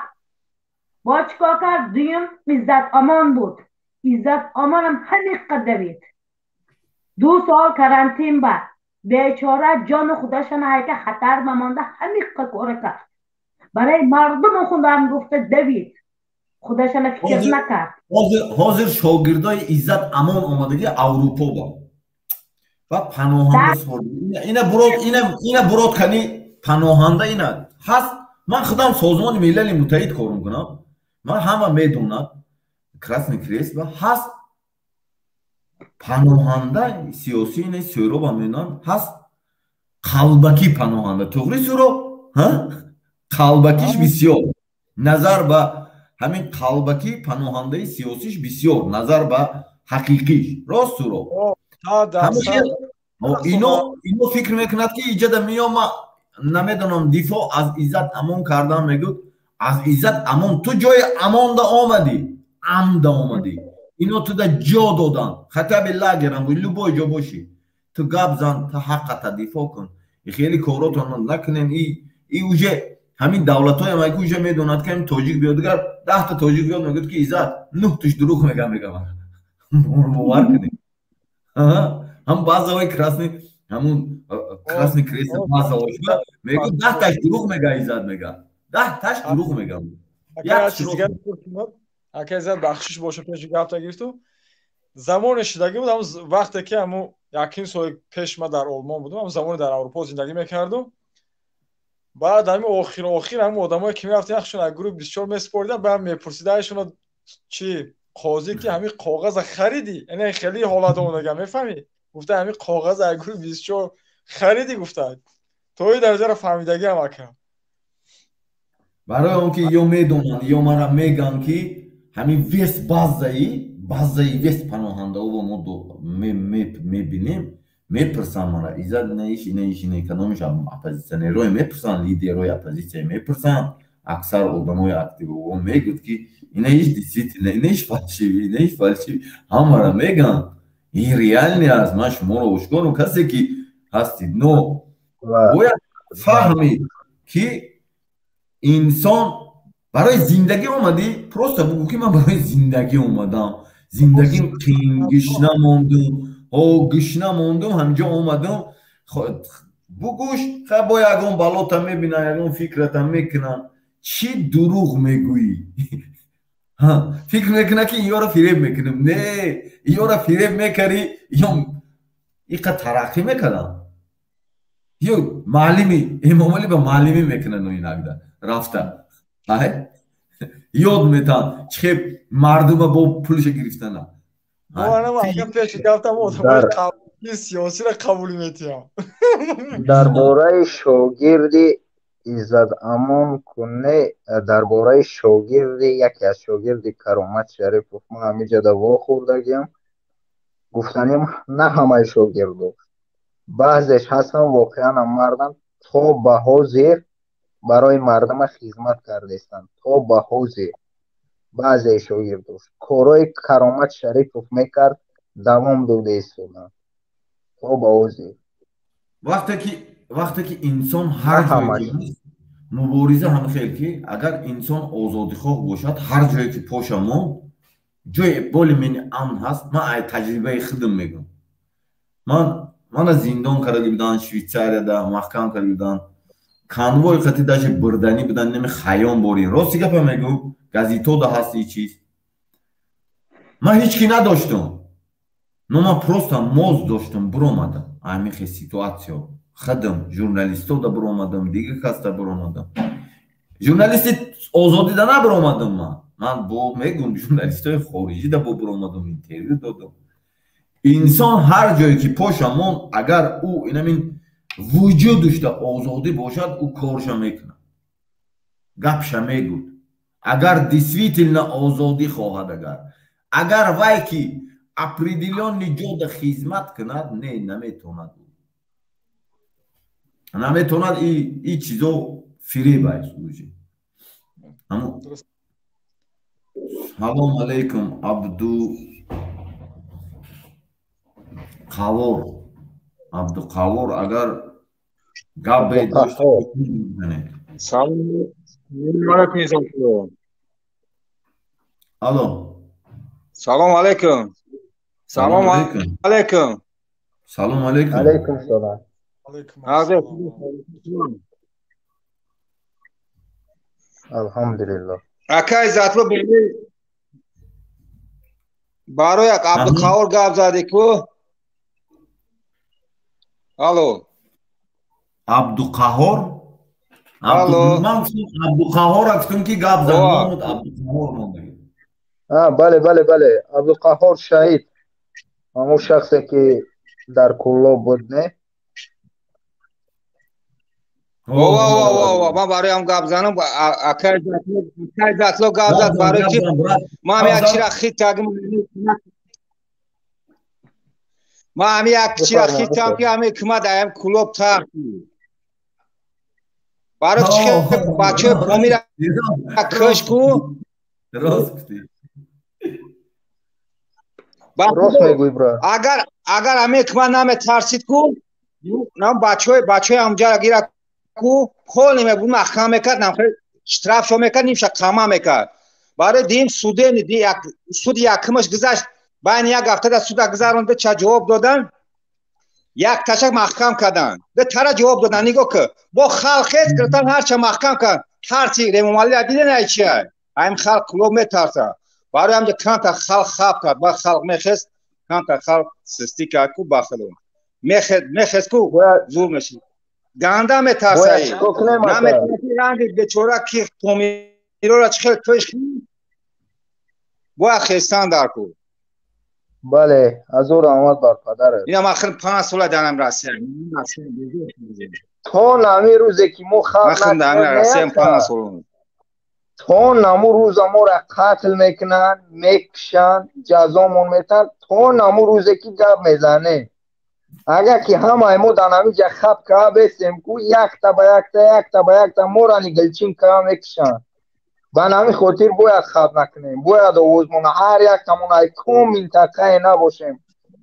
бо чикор кард? Дуюм Иззат Омон буд. Иззат Омонам ҳамиққа давид, 2 сол карантин ба бечора ҷону худашона ҳайка хатар мамонда, ҳамиққа кора кард барои мардуму худам гуфта давид, худашона фикр накард. Ҳозир шогирдои Иззат Амон омадаги Аврупо ба ва паноҳанда ина бурод, ина бурод кани паноҳанда ина ҳаст. Ман худам Созмони Милали Муттаҳид кор мекунам, ман ҳама медонад, Красный Крест ва ҳаст паноҳанда сиёсӣ, ина Сӯроба медонам, ҳаст қалбакӣ паноҳанда. Туғри, Сӯроб, қалбакиш бисёр, назар ба ҳамин қалбакӣ паноҳандаи сиёсиш бисёр, назар ба ҳақиқиш. Рост, Сӯроб? Ино фикр мекунад, ки иҷада меома, намедонам, дифоъ аз Иззат Амон кардан мегӯд. Аз Иззат Амон ту ҷои Амонда омадӣ, амда омадӣ, ино туда ҷо додан, хотя бы лагерам, любой ҷо бошӣ, ту гап зан, ту ҳаққата дифоъ кун. Хеле коротон накунен. И уже ҳамин давлатҳоям ки уже медонад, ки ҳамин тоҷик биёд, дигар 10-та тоҷик биёд, мегӯяд, ки Иззат нӯҳтуш дурӯғ мегам, мегам, бовар кунед. Ҳам баъзаҳои красный, ҳамун Красный Крест баъзаҳош мегӯяд, 10-таш дурӯғ мега, Иззат мега, 10-таш дурӯғ мегам. Ака Иззат, бахшиш боша, пеши гапта гирифту. Замоне шудагӣ буд, ҳамн вақте ки ҳамун якин соли пеш ма дар Олмон будам, ҳамн замоне дар Аврупо зиндагӣ мекардум. Баъд ҳамин охир охир ҳамин одамое ки мерафтем, яхшон аз гурӯҳи 24 месупоридан, баъд мепурсидаашоно чи қозӣ, ки ҳамин коғаза харидӣ? Яъне хеле ҳолат омадага, мефаҳмӣ? Гуфта, ҳамин коғаза аз гурӯҳи 24 харидӣ, гуфта. То ин дараҷаро фаҳмидагиам, ака. Барои он ки ё медонанд, ё мара мегӯянд, ки ҳамин вес базаи вес паноҳандаҳо мо мебинем, мепурсанд мара: Иззат, инаиш, инаиш, ина кадомиш оппозитсионерое мепурсанд, лидерҳои оппозитсия мепурсанд, аксар одамои активово мегӯд, ки инаиш действительно, инаиш фальшивый, инаиш фальшивый, ҳамара мегӯянд. Ин реальный аст, ман шуморо ошкорам, касе ки ҳастид. Но бояд фаҳмид, ки инсон ба Барои зиндагӣ омадӣ, просто бугӯ ки ман барои зиндагӣ омадам. Зиндагим қиин, гушна мондум, ҳо гушна мондум, ҳаминҷо омадам. Бугӯш, хай бо ягон балота мебинам, ягон фикрата мекунам. Чӣ дурӯғ мегӯӣ? Фикр мекунад ки иёро фиреб мекунам. Не, иёро фиреб мекарӣ, ё иқа тараққӣ мекардам. Ё маълими Эмомалӣ ба маълимӣ мекунанд инагда рафта. Ай? Ёд метаҳанд чӣ хел мардума бо пулша гирифтана. Дар бораи шогирди Иззатамон куне, дар бораи шогирди яке аз шогирди Каромат Шарипов ман ҳамиҷода вохӯрдагиам. Гуфтанем на ҳамаи шогирдо, баъзеш ҳастанд воқеанам мардам, то ба ҳозир барои мардума хизмат кардестанд. То ба ҳозир баъзеи шогирдош корҳои Каромат Шарипов мекард, давом дода истоданд то ба ҳозир. Вақте ки инсон ҳар ҷое мубориза ҳам хел ки агар инсон озодихоҳ бошад, ҳар ҷое ки поша монд, ҷои боли мени амн ҳаст. Ман ай таҷрибаи худам мегӯм. Мана зиндон карда буданд, Швейтсарияда маҳкам карда буданд, конвой қати даже бурданӣ буданд, неми хаём борин. Рости гапа мегӯм, газитода ҳаст и чиз. Ман ҳеҷ ки надоштум, но ман просто моз доштум, буромадам ҳамин хел ситуатсиё. Худам журналистода буромадам, дигар касда буромадам. Журналисти озодида набуромадам ман. Ман бо мегӯм журналистои хориҷида бо буромадам, интервю додам. Инсон ҳар ҷое ки поша монд, агар ӯ инамин вуҷудушда озодӣ бошад, ӯ корша мекунад, гапша мегӯд. Агар действительно озодӣ хоҳад, агар вай ки определённый ҷода хизмат кунад, не, наметавонад. Наметавонад, и чизо фиреб аст уже. Салом алейкум, Абдуқавор. Абдуқавор, агар гап дошта. Салом алейкум, Иззатулло. Алло. Салом алейкум. Салом алейкум. Салом алейкум. Алейкум салом. Алҳамдулиллоҳ. Ака Иззатулло, барои Абдуқавор гап задӣ ку? Алло. Абдуқаҳор? Алло. Ман Абдуқаҳор гуфтам ки гап зад, Абдуқаҳор монда. Бале, бале, бале. Абдуқаҳор Шаҳид. Ҳамон шахсе ки дар Кӯлоб буд, не? Ова, ова, ова, ман барои ҳам гап занам, ака Иззатулло гап зад, барои ки ман як чира хит тагим. Ман ҳами як чира хитам ки ҳами кума даям Кӯлоб тахт. Барои чи бачаи Помира кӯш ку? Рост гуфтӣ. Рост мегӯӣ, бра. Агар ҳами кума наметарсид ку, нам бачаҳои ҳамҷара гира ку, ҳол мебуд, маҳкам мекард, нам штраф шо мекард, нимша қама мекард. Барои дим судени ди як суди якумаш гузашт, байни як ҳафта дар суда гузаронда ча ҷавоб додан, як ташак маҳкам кардан. Де тара ҷавоб додан, нигоҳ ку. Бо халқ хез гирифтан ҳарча маҳкам кард. Тарси Эмомалӣ диден ай чи ай? Ҳамин халқ Кӯлоб метарса. Барои ҳамҷа камта халқ хаб кард, ба халқ мехест, камта халқ систӣ кард ку бахило. Мехест ку зур мешид. Ганда метарсаи. Наметарси ранги бечора ки Помирора чӣ хел кӯш бояд хестан дар ку. Бале, ҳазор раҳмат бар падарат. Ина ман хел 5 сола дарам Россия. То нами рӯзе ки мо халқ накунем, 5 сола. То наму рӯза моро қатл мекунанд, мекушанд, ҷазомон метаҳанд, то наму рӯзе ки гап мезанем. Агар ки ҳамаи мо дар ҳамин ҷа хаб каа бестем ку, якта ба якта, якта ба якта моро нигилчин каа мекушанд. Ба ҳамин хотир бояд хаб накунем, бояд овозмона ҳар яктамон ай кум минтақае набошем,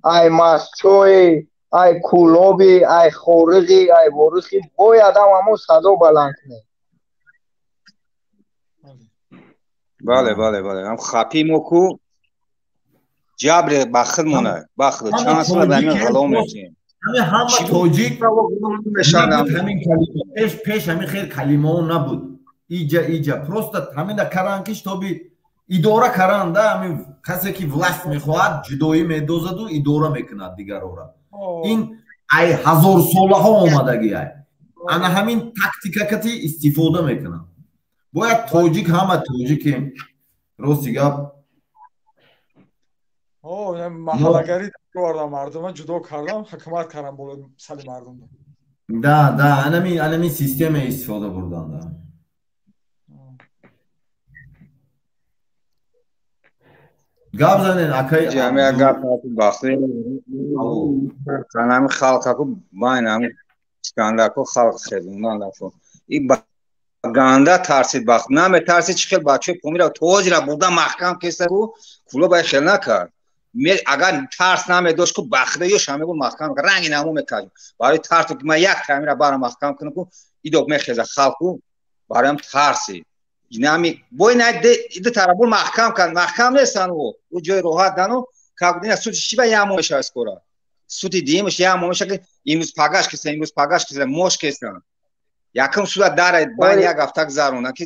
ай Мастчои, ай Кӯлоби, ай Хориғи, ай Ворухи, бояд ҳамамон садо баланд кунем. Бале, бале, бале. Ҳам хапи мо ку ҷабре ба худ монад, ба худ чанд сол ба ҳамин ғулом мешем. Ҳама тоҷик ҳамин калима пеш ҳамин хел калимао набуд. Иҷа иҷа просто ҳамина каран ки шитоби идора каран да, ҳамин касе ки власть мехоҳад ҷудоӣ медозаду идора мекунад дигарора. Ин ай ҳазорсолаҳо омадагӣ ай. Ана ҳамин тактикакати истифода мекунад. Бояд тоҷик, ҳама тоҷикем. Рости гап. Маҳаллагарӣ овардам, мардума ҷудо кардам, ҳукумат кардам болои сари мардум. Да, да, анами система истифода бурдан, да. Гап занен, акай. Ҷамъия гап бахти. Анами халқаку байна ами Искандаку халқ хезундан дафо. И ганда тарсид бахт. Наметарсид чӣ хел бачаи Помира тозира бурда маҳкам кесаку куло бай хел накард. Агар тарс намедошт ку бахта ёш ҳаме буд маҳкам ранги намо мекард. Барои тарсу ки ман як тамира барам маҳкам кунам ку идок мехеза халқу бароям тарси. Инами бой на иду тараф буд маҳкам кард. Маҳкам нестан ӯ. Ӯ ҷои роҳат дану кабдина суди чӣ ба ямо мешавад скоро. Суди диимаш ямо мешавад ки имрӯз пагаш кесан, имрӯз пагаш кесан, мош кесан. Якум суда дара байн як ҳафта гузаронад ки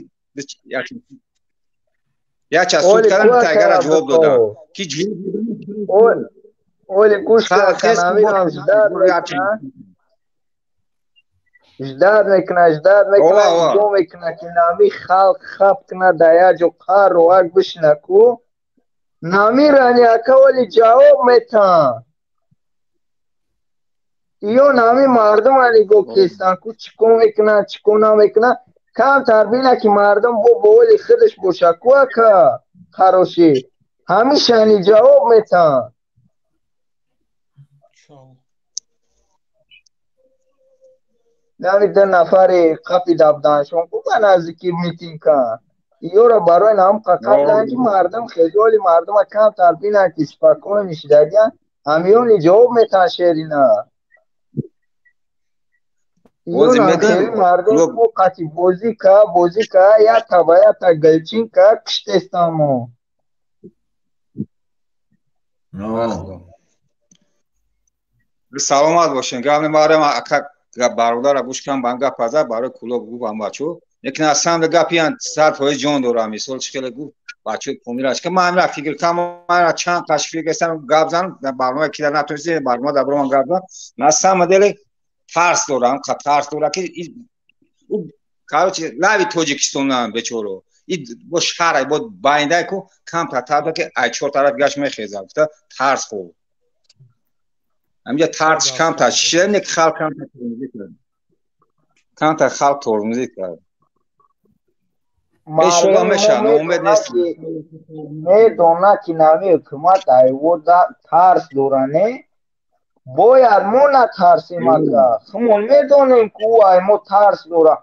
як час суд кардам, тайгара ҷавоб додам ки оли гӯш ждад мекунад, ждад мекунад, нигоҳ мекунад ки нами халқ хаб кунад, дар як ҷо қару ак бишина ку намирани ака оли ҷавоб метаҳанд. Ё нами мардума нигоҳ кестан ку чӣ кор мекунанд, чӣ кор намекунанд. Камтар бина ки мардум бо ба оли худаш боша ку ака харошӣ ҳамишани ҷавоб метаҳанд. Нами ду нафари қафи дабданшон ку ба наздики митинг кан. Ёро барои нам қақабдан ки мардум хезоли мардума камтар бинанд ки спокойно шидагиян, ҳамиёни ҷавоб метаҳанд шерина. Мардум мо қати бозӣ ка, бозӣ ка, якта ба якта галчин ка киштестамо. Саломат бошен. Гап мебарам ака бародара гӯш кам бам гап аза барои кулоб гуфт ам бачо. Лекин аз самда гапиян 100% ҷон дорам. Мисол чӣ хеле гуфт бачо Помираш ка ман ра фикр кам ман чанд қаш фикр кардам гап занам барнома ки дар натонистем барнома дар бароман гап зан. На самом деле тарс дорам, тарс дорам ки короче лави Тоҷикистонам бечоро. И бо шаҳр бо байндай ку камтар тарс ки ай чор тараф гашт мехезад. Гуфта тарс хуб. Ҳаминҷа тарс камтар шида ки халқ камтар тормозӣ кард. Камтар халқ тормозӣ кард. Бешола мешавад, ноумед нест. Медона ки нами ҳукумат айвода тарс дора, не? Бояд мо натарсем ака. Хумон медонем ки ӯ ай мо тарс дора.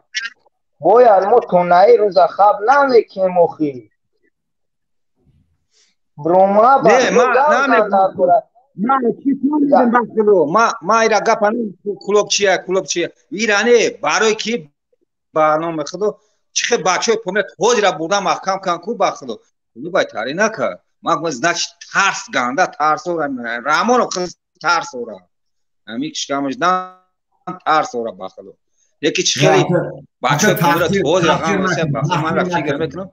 Бояд мо то наи рӯза хаб намекунем охи. Брома ба ма ира гапа кулоб чия, кулоб чия. Ира не, барои ки ба номи худо чӣ хел бачаҳои Помир ҳозира бурда маҳкам кан ку ба худо. Бай тари накард. Ман значит тарс ганда тарс ора. Раҳмонов худ тарс ора. Ҳамин шикамаш дан тарс ора ба худо. Яки чӣ хеле бачаҳои Помир ҳозира ман ра фикр мекунам.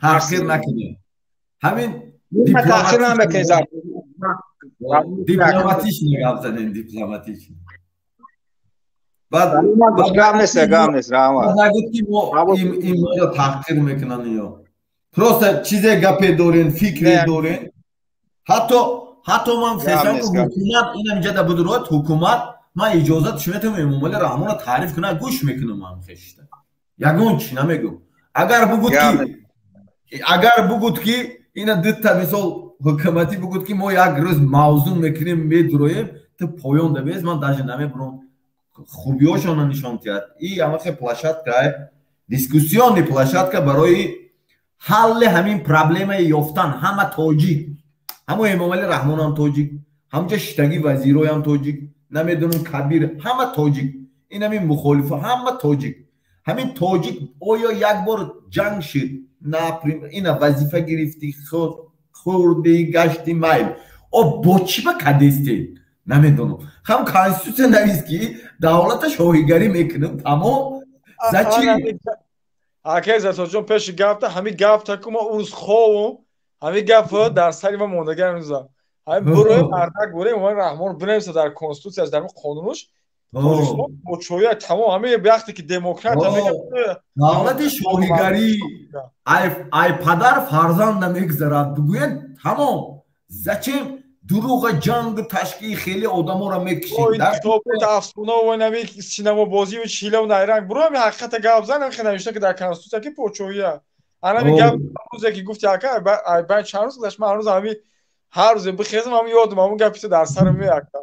Таҳқир накунед. Ҳамин таҳқир намекунед. Дипломатично гап занем, дипломатично. Баъд гап нест, гап нест, раҳмат. Нагӯд ки мо ин моро таҳқир мекунанд ё. Просто чизе гапе дорен, фикре дорен. Ҳатто ман фесам ки ҳукумат инам ҷада будурот ҳукумат ман иҷозат шуметам Эмомалӣ Раҳмонро таъриф кунад, гӯш мекунам ман хешта. Ягон чӣ намегӯм. Агар бугуд ки ина дута мисол ҳукуматӣ бугуд ки мо як рӯз мавзӯъ мекунем, медуроем, ту поён дабез, ман даже намебурам. Хубиҳошонро нишон диҳад. И ҳамахе площадка, дискуссионный площадка барои ҳалли ҳамин проблемаи ёфтан. Ҳама тоҷик, ҳамо Эмомалӣ Раҳмонам тоҷик, ҳамҷа шиштагӣ вазироям тоҷик, намедонам Кабир, ҳама тоҷик, ин ҳамин мухолифо ҳама тоҷик. Ҳамин тоҷик оё як бор ҷанг шид? Например, ина вазифа гирифтӣ, хӯрдӣ, гашти, майл. О бо чӣ ба кадестед? Намедонам. Ҳам конститутсия навис, ки давлата шоҳигарӣ мекунем, тамом. Зачем? Акай Затоҷон, пеши гапта ҳамин гапта ку ма урус ховум, ҳамин гап дар сари ма мондагӣ ҳанӯзам. Ҳамин бурои мардак буре Эмомалӣ Раҳмон бинависа дар конститутсияш, дар қонунуш Тоҷикистон подшоҳия, тамом. Ҳамин вақте ки демократия мегӯяд, давлати шоҳигарӣ ай падар фарзанда мегузарад, бигӯянд, тамом. Зачем дурӯға, ҷангу ташкили хеле одаморо мекушед? Афсона, нами синамобозию чилаву найранг буро, ҳами ҳақиқата гап зан, ҳами навишта ки дар конститутсия ки подшоҳия. Анами гап рӯзе ки гуфти, ака, байн чанд рӯз гузашт, ман ҳанӯз ҳами ҳар рӯзе бихезам, ҳами ёдам ҳамун гапи ту дар сарам меакта.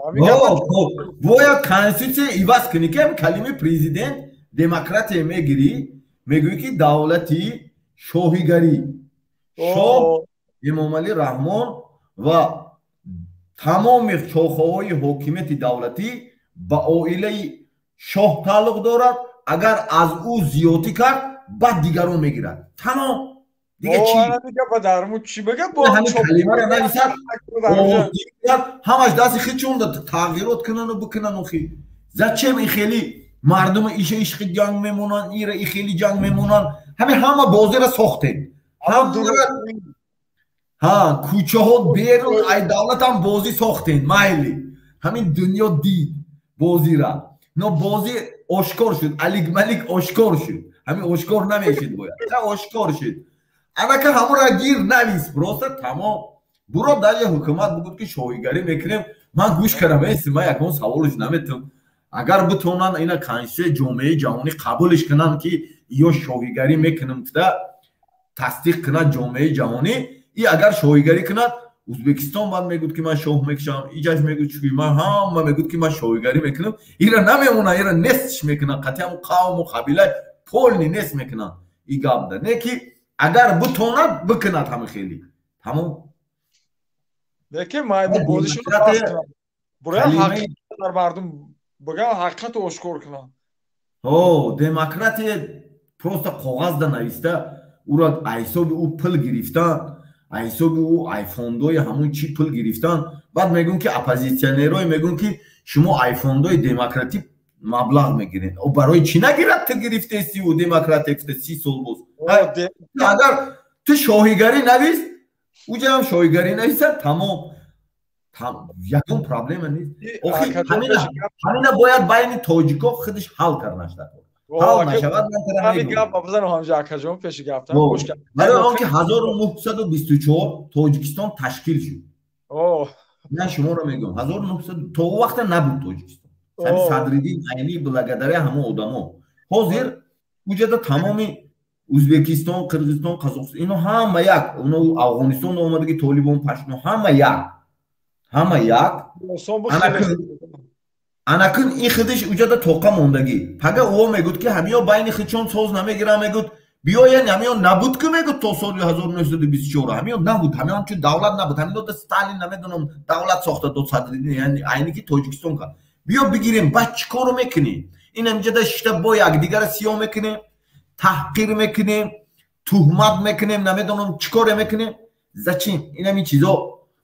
Бояд конститутсия иваз кунӣ, ки ҳами калимаи президент демократия мегирӣ, мегӯӣ, ки давлати шоҳигарӣ, шоҳ Эмомалӣ Раҳмон ва тамоми шохаҳои ҳокимияти давлатӣ ба оилаи шоҳ тааллуқ дорад. Агар аз ӯ зиёдтӣ кард, баъд дигарон мегирад, тамом. Дига чӣ? Калимаро нависад, ҳамаш дасти худшонда тағйирот кунану бикунану хи. Зачем и хели мардума иша ишқи ҷанг мемонанд, ира и хели ҷанг мемонанд? Ҳамин ҳама бозиро сохтем. Ҳа, кӯчаҳо берун ай давлатам бозӣ сохтем, майли, ҳамин дунё дид бозира, но бозӣ ошкор шуд, алик малик ошкор шуд. Ҳамин ошкор намешид, бояд ошкор шуд. Анака ҳамонро гир, навис, просто тамом. Буро даже ҳукумат бугӯд, ки шоҳигарӣ мекунем, ман гӯш кардам, эси ман ягон саволш наметам. Агар битонанд, ина конститутсияи ҷомеаи ҷаҳонӣ қабулш кунанд, ки ё шоҳигарӣ мекунем гуфта тасдиқ кунад ҷомеаи ҷаҳонӣ, и агар шоҳигарӣ кунад, Ӯзбекистон баъд мегӯд, ки ман шоҳ мекушам, иҷаш мегӯд, чунки ман ҳама мегӯд, ки ман шоҳигарӣ мекунам. Ира намемонад, ира нестш мекунанд, қатъи ҳамун қавму қабила полный нест мекунанд. И гапда не ки агар битонад, бикунад ҳама хеле, тамом. Лекин майдонбозишон дар мардум бигам, ҳақиқатро ошкор кунанд. О демократия просто коғазда нависта, ӯро ҳисоби ӯ пул гирифтан, ҳисоби ӯ айфондои ҳамун чӣ пул гирифтан. Баъд мегӯм, ки оппозитсионерое мегӯм, ки шумо айфондои демократӣ маблағ мегиред. Барои чӣ нагирад? Ту гирифтесиву демократия гуфта 30 сол боз. Агар ту шоҳигарӣ навис, уҷаам шоҳигарӣ нависад, тамом, ягон проблема нест. Охи ҳамина бояд байни тоҷико худаш ҳал карданаш даркор. Ҳал нашавад. Барои он ки 1924 Тоҷикистон ташкил шуд, ман шуморо мегӯям, 1900 то он вақта набуд Тоҷикистон. Ҳамин Садриддин Айнӣ, благодаря ҳамон одамо ҳозир уҷада тамоми Ӯзбекистон, Қирғизистон, Қазоқистон, ино ҳама як. Оно Афғонистон омадаги толибон, паштуно, ҳама як, ҳама як. Анакун ин худиш уҷада тоқа мондагӣ. Пага ӯ мегӯд, ки ҳамиё байни худшон соз намегиранд, мегӯд, биёян, ҳамиё набуд ку, мегӯд, то соли 1924 ҳамиё набуд, ҳамиё ҳамчун давлат набуд, ҳамино Сталин, намедонам, давлат сохта дод, Садриддин Айнӣ, ки Тоҷикистон кард. Биё бигирем, баъд чӣ корро мекунем? Ин ҳамиҷада шишта бо якдигара сиёҳ мекунем, таҳқир мекунем, туҳмат мекунем, намедонам чӣ коре мекунем. Зачем ин ҳамин чизо?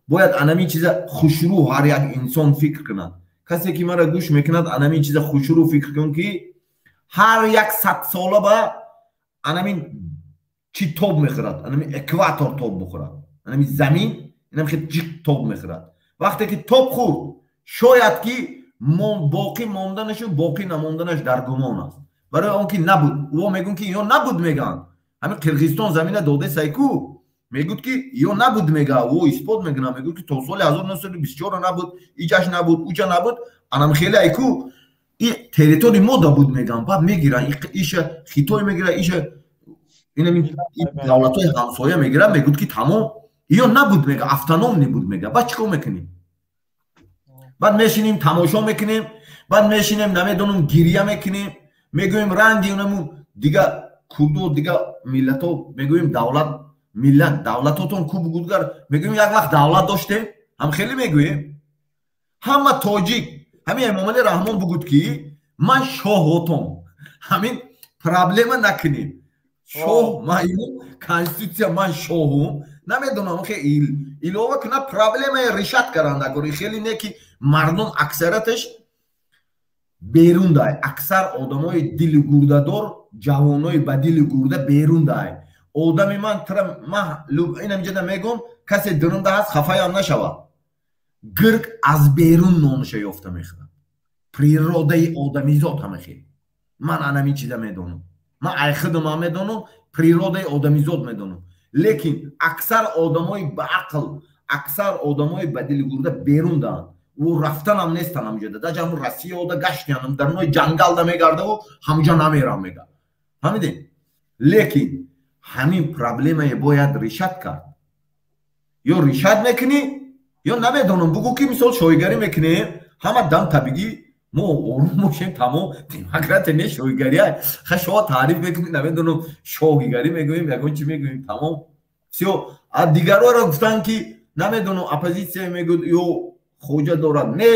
Бояд анамин чиза хушрӯ ҳар як инсон фикр кунад. Касе ки маро гӯш мекунад, анамин чиза хушрӯ фикр кун, ки ҳар як садсола ба анамин чӣ тоб мехӯрад, анамин экватор тоб бихӯрад, анамин замин инам хел ҷиқ тоб мехӯрад. Вақте ки тоб хӯрд, шояд ки боқӣ монданашу боқӣ намонданаш дар гумон аст. Барои он ки набуд, ӯ мегӯн, ки ё набуд, мегӯянд, ҳамин Қирғизистон замина дода сайку, мегӯд, ки ё набуд, мега, ӯ исбот мекунад, мегӯд, ки то соли 1924 набуд, иҷаш набуд, уҷа набуд. Анам хеле айку и территории мо да буд, мегӯянд. Баъд мегиранд, иша Хитой мегирад, иша инами давлатҳои ҳамсоя мегирад, мегӯд, ки тамом, ё набуд, мега, автономный буд, мега. Баъд чӣ кор мекунем? Баъд мешинем, тамошо мекунем, баъд мешинем, намедонам, гиря мекунем, мегӯем, ранги унаму дига курду, дига миллатҳо мегӯем, давлат, миллат, давлатотон ку бугудгар, мегӯем, як вақт давлат доштем, ҳам хеле мегӯем, ҳама тоҷик. Ҳамин Эмомалӣ Раҳмон бугуд, ки ман шоҳотон, ҳамин Проблема накунем. Шоҳ ман, конститутсия ман шоҳум, намедонам, хе илова куна, проблемаи решать каранда кор. Хеле не ки мардум аксарияташ берун дай, аксар одамои дили гурдадор, ҷавонои ба дили гурда берун дай. Одами ман тра ман инамиҷада мегӯм, касе дурунда ҳаст, хафаям нашавад. Гирг аз берун нониша ёфта мехӯрад. Природаи одамизод ҳама хел. Ман анамин чиза медонам, ман ай худумам медонам, природаи одамизод медонам. Лекин аксар одамои баақл, аксар одамои ба дили гурда берун даанд. Ӯ рафтанам нестан ҳамҷода, даже ҳамун Россияода гаштианам, дар нои ҷангалда мегардаву ҳамҷа намерам мега, фаҳмидем? Лекин ҳамин проблемае бояд решать кард. Ё решать мекунӣ, ё намедонам, бугӯ ки мисол шоҳигарӣ мекунем, ҳама дам табигӣ мо орум бошем, тамом. Демократия не, шоҳигария. Ха, шоҳ таъриф мекунӣ, намедонам, шоҳигарӣ мегӯем, ягон чӣ мегӯем, тамом, всё. А дигарҳоро гуфтанд ки намедонам, оппозитсия мегӯд ё хоҷа дорад. Не,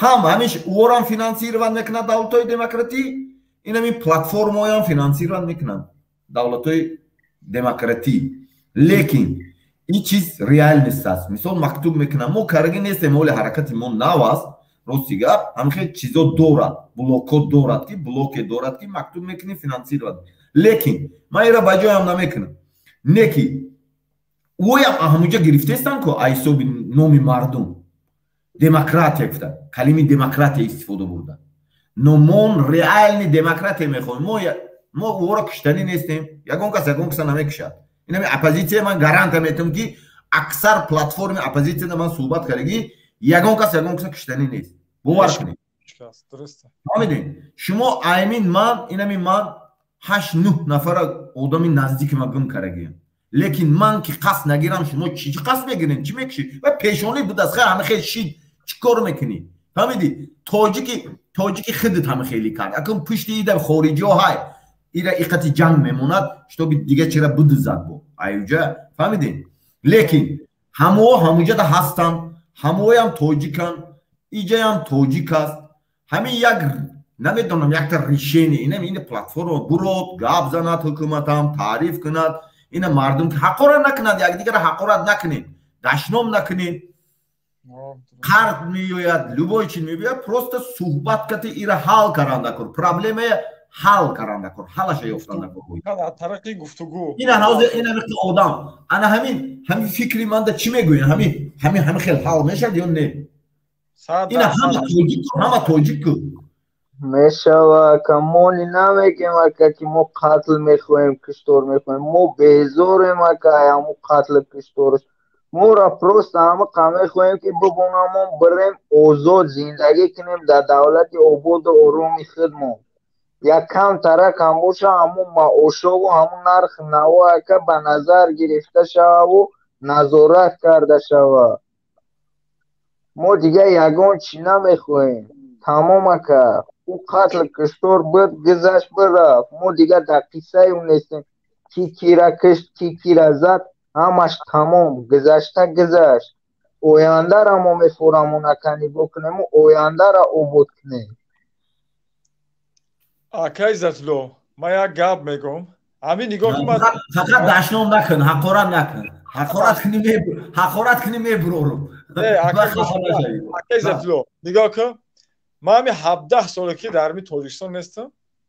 ҳам ҳамиш уорам финансировать мекунад давлатҳои демократӣ, инами платформаҳоям финансировать мекунанд давлатҳои демократӣ. Лекин ин чиз реальность аст. Мисол, мактуб мекунам, мо карагӣ нестем, ҳоли ҳаракати мо нав аст. Рости гап, ҳамихел чизо дорад, блокҳо дорад, ки блоке дорад, ки мактуб мекунӣ, финансировать. Лекин ман ира ба ҷоям намекунам. Не ки ӯям ҳамуҷа гирифтестанд ку, ҳисоби номи мардум демократия гуфта, калими демократия истифода бурда. Но мо реальный демократия мехоҳем. Мо ӯро киштанӣ нестем, ягон кас ягон каса намекушад. Инами оппозитсия, ман гарантия метавам, ки аксар платформи оппозитсияда ман суҳбат кардагӣ, ягон кас ягон каса киштанӣ нест, бовар кунед. Фаҳмидем? Шумо аймин ман инами ман ҳашт нӯҳ нафара одами наздики ма гум кардагиям. Лекин ман ки қасд нагирам, шумо чӣ қасд мегирем, чӣ мекушӣ? Ва пешонӣ будааст, хай, ҳама хел шид, чӣ кор мекунӣ? Фаҳмидӣ? Тоҷики худат ҳама хеле кард. Акун пушти ида хориҷиҳо ҳай, ира иқати ҷанг мемонад, чтобы дига чира бидузад бо аюҷа, фаҳмидем? Лекин ҳамао ҳамуҷада ҳастанд, ҳамаоям тоҷиканд, иҷаям тоҷик аст. Ҳамин як намедонам, якта решение инам ин платформа бурод, гап занад, ҳукуматам таъриф кунад ина, мардум ҳақорат накунад, якдигара ҳақорат накунед, дашном накунед. Қарз меояд, любой чи мебиёяд, просто суҳбат кати ира ҳал каранда кор, проблемая ҳал каранда кор, ҳалаша ёфтанда кор. Тариқи гуфтугӯ. Ина ҳозир ина одам ана ҳамин фикри манда чӣ мегӯян? Ҳамин хел ҳал мешавад ё не? Ина ҳама тоҷик, ҳама тоҷику. Мешава, ака. Мо намегем, ака, ки мо қатл мехоҳем, киштор мехоҳем. Мо безорем, ака, ҳаму қатлу кишторш. Моро просто ҳамақа мехоҳем, ки бибонамон, бирем, озод зиндагӣ кунем дар давлати ободу ороми худмон. Якам таракам боша, ҳамун маошову ҳамун нархи наво, ака, ба назар гирифта шававу назорат карда шава. Мо дигар ягон чӣ намехоҳем, тамом, ака. Ӯ қатл киштор буд, гузашт, бирафт. Мо дигар дар қиссаи ӯ нестем, ки кира кишт, ки кира зад. Ҳамаш тамом, гузашта гузашт. Ояндара мо мефорамон, ака, нигоҳ кунему ояндара обод кунем. Ака Иззатулло, ман як гап мегӯм, ҳамин нигоҳ. Фақат дашном накун, ҳақорат накун. Ҳақорат кунӣ, мебурорум. Ака Иззатулло, нигоҳ кун, ман ҳами 17 соле ки дар ҳами Тоҷикистон нестам,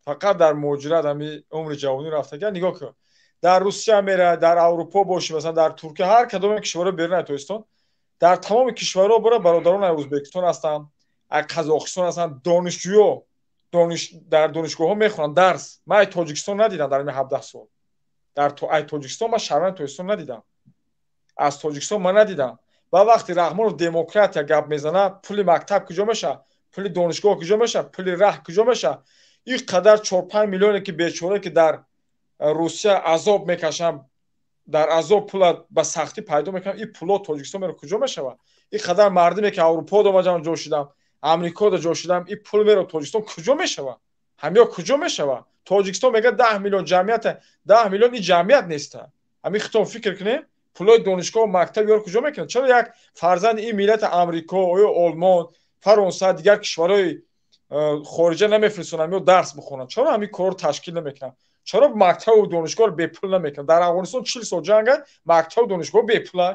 фақат дар муҳоҷират ҳами умри ҷавонӣ рафтага. Нигоҳ кун, дар Русия мера, дар Аврупо бошӣ, масалан, дар Туркия, ҳар кадоме кишварҳо берун аз Тоҷикистон, дар тамоми кишварҳо бора, бародарон аз Ӯзбекистон ҳастанд, аз Қазоқистон ҳастанд, донишҷӯё дар донишгоҳҳо мехонанд дарс. Ман ай Тоҷикистон надидам дар ҳами 17 сол. Дар ай Тоҷикистон ман шаҳрванди Тоҷикистон надидам, аз Тоҷикистон ман надидам. Ва вақте Раҳмонов демократия гап мезанад, пули мактаб куҷо мешавад, пули донишгоҳ куҷо мешавад, пули раҳ куҷо мешавад? Ин қадар 4-5 миллионе ки бечора ки дар Русия азоб мекашанд, дар азоб пула ба сахтӣ пайдо мекунанд, ин пуло Тоҷикистон меро куҷо мешавад? Ин қадар мардуме ки Аврупо домаҷам ҷо шудам, Амрикода ҷо шудам, ин пул меро Тоҷикистон куҷо мешавад? Ҳамиё куҷо мешавад? Тоҷикистон мега 10 миллион ҷамъията, 10 миллион ин ҷамъият неста. Ҳамин хитон фикр кунем, пулои донишгоҳу мактаб ёро куҷо мекунад? Чаро як фарзанди ин миллати Амрико ё Олмон, Фаронса, дигар кишварҳои Хориҷа намефиристонам ё дарс бихонанд? Чаро ҳамин корро ташкил намекунанд? Чаро мактабу донишгоҳро бепул намекунанд? Дар Афғонистон 40 сол ҷанга, мактабу донишгоҳ бепула.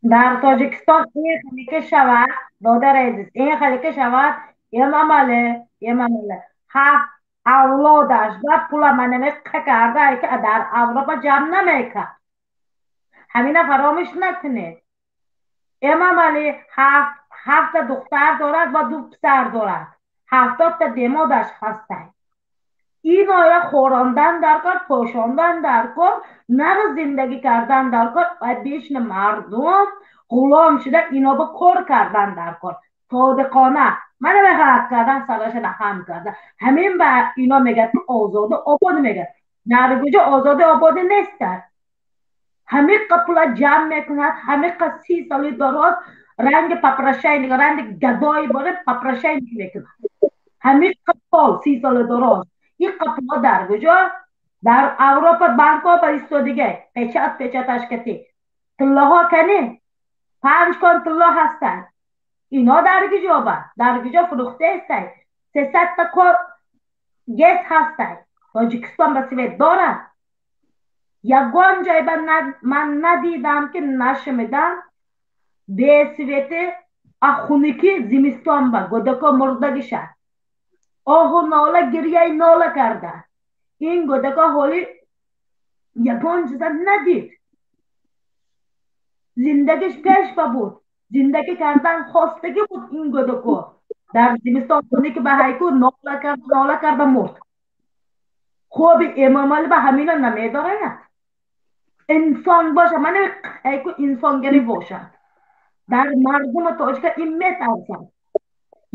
Дар Тоҷикистон ин хеле ки шавад, додари азиз, ин хеле ки шавад, Эмомалӣ, Эмомалӣ ҳафт авлодаш ба пула манамеқа карда, ки дар Авропа ҷамъ намекард. Ҳамина фаромӯш накунед. Эмомалӣ ҳафта духтар дорад ва ду писар дорад. 70-та демодаш ҳастанд. Иноя хӯрондан дар кор, пӯшондан дар кор, нағз зиндагӣ кардан дар кор ва бишни мардум ғулом шуда ино ба кор кардан дар кор. Содиқона мана мехоҳад кардан, сараша хам карда. Ҳамин ба ино мегӯяд, ки озоду обод мегӯяд. Дар куҷо озоду ободӣ нестад? Ҳамиқа пула ҷамъ мекунад, ҳамиқа 30 соли дароз ранги попрошайник, ранги гадои боре попрошайник мекунад. Ҳамиқа сол, 30 соли дароз. Иқа пула дар куҷо? Дар Авропа банкҳо ба истодига печат печаташ кати. Тиллоҳо кани? Панҷ кон тилло ҳастанд. Ино дар куҷо ба? Дар куҷо фурӯхта истай? 300-та кор ГЭС ҳастай. Тоҷикистон ба свет дорад? Ягон ҷой ба ман надидам, ки нашумидам бесвет и, а хунукӣ зимистон ба гӯдако мурдагиша. Оҳу нола, гирьяи нола карда. Ин гӯдако ҳоли ягон чиза надид. Зиндагиш пеш ба буд. Зиндагӣ кардан хостагӣ буд ин гӯдако. Дар зимистон хунуки ба ҳайку нола карда, нола карда мурд. Хоби Эмомалӣ ба ҳамина намедорад. Инсон боша, мана ҳайку инсонгарӣ бошад. Дар мардуми тоҷика ин метарсад.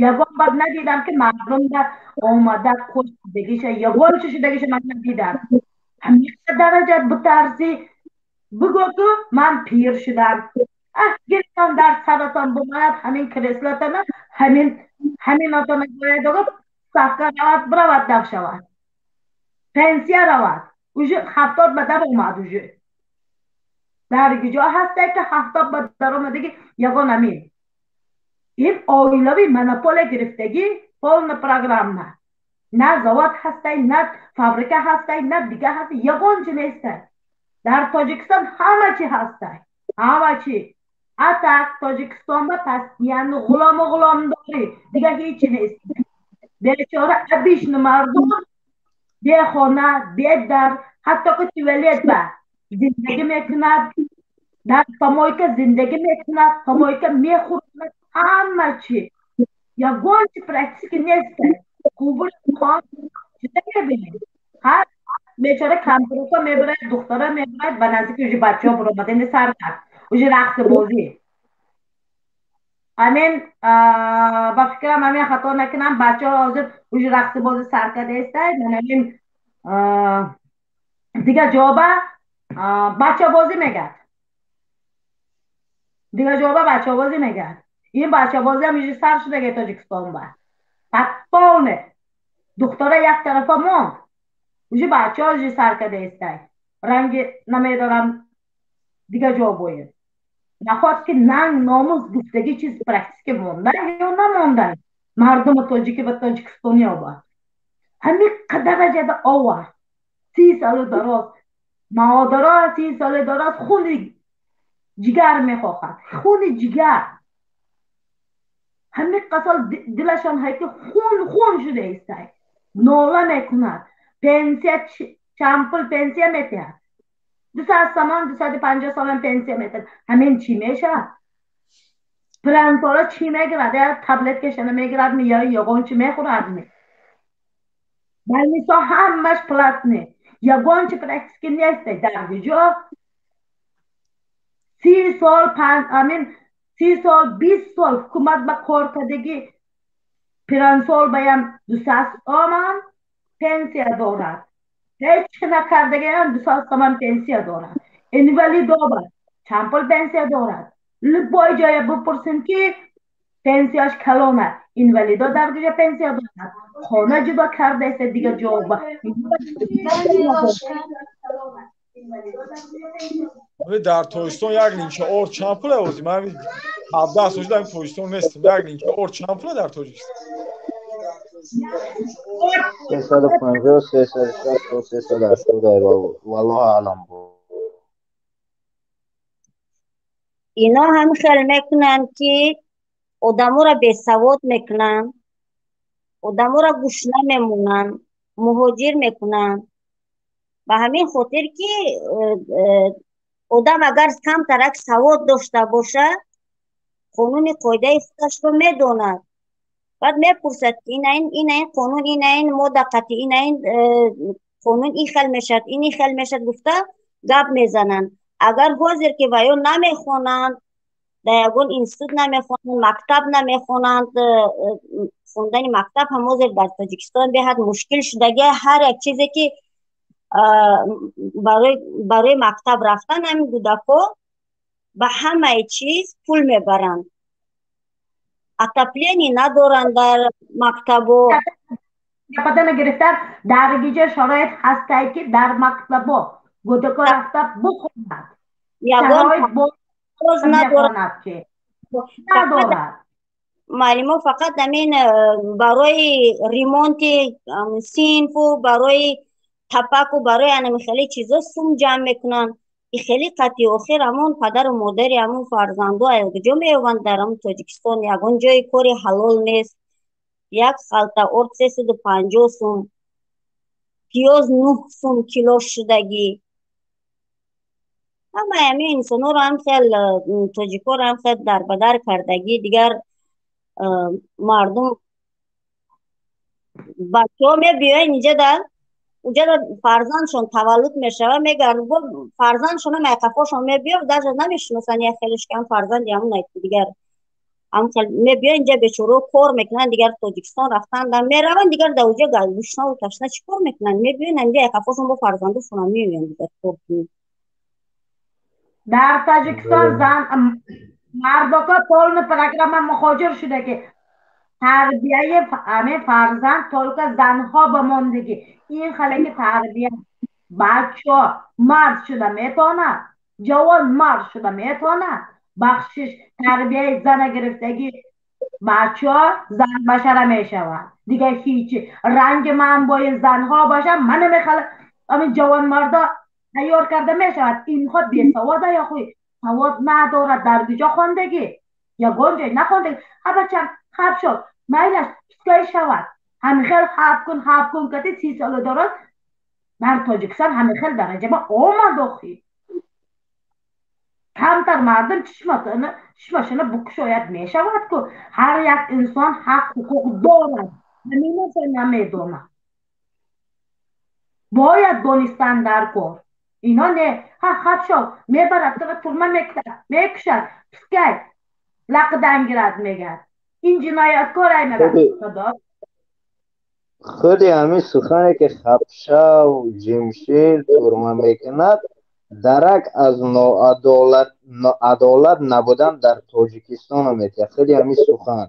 Ягон бор надидам, ки мардум дар омада куштагиша, ягон чи шудагиша ман надидам. Ҳамиқа дараҷа битарсӣ, бигӯ, ки ман пир шудам. Аҳ, гирифтон дар саратон бимонад ҳамин креслотона, ҳамин ҳаминотона бояд ставка равад, биравад, дав шавад. Пенсия равад. Уже 70 ба дар омад уже. Дар куҷо ҳасте, ки 70 ба дар омадаги ягон амин? Ин оилавӣ монополия гирифтагӣ, полная программа. На завод ҳастай, на фабрика ҳастай, на дига ҳастай, ягон чи нестай. Дар Тоҷикистон ҳама чи ҳастай. Ҳама чи. А так Тоҷикистон ба постоянно ғулому ғуломдорӣ, дига ҳеҷ нест. Бечора обычный мардум бехона, бедар, ҳатто ки туалет ба зиндагӣ мекунад, дар помойка зиндагӣ мекунад, помойка мехӯрад, ҳама чи. Ягон чи практически нест. Кубур чида мебинед? Ҳар бечора кампирҳо мебарад, духтара мебарад, ба наздики уже бачаҳо баромадани сар кард. Уже рақси бозӣ. Ҳамин ба фикрам, ҳамин хато накунам, бачаҳо ҳозир уже рақси бозӣ сар кардаистай. Ман ҳамин дигар ҷоба бачабозӣ мегӯяд. Дигар ҷоба бачабозӣ мегӯяд. Ин бачабозиам уже сар шудаги Тоҷикистон ба. Полный. Духтара як тарафа монд. Уже бачаҳо уже сар кардаистай. Ранги намедонам дигар ҷо бояд. Нахост ки нанг номус гуфтагӣ чиз практически мондан ё намондан мардуми тоҷикӣ ва тоҷикистониё ба ҳамин дараҷада овард. 30 соли дароз маодаро, 30 соли дароз хуни ҷигар мехоҳад, хуни ҷигар. Ҳамин сол дилашон ҳайки хун хун шуда истай, нола мекунад. Пенсия чанд пул пенсия метиҳад? 200 сомон, 250 сомон пенсия метиҳад. Ҳамин чӣ мешавад? Пирансола чӣ мегирад? Я таблеткашана мегирад ми ё ягон чӣ мехӯрад ми? Больницо ҳамаш платный, ягон чи практически нест. Дар куҷо 30 сол, амин 30 сол, 20 сол ҳукумат ба кор кардагӣ пирансол баям 200 сомон пенсия дорад, ҳеҷ накардагиам 200 сомон пенсия дорад. Инвалидоба чанд пул пенсия дорад? Любой ҷоя бипурсем, ки пенсияш калона. Инвалидо дар куҷо пенсия дорад? Хона ҷудо кардаеста, дигар ҷо. Дар Тоҷикистон як линча орд чанд пула ози? Ман 17 сол шуда Тоҷикистон нестам. Як линча орд чанд пула дар Тоҷикистон? 350, 360, 380, валлоҳу аълам. Ино ҳам хел мекунанд, ки одаморо бесавод мекунанд, одаморо гушна мемонанд, муҳоҷир мекунанд. Ба ҳамин хотир ки одам агар камтарак савод дошта бошад, қонуни қоидаи худашро медонад. Баъд мепурсад, ки ина ин қонун, ина ин модда қатъи, ина ин қонун ин хел мешавад, ин хел мешавад гуфта гап мезананд. Агар ҳозир ки ваё намехонанд, дар ягон институт намехонанд, мактаб намехонанд, хондани мактаб ҳам ҳозир дар Тоҷикистон беҳад мушкил шудагӣ. Ҳар як чизе ки барои мактаб рафтан ҳамин кӯдакҳо ба ҳамаи чиз пул мебаранд. Отопление надоранд дар мактабо. Гапатана гирифтан, дар гиҷа шароит ҳастае, ки дар мактабо кӯдако рафта бихонад. Ягон боз надорад, надорад. Муаллимо фақат ҳамин барои ремонти синфу, барои тапаку, барои анами хеле чизо сум ҷамъ мекунанд. И хеле қатъи охир ҳамон падару модари ҳамон фарзандо куҷо меёбанд? Дар ҳамон Тоҷикистон ягон ҷои кори ҳалол нест. Як халта орд 350 сум, пиёз 9 сум кило шудагӣ. Ҳамаи ҳамин инсонҳоро ҳам хел, тоҷикҳоро ҳам хел дарбадар кардагӣ. Дигар мардум, бачаҳо мебиёянд инҷа, да уҷада фарзандшон таваллуд мешавад, мегард, фарзандшонам айқафошон мебиёд, даже намешиносанд як хелеш ки ҳам фарзанди ҳамон. Дигар мебиёянд инҷа, бечорао кор мекунанд, дигар Тоҷикистон рафтанд, мераванд, дигар дар уҷа гушнаву ташна чӣ кор мекунанд? Мебиёянд инҷа, айқафошон бо фарзандошонам меоянд, дигар кор кунанд. Дар Тоҷикистон зан мардока полный программа муҳоҷир шуда, ки тарбияи ҳамин фарзанд только занҳо ба мондагӣ. Ин халаки тарбия бачо мард шуда метавонад, ҷавон мард шуда метавонад. Бахшиш, тарбияи зана гирифтагӣ бачо зан башара мешавад, дигар ҳичи. Ранги ман бо ин занҳо бошам, мана мехала ҳамин ҷавонмардо тайёр карда мешавад. Инҳо бесавода ё хуй савод надорад, дар куҷо хондагӣ? Ягон ҷой нахондагӣ. Ҳа, бачам, хаб шуд, майлаш, пускай шавад. Ҳамихел хаб кун, хаб кун кати 30 сола дорад. Дар Тоҷикистон ҳамихел дараҷа омад. Охи, камтар мардум чишмашона букушояд, мешавад ку ҳар як инсон ҳақ ҳуқуқ дорад. Ҳаминаса намедонад, бояд донистан дар кор. Ино не, ҳа, хаб шав, мебарад тура, турма мекушад, пускай лақидан гирад, мегӯяд, ин ҷинояткор ай, мегӯяд. Худи ҳамин сухане ки хабшав, ҷимшир, турма мекунад, дарак аз ноадолат набудан дар Тоҷикистонро метиҳад. Худи ҳамин сухан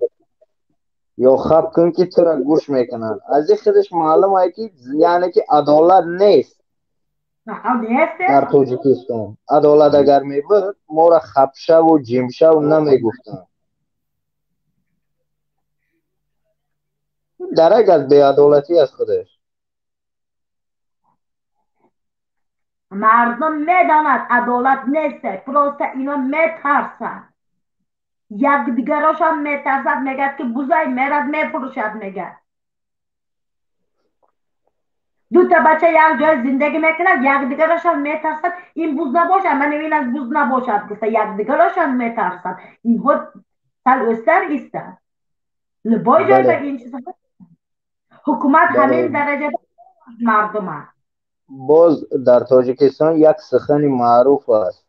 ё хаб кун, ки тура гӯш мекунанд, аз ин худаш маълум ае, ки яъне ки адолат нест дар Тоҷикистон. Адолат агар мебуд, моро хабшаву ҷимшав намегуфтанд. Дарак аз беадолатӣ аз худаш. Мардум медонад, адолат нест, просто ино метарсанд, якдигарошам метарсад. Мегӯяд, ки бузай мерад, мефурӯшад, мегӯяд. Дута бача як ҷой зиндагӣ мекунад, якдигарошам метарсад. Ин буз набошад, ман ин аз буз набошад гуфта, якдигарошам метарсад. Инҳо сал ӯстар истад, любой ҷой ба ин чиз ҳукумат ҳамин дараҷада мардума. Боз дар Тоҷикистон як сухани маъруф аст,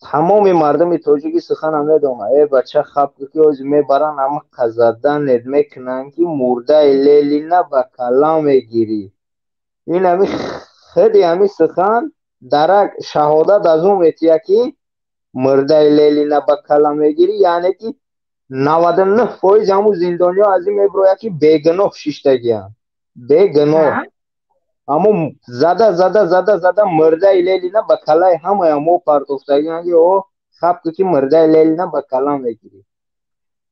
тамоми мардуми тоҷики сухана медонад: «Э, бача, хаб ки ози мебаранд, ҳама қазаданет мекунанд, ки мурдаи Ленина ба калла мегирӣ». Ин ҳами худи ҳами сухан дарак шаҳодат аз он метиҳад, ки мурдаи Ленина ба калла мегирӣ, яъне ки 99% ҳамун зиндониҳо аз ин мебирояд, ки бегуноҳ шиштагианд, бегуноҳ. Аммо зада зада зада зада мурдаи Ленина ба калаи ҳамаи мо партофтагианд, ки о хаб ки мурдаи Ленина ба кала мегирӣ.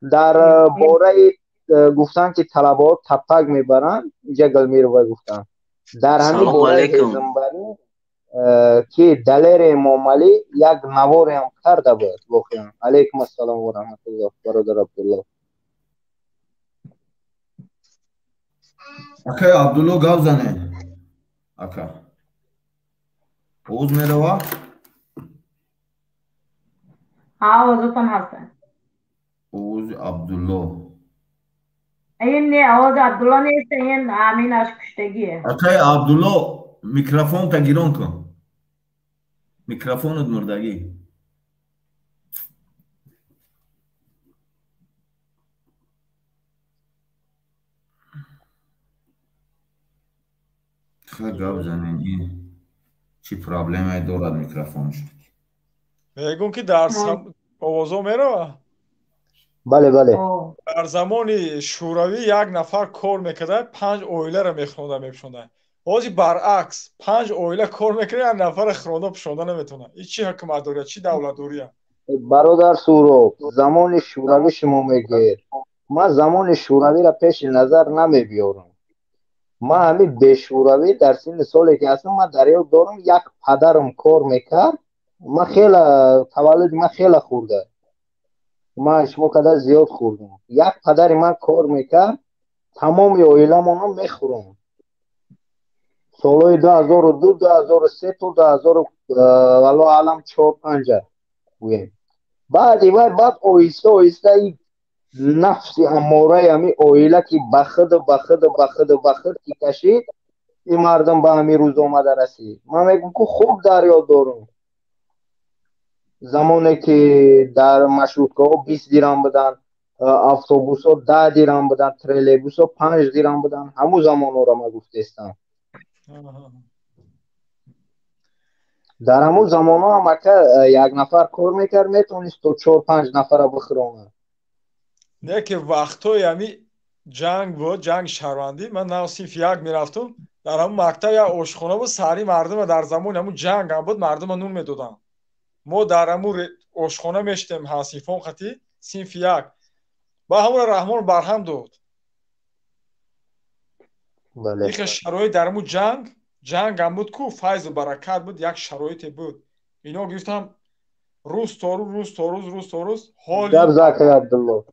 Дар бораи гуфтанд, ки талабаҳо тапак мебаранд, инҷа Галмирова гуфтанд. Дар ҳамин бораи ҳезумбарӣ, ки Далери Эмомалӣ як навореам карда буд воқеан. Алайкум ассалом ва раҳматуллоҳ, бародар Абдулло. Акай Абдулло, гап зане. Ака. Овоз мерава? Ҳа, овозатон ҳаст. Овози Абдулло. Ин не, овози Абдулло нест, ин Аминаш куштагие. Акай Абдулло, микрофонта гирон кун. Микрофонат мурдагӣ. Ха, гап занен, ин чӣ проблемае дорад микрофонш? Мегӯм, ки дар овозо мерава? Бале, бале. Дар замони Шӯравӣ як нафар кор мекарда, панҷ оиларо мехӯронда, мепӯшонда. Ҳозир баръакс, панҷ оила кор мекунад, як нафара хӯронда, пӯшонда наметавонад. Ин чӣ ҳукуматдория, чӣ давлатдория? Бародар Суроб, замони Шӯравӣ шумо мегӯед. Ман замони Шӯравиро пеши назар намебиёрам. Ман ҳамин бешӯравӣ дар синни соле ки ҳастам, ман дар ёд дорам, як падарам кор мекард. Ман хела таваллуди ман хела хурда. Ман шумо қадар зиёд хӯрдам. Як падари ман кор мекард, тамоми оиламонро мехӯронд. Солҳои 2002, 2003 то 2000, валлоҳу аълам, чор панҷа гӯем. Баъди вай баъд оҳиста оҳиста нафси аммораи ҳамин оила ки ба худу ба худу ба худу ба худ ки кашид, ин мардум ба ҳамин рӯз омада расид. Ман мегӯм, ку хуб дар ёд дорам. Замоне ки дар маршруткаҳо 20 дирам буданд, автобусҳо 10 дирам буданд, троллейбусҳо 5 дирам буданд. Ҳамун замонҳоро ман гуфтестам. Дар ҳамун замонҳо ҳам, ака, як нафар кор мекард, метавонист то чор панҷ нафара бихӯронад. Не, ки вақтҳои ҳами ҷанг буд, ҷанги шаҳрвандӣ, ман нав синфи як мерафтум, дар ҳамун мактаб як ошхона буд, саҳари мардума дар замони ҳамун ҷанг ҳам буд, мардума нун медоданд. Мо дар ҳамун ошхона мешитем ҳамсинфон қатӣ, синфи як. Ба ҳамонро Раҳмон барҳам дод. Ихе шароит дар ҳамун ҷанг, ҷанг ҳам буд ку, файзу баракат буд, як шароите буд. Ино гирифтам рӯз то рӯз, рӯз то рӯз, рӯз то рӯз ҳоли Гап за, акай Абдулло.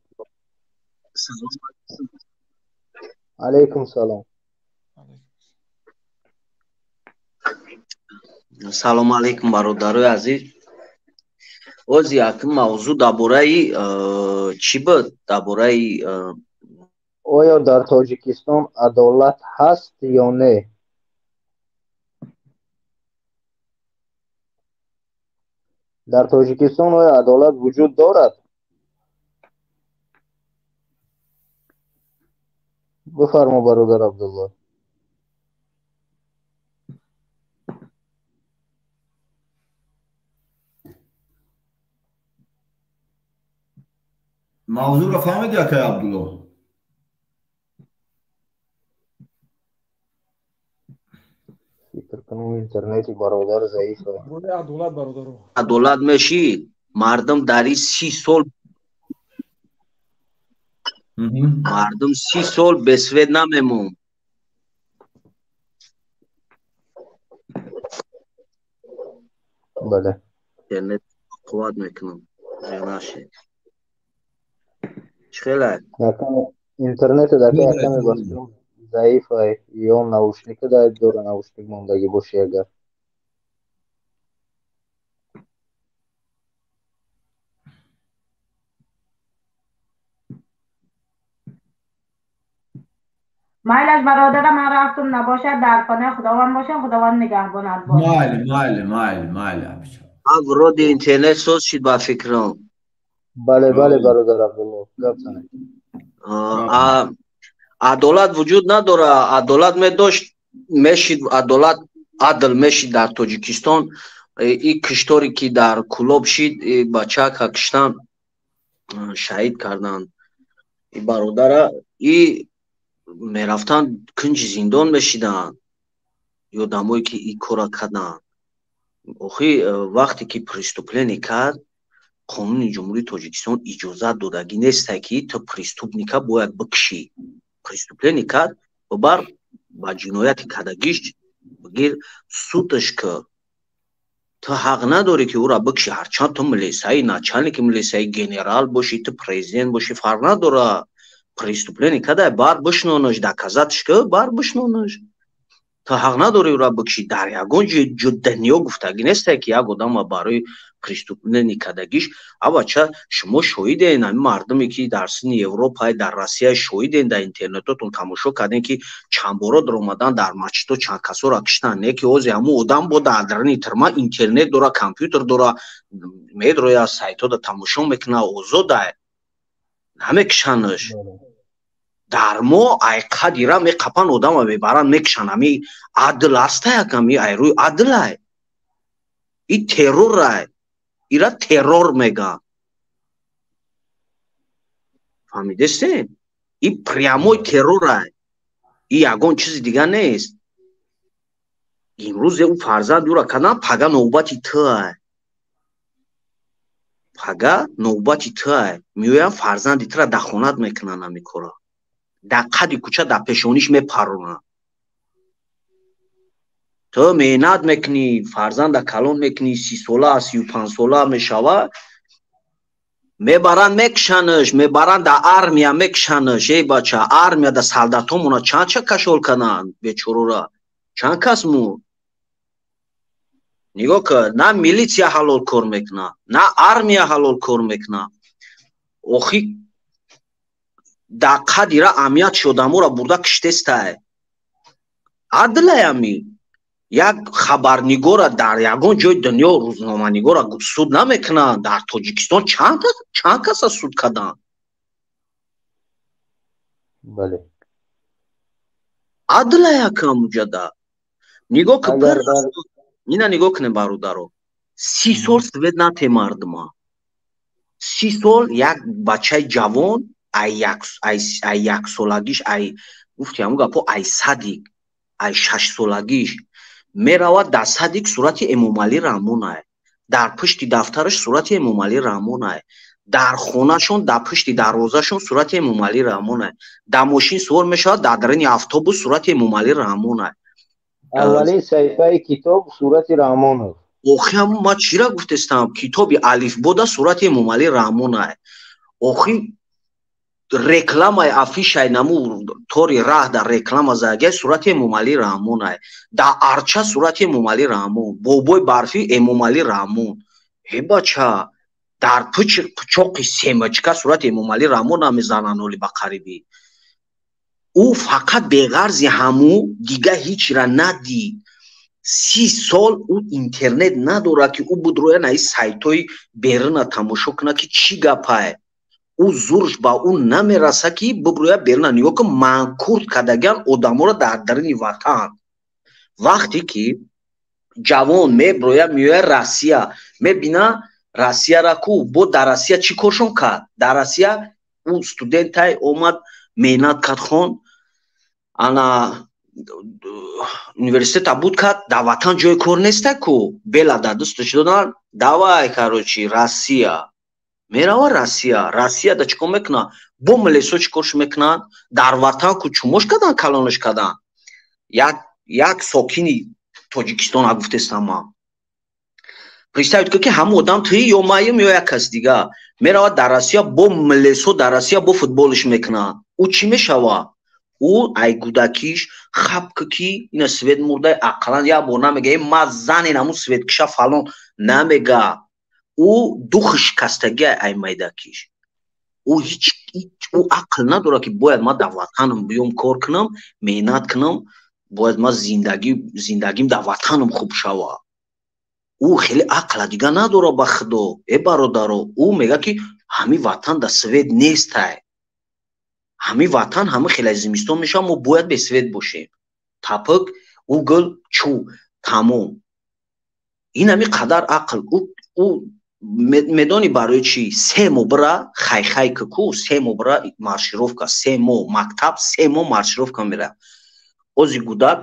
Алайкум салом. Салому алайкум, бародарои азиз. Ози якум мавзӯъ дар бораи чӣ буд? Дар бораи Оё дар Тоҷикистон адолат ҳаст ё не? Дар Тоҷикистон оё адолат вуҷуд дорад? Бифармо, бародар Абдулло. Мавзӯъро фаҳмиди, акай Абдулло? Фикр кунам, интернети бародар заиф. Адолат, бародаро. Адолат мешӣ, мардум дар ин 30 сол, мардум 30 сол бесвет намемонд. Бале. Интернет қувват мекунам, нашед. Чӣ хеле? Интернет дака якаме баскам заиф, ё наушника дай дора, наушник мондагӣ боши агар. Майлаш, бародарам, ман рафтум, набошад, дар паноҳи Худованд бошам, Худованд нигаҳбонат бошад. Майли, майли, майли, майли, абиҷон. Вроде интернет соз шид, ба фикрам. Бале, бале, бародар Абдулло, гап занед. Адолат вуҷуд надорад. Адолат медошт, мешид адолат, адл мешид дар Тоҷикистон, и кишторе ки дар Кулоб шид, бачака киштан, шаҳид карданд и бародара, и мерафтанд кунҷи зиндон мешиданд. Одамое ки ин кора карданд, охи, вақте ки преступление кард, қонуни Ҷумҳурии Тоҷикистон иҷозат додагӣ нестай, ки ту преступника бояд бикушӣ. Преступление кард, бибар, ба ҷинояти кардагиш бигир, судаш ки. Ту ҳақ надорӣ, ки ӯра бикушӣ. Ҳарчанд ту милисаи, начальники милисаи, генерал бошӣ, ту президент бошӣ, фарқ надорад. Преступление кардай, бар бишнонаш, доказатьш ки, бар бишнонаш. Ту ҳақ надорӣ ӯра бикушӣ. Дар ягон ҷои дунё гуфтагӣ нестай, ки як одама барои преступление кардагиш. Авача, шумо шоҳиден, ҳамин мардуме, ки дар синни Европа, дар Россия, шоҳиден, дар интернетотон тамошо кардем, ки чанд боро даромадан дар масҷидҳо, чанд касоро киштанд. Не ки ҳозе ҳамун одам бо дар дарани тюрьма интернет дора, компютер дора, медроя, сайтҳода тамошо мекуна, озода, намекушанаш. Дар мо ай қадира меқапан, одама мебаранд, мекушанд. Ҳами адл аста? Яками ай рӯи адлай, и террорай, ира террор мегӯянд, фаҳмидестем? И прямой террорай, и ягон чизи дига нест. Имрӯз ӯ фарзанд ӯра кардан, пага навбати туай, пага навбати туай. Меоянд, фарзанди тура дахонат мекунанд, ҳамин кора дар қади кӯча, дар пешониш мепаронанд. Ту меҳнат мекунӣ, фарзанда калон мекунӣ, 30 сола, 35 сола мешавад, мебаранд, мекушанаш, мебаранд, дар армия мекушанаш. Эй бача, армия да солдатомона чанд ча кашол карданд, бечорора, чанд кас мурд. Нигоҳ кар, на милитсия ҳалол кор мекунад, на армия ҳалол кор мекунад. Охи, дар қадира амният одаморо бурда киштестай. Адлай ами? Як хабарнигора дар ягон ҷои дунё, рӯзноманигора суд намекунанд. Дар Тоҷикистон чанд каса суд карданд? Бале. Адлай акамуҷада? Нигоҳ, ина нигоҳ кунем, бародаро, 30 сол свет нате мардума, 30 сол. Як бачаи ҷавон ай яксолагиш, ай гуфти ҳамун гапо, ай садик, ай 6 солагиш меравад дар садик, сурати Эмомалӣ Раҳмонай дар пушти дафтараш, сурати Эмомалӣ Раҳмонай дар хонашон, дар пушти дарвозашон сурати Эмомалӣ Раҳмонай, дар мошин сувор мешавад, дар дарини автобус сурати Эмомалӣ Раҳмонай. Аввалин саҳифаи китоб сурати Раҳмонов. Охи, ҳамун ман чира гуфтестам, китоби алифбода сурати Эмомалӣ Раҳмонай. Охи, рекламаи афишаи наму тори раҳ дар реклама задагиай, сурати Эмомалӣ Раҳмонай, дар арча сурати Эмомалӣ Раҳмон, бобои барфӣ Эмомалӣ Раҳмон. Э бача, дар пучи пучоқи семечка сурати Эмомалӣ Раҳмон намезананд. Оли ба қарибӣ ӯ фақат беғарзи ҳаму дига ҳичра надид. 30 сол ӯ интернет надорад, ки ӯ будроя наи сайтҳои беруна тамошо кунад, ки чӣ гапае. Ӯ зурш ба ӯ намераса, ки буброя беруна нигоҳ кун. Манкурт кардагиан одаморо дар дарини ватан. Вақте ки ҷавон меброя, меоя Россия, мебина Россияра ку, бо дар Россия чӣ коршон кард? Дар Россия ӯ студентай омад, меҳнат кард, хон, ана университета буд кард, дар ватан ҷои кор неста ку, бела дар дасташ додан, давай, короче, Россия. Мерава Россия. Россияда чӣ кор мекунад? Бо милисо чӣ корш мекунанд? Дар ватан ку чумош кардан, калонаш кардан. Як сокини Тоҷикистон гуфтестам ман. Представить кун, ки ҳамон одам туи ё маем ё як кас дига меравад дар Россия, бо милисо дар Россия бо футболиш мекунад. Ӯ чӣ мешавад? Ӯ ай гудакиш хапка, ки ина свет мурдай, ақаллан як бор намега: «Ма занен ҳамун светкиша фалон», намега. Ӯ духи шикастагия ай майдакиш. Ӯ ҳеҷ ӯ ақл надорад, ки бояд ман дар ватанам биём, кор кунам, меҳнат кунам, бояд ман зиндагим дар ватанам хуб шавад. Ӯ хеле ақла дига надорад. Ба худо, э бародаро, ӯ мегӯяд, ки ҳамин ватан дар свет нестай, ҳамин ватан ҳама хеле зимистон мешавад, мо бояд бе свет бошем, тапак, угол, чӯ, тамом. Ин ҳами қадар ақл ӯ медонӣ барои чӣ? 3 моҳ бира хайхай ку, 3 моҳ бира маршировка, 3 моҳ мактаб, 3 моҳ маршировка мера. Ози гудак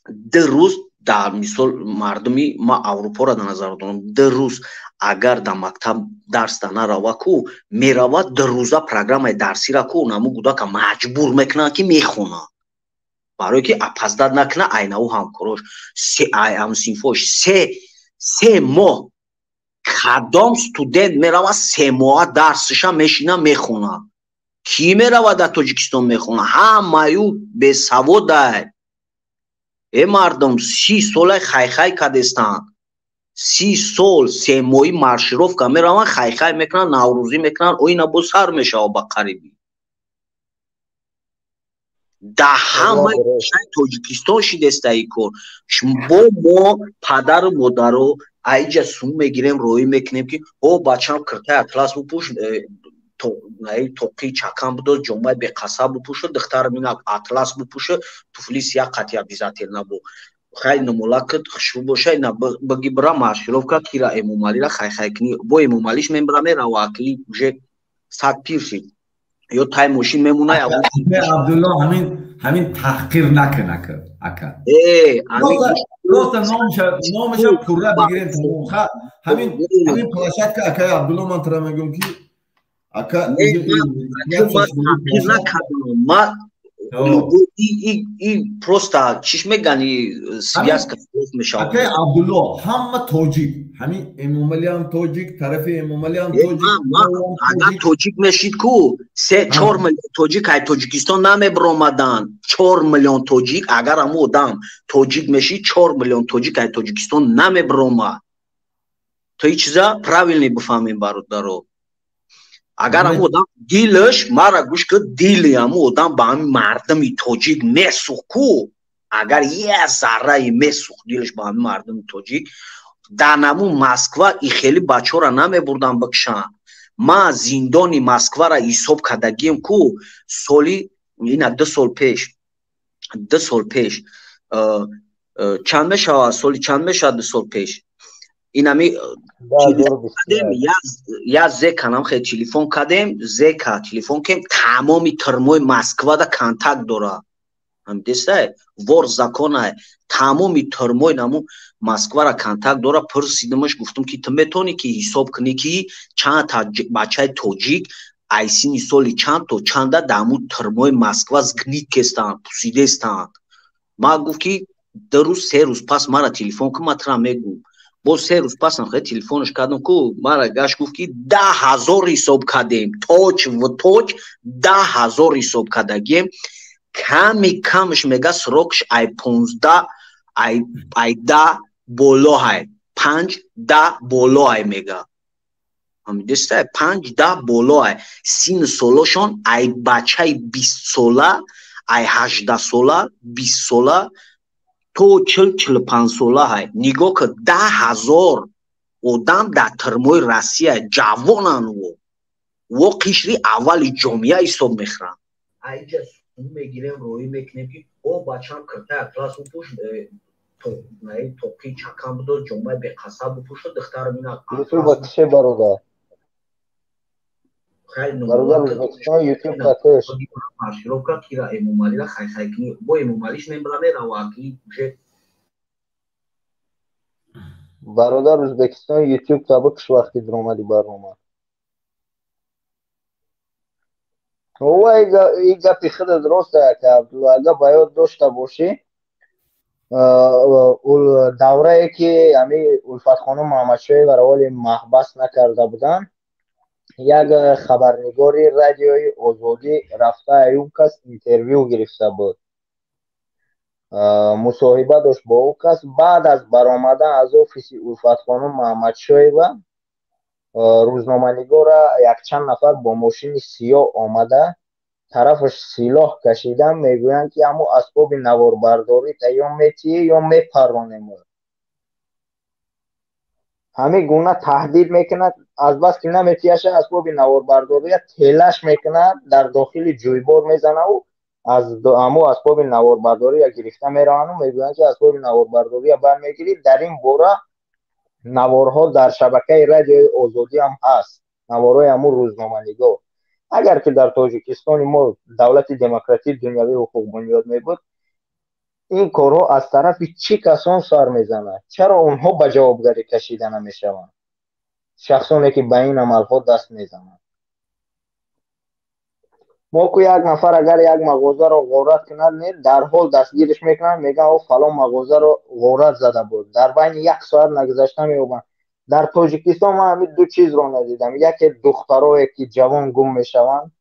2 рӯз дар мисол мардуми ма Аврупоро дар назар дорам, 2 рӯз агар дар мактаб дарс да нарава ку, меравад 2 рӯза программаи дарсира ку, наму кӯдака маҷбур мекунанд, ки мехонад, барое ки опоздать накунад. Айнаву ҳамкорош, ҳамсинфош 3 моҳ. Кадом студент меравад 3 моҳа дарсиша мешина мехонад? Кӣ меравад дар Тоҷикистон мехонад? Ҳамаю бесаводай. Э, мардум 30 солай хайхай кадестанд, 30 сол 3 моҳӣ маршировка мераванд, хайхай мекунанд, наврӯзӣ мекунанд. Оина бо сар мешавад ба қарибӣ дар ҳамаи Тоҷикистон шидеста и кор. Бо мо падару модаро аиҷа сум мегирем, роҳӣ мекунем, ки о бачам киртаи атлас бупӯш, тоқи чакан бидоз, ҷомаи беқаса бупӯша, духтарам ина атлас бупӯша, туфли сия қати обязательно бу хай нумолакат хушрӯ боша, ина биги бира маршировка, кира Эмомалира хайхай кунӣ. Бо Эмомалиш мебира, мерава, аки уже сад пир шид ё тай мошин мемона. Абдулло, ҳамин таҳқир накун, ака, ака. Просто номаша пурра бигирем, тамом. Ҳамин площадка, акаи Абдулло, ман тура мегӯям, ки ака. Таҳқир накардам ма, и просто чиш мегани, связка мешавад. Акаи Абдулло, ҳама тоҷик, ҳамин Эмомалиам тоҷик, тарафи Эмомалиам тоҷик. Агар тоҷик мешид ку, 3-4 миллион тоҷик ай Тоҷикистон намебиромаданд. 4 миллион тоҷик, агар ҳамун одам тоҷик мешид, 4 миллион тоҷик ай Тоҷикистон намебиромад. То ин чиза правильно бифаҳмем, бародаро. Агар ҳамун одам дилаш, мара гӯш кун, дили ҳамун одам ба ҳамин мардуми тоҷик месӯхт ку, агар як заррае месӯхт дилаш ба ҳамин мардуми тоҷик, дар намун Москва и хеле бачаҳоро намебурдам бикшанд. Ман зиндони Москваро ҳисоб кардагием ку, соли ина 2 сол пеш, 2 сол пеш чанд мешавад, соли чанд мешавад, 2 сол пеш инами я зеканам хе телефон кардем, зека телефон кардем, тамоми тюрьмаи Москвада контакт дора, ҳамдесай вор закона, тамоми тюрьмаи наму Москвара контакт дора. Пурсидимаш, гуфтум, ки ту метавонӣ ки ҳисоб кунӣ, ки чанд та бачаи тоҷик ай синни соли чанд то чанда дар ҳамун тюрьмаи Москва сгнить кестанд, пусидестанд? Ма гуфт, ки 2 рӯз, 3 рӯз пас мара телефон кун, ма тура мегӯм. Боз 3 рӯз пасам хе телефонаш кардам ку, мара гашт, гуфт, ки 10 000 ҳисоб кардем, точь в точь 10 000 ҳисоб кардагием, ками камаш мега срокш ай 15, ай 10 боло, ҳай панҷ да боло ай мега, ҳамидеста, панҷ да боло ай. Сину солошон ай бачаи 20сола, ай 18сола, 20сола то 40, 45сола ҳай. Нигоҳ кун, 10 000 одам дар тюрьмаи Россия ҷавонан. Во қишри аввали ҷомеа ҳисоб мехӯранд. Айҷа мегирем, роҳӣ мекунем, ки о бачам киртаи атлас бупӯш, тоқи чакан бидоз, ҷомаи беқаса бупӯша, духтарам ина. Ютуба бародар, бародар Ӯзбекистон, Ютуб катеш. Маршировка, кира Эмомалира хайхай кунӣ. Бо Эмомалиш мебира, мерава, аки уже. Бародар Ӯзбекистон, Ютуб таба киш вақти диромади барнома. Ова и гапи худат рост, ака Абдулло. Агар ба ёд дошта бошӣ, даврае ки ҳами Улфатхонум Муҳаммадшоеваро ҳоли маҳбас накарда буданд, як хабарнигори Радиои Озодӣ рафта ай ӯ кас интервю гирифта буд, мусоҳиба дошт бо ӯ кас. Баъд аз баромадан аз офиси Улфатхонум Муҳаммадшоева рӯзноманигора якчанд нафар бо мошини сиёҳ омада, тарафаш силоҳ кашидан, мегӯянд, ки ҳамун асбоби наворбардорита ё метиҳӣ, ё мепарронем. Ҳамин гуна таҳдид мекунад. Азбаски наметиҳаша, асбоби наворбардория телаш мекунад, дар дохили ҷӯйбор мезанаву аз ҳамун асбоби наворбардория гирифта мераванду мегӯянд, ки асбоби наворбардория бармегирӣ. Дар ин бора наворҳо дар шабакаи Радиои Озодӣ ҳам ҳаст, наворҳои ҳамун рӯзноманигор. Агар ки дар Тоҷикистони мо давлати демократии дунявии ҳуқуқбунёд мебуд, Ин корҳо аз тарафи чӣ касон сар мезанад? Чаро онҳо ба ҷавобгарӣ кашида намешаванд? Шахсоне ки ба ин амалҳо даст мезананд. Мо ку як нафар агар як мағозаро ғорат кунад, не, дарҳол дастгириш мекунанд, мегӯянд о фалон мағозаро ғорат зада буд. Дар байни як соат нагузашта меёбанд. Дар Тоҷикистон ман ҳамин ду чизро надидам. Яке духтарое ки ҷавон гум мешаванд,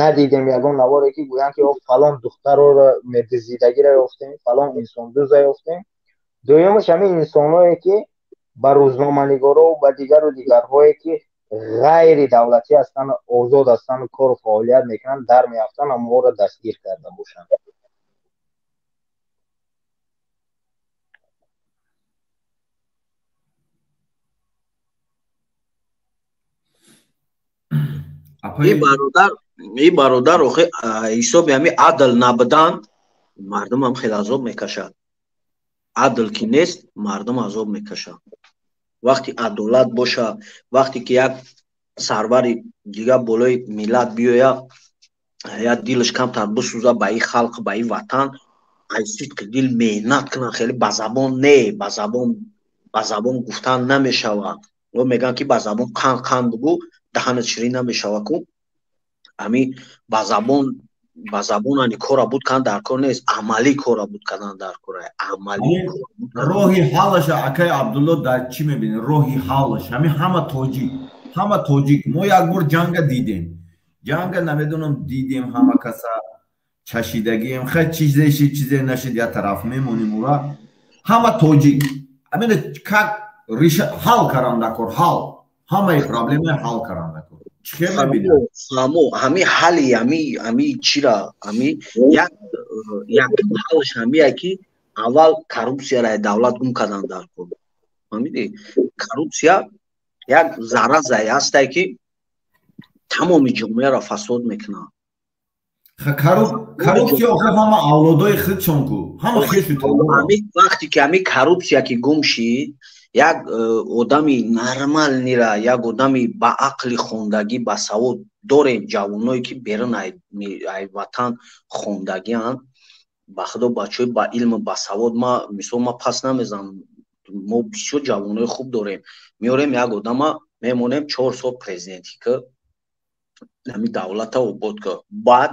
надидем ягон наворе ки гӯянд ки о фалон духтарро медизидагиро ёфтем, фалон инсондуза ёфтем. Дуюмаш ҳамин инсоное ки ба рӯзноманигоро ба дигару дигарҳое ки ғайри давлатӣ ҳастанд, озод ҳастанд, кору фаъолият мекунанд, дар меафтанд, ҳамонҳоро дастгир карда бошанд. И бародар охи ҳисоби ҳами адл набудан мардум ҳам хеле азоб мекашад. Адл ки нест, мардум азоб мекашад. Вақти адолат боша, вақте ки як сарвари дигар болои миллат биёяд, як дилаш камтар бисӯза ба ин халқ, ба ин ватан, аз сидқи дил меҳнат кунад, хеле ба забон не, ба забон гуфтан намешавад. О мегӯянд ки ба забон қанд қанд бугӯ, даҳанат ширин намешавад ку. Ами ба забон ани кора буд кан дар кор нест, амалӣ кора буд кардан дар кор, амалӣ. Роҳи ҳаллаша акай Абдулло дар чӣ мебинӣ? Роҳи ҳаллаш ҳамин ҳама тоҷик, ҳама тоҷик. Мо як бор ҷанга дидем, ҷанга намедонам дидем, ҳама каса чашидагием, хай чизе шид, чизе нашид, як тараф мемонем ура. Ҳама тоҷик ҳамин как риша ҳал кардан дар кор, ҳал ҳамаи проблемаи ҳал кардан дар кор. Фаҳмо, ҳами ҳалли ҳами чира, ҳами як ҳаллаш ҳамие ки аввал коррупсияро давлат гум кардан дар кор. Фаҳмидӣ? Коррупсия як заразае ҳастае ки тамоми ҷомеаро фасод мекунад. Коррупсия охир ҳама авлодои худшон ку, ҳама хешу табор. Вақте ки ҳами коррупсия ки гум шид, як одами нормалнира, як одами ба ақли хондагӣ, ба савод дорем, ҷавоное ки берун ай ватан хондагианд, ба худо бачаҳои ба илму ба савод, ма мисол ма пас намезанам, мо бисёр ҷавонои хуб дорем. Меорем як одама, мемонем 4 сол президентӣ ки ҳами давлата обод ки. Баъд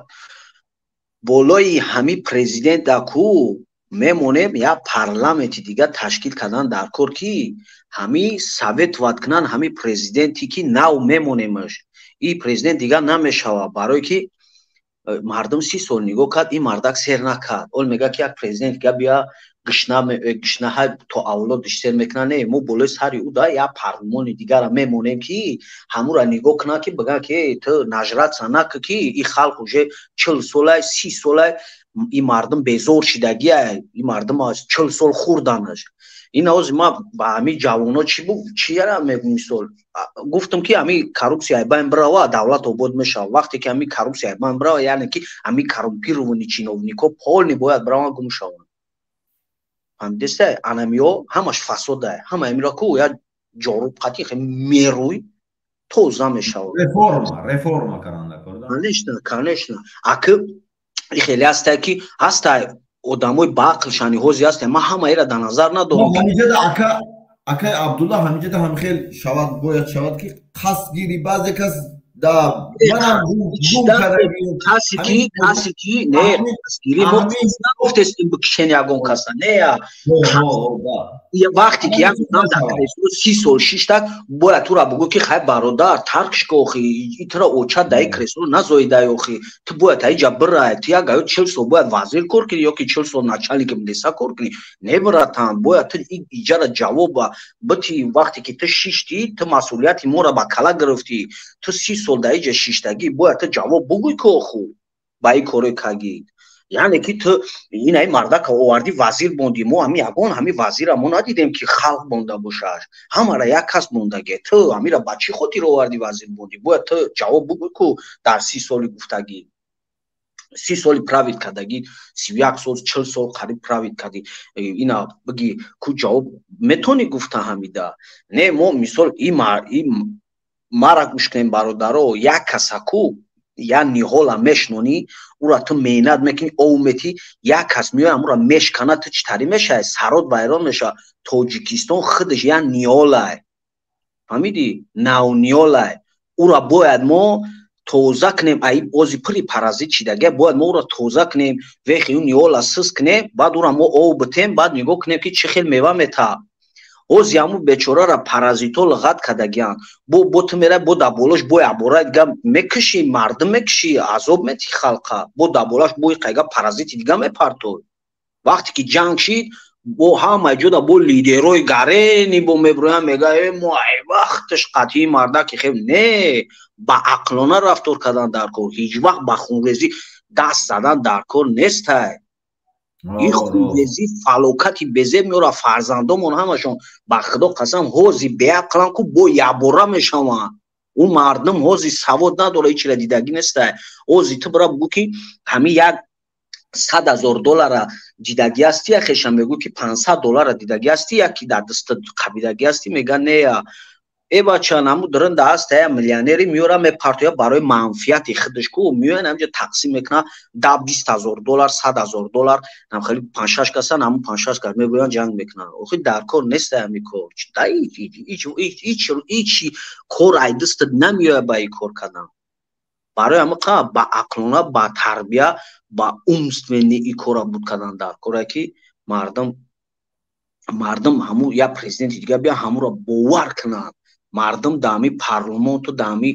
болои ҳами президента ку мемонем як парламенти дигар ташкил кардан дар кор ки ҳами советоват кунанд ҳами президенти ки нав мемонемаш. И президент дигар намешавад, барое ки мардум 30 сол нигоҳ кард, ин мардак сер накард. Ол мегӯяд ки як президент дигар бия гишнаҳа то авлодиш сер мекунад. Не, мо болои сари ӯ да як парлумони дигара мемонем ки ҳамура нигоҳ кунад, ки бигӯяд ки ту нажратса накӣ, ки ин халқ уже 40 солай, 30 солай, ин мардум безор шидагия, ин мардум аз 40 сол хӯрданаш. Ин ҳозир ма ба ҳамин ҷавоно чӣ чияра мегӯм, мисол гуфтам ки ҳамин коррупсия байн бирава, давлат обод мешавад. Вақте ки ҳамин коррупсия байн бирава, яъне ки ҳамин коррумпированный чиновнико полни бояд бираванд, гум шаванд. Фаҳмидеста? Анамиё ҳамаш фасодае, ҳама ҳаминро ку як ҷоруб қатӣ мерӯй тоза мешавад. Реформа каранда. Конечно, конечно. Аки хеле ҳастае ки ҳастае одамои ба ақл шаниҳози ҳастае, ман ҳамаеро дар назар надорам. Ҳамиҷада акай Абдулла ҳамиҷада ҳам хел шавад, бояд шавад ки қасдгири баъзе кас да манам гум карда. Касе ки не қасдгири мо нагуфтестем бикишен ягон каса, не вақте ки як одам дар кресло 30 сол шиштак, бояд тура бугӯ ки хай бародар, таркш ка охи, и тура оча даи кресло назоидай охи, ту бояд аиҷа бирай, ту як аю 40 сол бояд вазир кор кунӣ ё ки 40 сол начальники милиса кор кунӣ. Не братан, бояд ту иҷара ҷавоба бити. Вақте ки ту шиштӣ, ту масъулияти моро ба кала гирифтӣ, ту 30 сол дар иҷа шиштагӣ, бояд ту ҷавоб бугӯй ки оху ба ин корои кагӣ. Яъне ки ту инаи мардака овардӣ, вазир мондӣ, мо ҳами ягон ҳами вазира мо надидем ки халқ монда бошад, ҳамара як кас мондаге. Ту ҳамира ба чӣ хотир овардӣ вазир мондӣ? Бояд ту ҷавоб бугӯй ку дар 30 соли гуфтагӣ, 30 соли правит кардагӣ, 31 сол, 40 сол қариб правит кардӣ, ина бигӣ ку ҷавоб метонӣ гуфта ҳамида? Не, мо мисол и мара гӯш кунем бародаро, як каса ку Я ниҳола мешнонӣ, ура ту меҳнат мекунӣ, ов метӣ, як кас меояд, амура мешкана, ту чӣ тарӣ мешавӣ? Сарот вайрон мешавад. Тоҷикистон худаш я ниҳолай, фаҳмидӣ? Навниҳолай. Ура бояд мо тоза кунем, ай ози пури паразит чидагия, бояд мо ура тоза кунем, вехи ӯ ниҳола сис кунем, баъд ура мо ов битем, баъд нигоҳ кунем, ки чӣ хел мева метаҳад. Ҳози ҳамун бечорара паразитҳо луғат кардагиянд. Бо ту мерай, бо дар болош бо якбора дига мекушӣ, мардум мекушӣ, азоб метӣ халқа, бо дар болош бо иқайга паразити дига мепартоӣ. Вақте ки ҷанг шид, бо ҳамаи ҷода бо лидерҳои гарени бо мебироянд, мега э мо ай вақташ қатъии мардаки хел не, ба ақлона рафтор кардан дар кор, ҳеҷ вақт ба хунрезӣ даст задан дар кор нестай. Ин хунрезӣ фалокати безеб меорад. Фарзандомон ҳамашон, ба худо қасам, ҳози беақлан ку бо якбора мешаванд. Ӯ мардум ҳози савод надора, ҳечира дидагӣ нестай. Ҳози ту бира бугӯ, ки ҳамин 100 000 доллара дидагӣ ҳастӣ, яхеша мегӯ, ки 500 доллара дидагӣ ҳастӣ, яки дар даста қабидагӣ ҳастӣ, мега нея. Э бача, наму дурында ҳаст, я миллионери меёра мепартоя барои манфиати худаш ку, меоян ҳамҷа тақсим мекунад, 10-20 ҳазор доллар, 100 000 доллар, нам хеле панҷшаш касан, ҳамун панҷшаш кас мебиёян, ҷанг мекунанд. Охи дар кор нест ҳами кор, ҳичи кор ай дастат намеояд ба ин кор кардан. Барои ҳама қа ба ақлона, ба тарбия, ба умственный ин кора буд кардан дар коре, ки мардум ҳамун як президенти дига бия, ҳамуро бовар кунанд. Мардум дар ҳами парламонту дар ҳами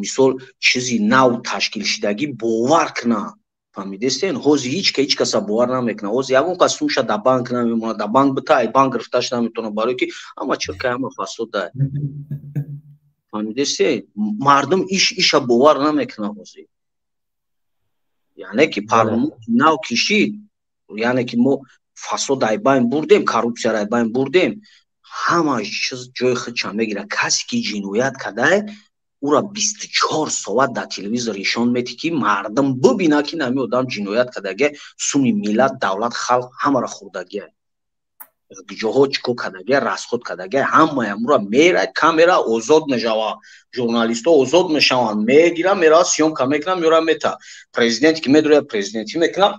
мисол чизи нав ташкилшудагӣ бовар кунанд, фаҳмидестен? Ҳози ҳеҷ ка ҳеҷ каса бовар намекунад. Ҳози ягон кас сумша дар банк намемонад, дар банк бита, ай банк гирифташ наметавонад, барое ки ҳама чирка, ҳама фасода, фаҳмидестен? Мардум иш иша бовар намекунад ҳози. Яъне ки парламенти нав кишид, яъне ки мо фасод ай байн бурдем, коррупсияро ай байн бурдем, ҳама чиз ҷои худша мегирад. Касе ки ҷиноят кардае, ӯра 24 соат дар телевизор нишон метӣ, ки мардум бибинад, ки нами одам ҷиноят кардагия, суми миллат, давлат, халқ ҳамаро хӯрдагия, ҷоҳо чӣ кор кардагия, расход кардагия, ҳамаи амура мера, камера озод мешавад, журналистҳо озод мешаванд, мегиранд, меравад, съёмка мекунанд, меорад, мета. Президенте ки медрояд, президентӣ мекунад,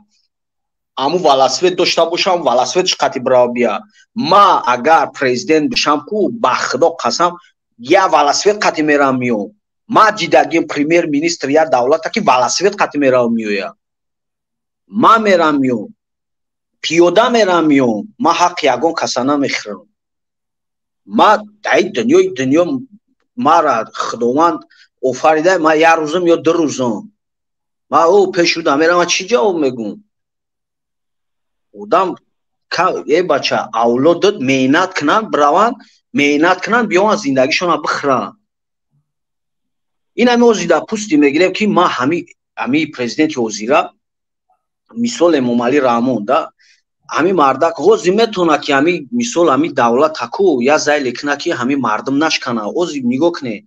аму велосипед дошта бошам, велосипедш қати бирава бия. Ма агар президент бишам ку, ба худо қасам, я велосипед қати мерам, миём. Ма дидагим премьер министр я давлата, ки велосипед қати мерава, меояд. Ма мерам, миём, пиёда мерам, миём. Ма ҳаққи ягон каса намехӯрам. Ма даи дунёи дунё мара худованд офарида, ма як рӯзам ё 2 рӯзам, ма ӯ пешуда мерам, чӣ ҷавоб мегӯм? Одам э бача, авлодат меҳнат кунанд, бираванд, меҳнат кунанд, биёванд, зиндагишонро бихӯранд. Ин ҳами ози дар пусти мегирем, ки ма ҳами президенти ҳозира, мисол Эмомалӣ Раҳмон да, ҳами мардак ҳози метавонад, ки ҳами мисол ҳами давлатаку я зайле кунад, ки ҳами мардум нашканад. Ози нигоҳ кунед,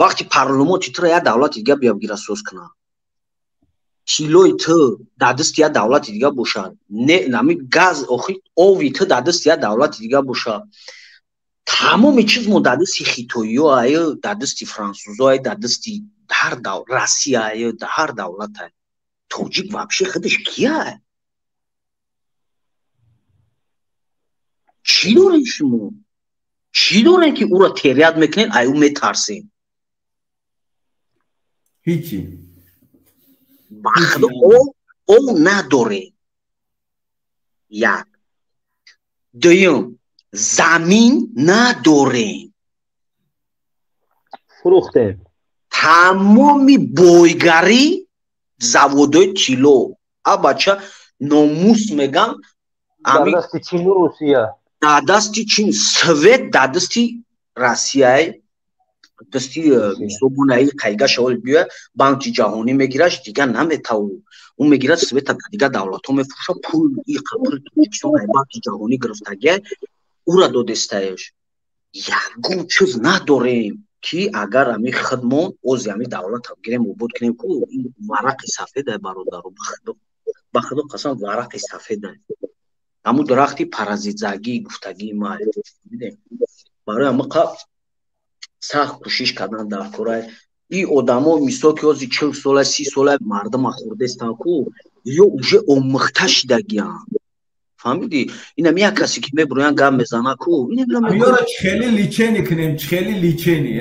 вақти парламонти тура як давлати дига бия бигира, соз кунад, тиллои ту дар дасти як давлати дига бошад, не нами газ, охи ови ту дар дасти як давлати дига бошад, тамоми чиз мо дар дасти хитоиё ай, дар дасти франсузо ай, дар дасти ҳар Россия ай, дар ҳар давлат ай. Тоҷик вообще худаш кия? Чӣ дорем? Шумо чӣ дорем, ки ӯро терят мекунед, ай ӯ метарсем? Ҳичи. Ба худо, ов надорем, як. Дуюм, замин надорем. Фурӯхтем. Тамоми бойгарӣ, заводои тилло, а бача, номус мегам. Дар дасти Чину Русия. Дар дасти Чин, свет дар дасти Россияй, дасти мисобунаи қайга шавол биёяд, Банки Ҷаҳонӣ мегираш, дигар наметаву. Ӯ мегирад, света дар дигар давлатҳо мефурӯша. Пул, пул Тоҷикистон ай Банки Ҷаҳонӣ гирифтагия, ӯра додестаеш. Ягон чиз надорем, ки агар ами худмон ози ами давлата гирем, обод кунем ку, ин варақи сафедай, бародаро, ба худо қасам, варақи сафедай. Ҳамун дарахти паразитзагӣ гуфтагии ма. Барои ҳамақа сахт кӯшиш кардан дар кора. И одамо мисол ки ҳозир 40 сола, 30 сола мардума хӯрдестан ку, ё уже омӯхта шидагианд. Фаҳмидӣ? Инам як касе ки мебуроян гап мезана ку. Ёра хеле лечение кунем, хеле лечение.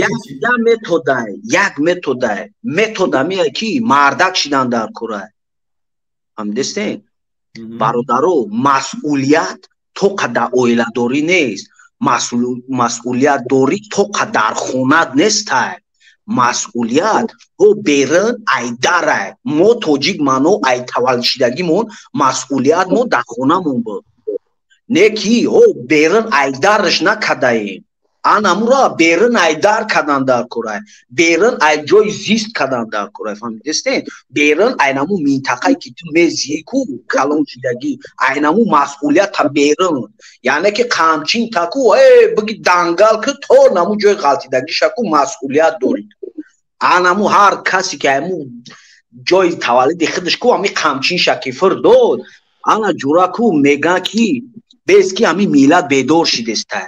Як методай, як методай. Метод ҳамия ки мардак шидан дар кора. Фаҳмидестен? Бародаро, масъулият то қадар оиладорӣ нест. Масъулиятдорӣ то қадар хонат нестай. Масъулият ҳо берун айдарай. Мо тоҷик мано ай таваллудшидагимон масъулият мо дар хонамон буд. Не ки ҳо берун айдараш накадаем. Анамура берун айдар кадан дар корай. Берун ай ҷои зист кадан дар корай. Фаҳмидестен? Берун айнаму минтақае ки ту мезии ку калон шидагӣ, айнаму масъулията берун. Яъне ки қамчин таку биги дангал ки то наму ҷои ғалтидагиша ку масъулият дорӣ. Анаму ҳар касе ки айму ҷои таваллуди худаш ку ами қамчинша ки фир дод, ана ҷура ку меган ки без ки ами миллат бедор шидестай.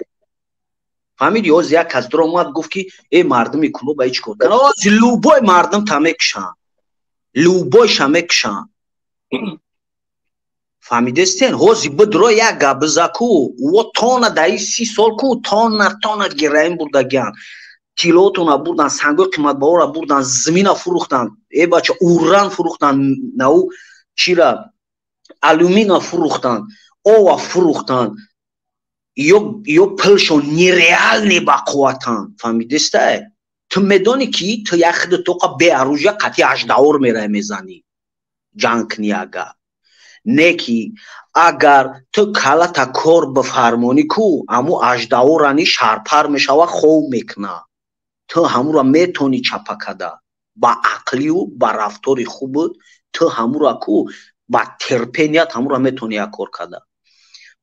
Фаҳмиди? Ҳозир як кас дуромад гуфт ки э мардуми Кулоба ҳеҷ кор кана. Ҳозир любой мардум та мекушанд, любойша мекушанд. Фаҳмидестен? Ҳозир бидро як гап биза ку, во тона даи 30 сол ку тона тона героин бурдагианд, тиллоотона бурдан, сангои қиматбаҳоро бурдан, зимина фурӯхтанд, э бача уран фурӯхтанд, нау чира алюмина фурӯхтанд, ова фурӯхтанд. Ё пулшон нереалне бақувватанд. Фаҳмидестай? Ту медонӣ ки ту як хиди тоқа беоружия қатъи аждаҳор мерай мезанӣ ҷанг кунӣ агар. Не ки агар ту калата кор бифармонӣ ку, ҳаму аждаҳорани шарпар мешава, хов мекуна. Ту ҳамура метонӣ чапа када. Ба ақлию ба рафтори хубут ту ҳамура ку ба терпеният ҳамура метонӣ як кор када.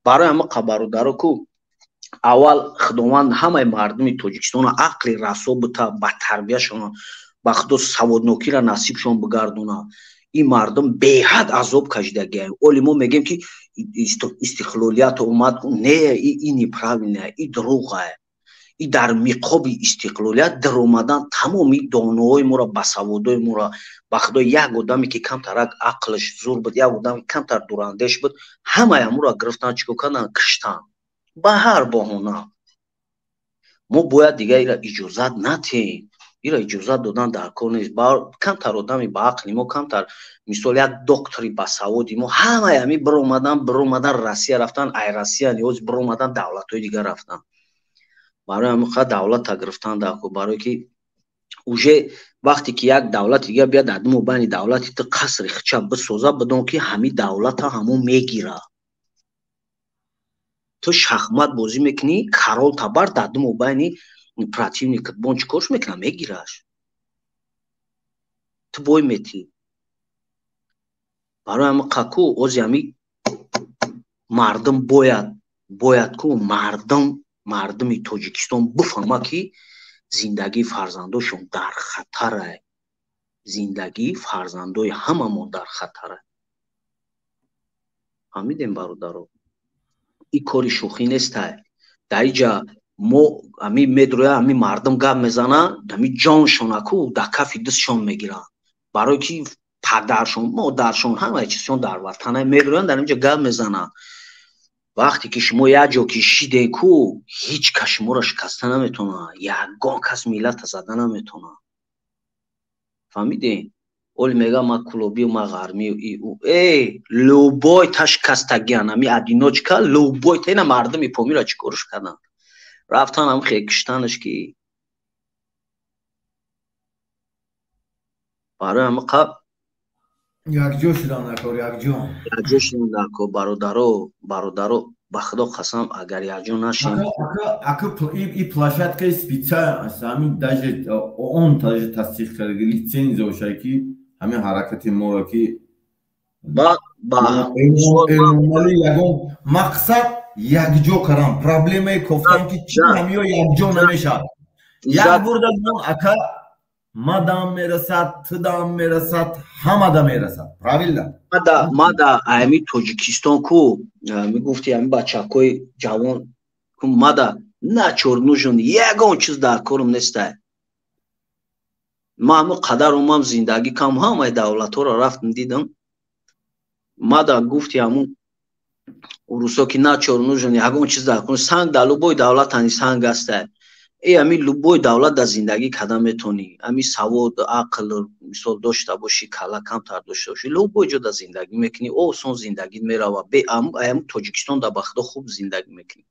Барои ҳама бародаро ку аввал Худованд ҳамаи мардуми Тоҷикистонро ақли расо бита, ба тарбияшон, ба Худо саводнокиро насибшон бигардона. Ин мардум беҳад азоб кашидагианд. Оли мо мегӯем ки истиқлолият омад, не, ин неправильно, и дурӯғае. И дар миқоби истиқлолият даромадан тамоми доноҳои моро, басаводои моро, ба Худо як одаме ки камтарак ақлаш зур буд, як одаме ки камтар дурандеш буд, ҳамаи амуро гирифтан, чӣ кор карданд? Киштанд ба ҳар баҳона. Мо бояд дигар ира иҷозат натиҳем. Ира иҷозат додан дар кор нест. Камтар одами ба ақли мо, камтар мисол як доктори басаводи мо, ҳамаи ами биромадан Россия рафтан, ай Россия ниёз биромадан давлатҳои дигар рафтан. Барои ҳамин қадр давлата гирифтан дар кор, барое ки уже вақте ки як давлати дигар биёд дар мобайни давлати ту қасри хича бисоза, бидон ки ҳамин давлата ҳамон мегира. Ту шахмат бозӣ мекунӣ, корол табар дар мобайни противникат бон чӣ корш мекуна? Мегираш. Ту бой метӣ. Барои ҳамин қаку ози ҳамин мардум бояд ку мардуми Тоҷикистон бифаҳма ки зиндагии фарзандошон дар хатарай. Зиндагии фарзандои ҳамамон дар хатарай. Фаҳмидем бародаро? Ин кори шӯхӣ нестай. Дар иҷа мо ами медроя, ами мардум гап мезана, ами ҷоншона ку дар кафи дастшон мегиранд. Барое ки падаршон, модаршон, ҳамаи чизшон дар ватанай медроянд, дар инҷа гап мезананд. Вақте ки шумо як ҷо ки шидем ку, ҳеҷ кас шуморо шикаста наметавонад, ягон кас миллата зада наметавонад. Фаҳмидем? Оли мега ма кулобию ма ғармию и у. Любой та шикастагиан, ами одиночка, любой та ина мардуми Помира чӣ корш карданд? Рафтан ам хе киштанаш ки. Барои ҳама қаб якҷо шудан дар кор, якҷо. Якҷо шудан дар кор, бародаро, бародаро, ба Худо қасам, агар якҷо нашем. Ака и площадкаи специально аст, ҳамин даже он даже тасдиқ карда, лицензия бошад ки ҳамин ҳаракати моро ки ба эмомалӣ ягон мақсад якҷо кардан, проблемаи кофтан ки чи ҳамиё якҷо намешавад. Як бурда ака мадам мерасад, тудам мерасад, ҳамада мерасад. Правильно? Мада ами Тоҷикистон ку мегуфти ами бачакҳои ҷавон ку мада На чор нужен, ягон чиз дар корам нестай. Ман ҳамон қадар омам, зиндагӣ кам, ҳамаи давлатҳоро рафтам, дидам. Мада гуфти ҳамун урусо ки на чор нужен, ягон чиз дар кор, санг дар любой давлат ани санг ҳастай. Э, ами любой давлат дар зиндагӣ карда метавонӣ. Ами савод, ақл, мисол, дошта бошӣ, калла камтар дошта бошӣ, любой ҷо дар зиндагӣ мекунӣ, осон зиндагӣ мерава. Ами Тоҷикистон дар, ба худо, хуб зиндагӣ мекунӣ.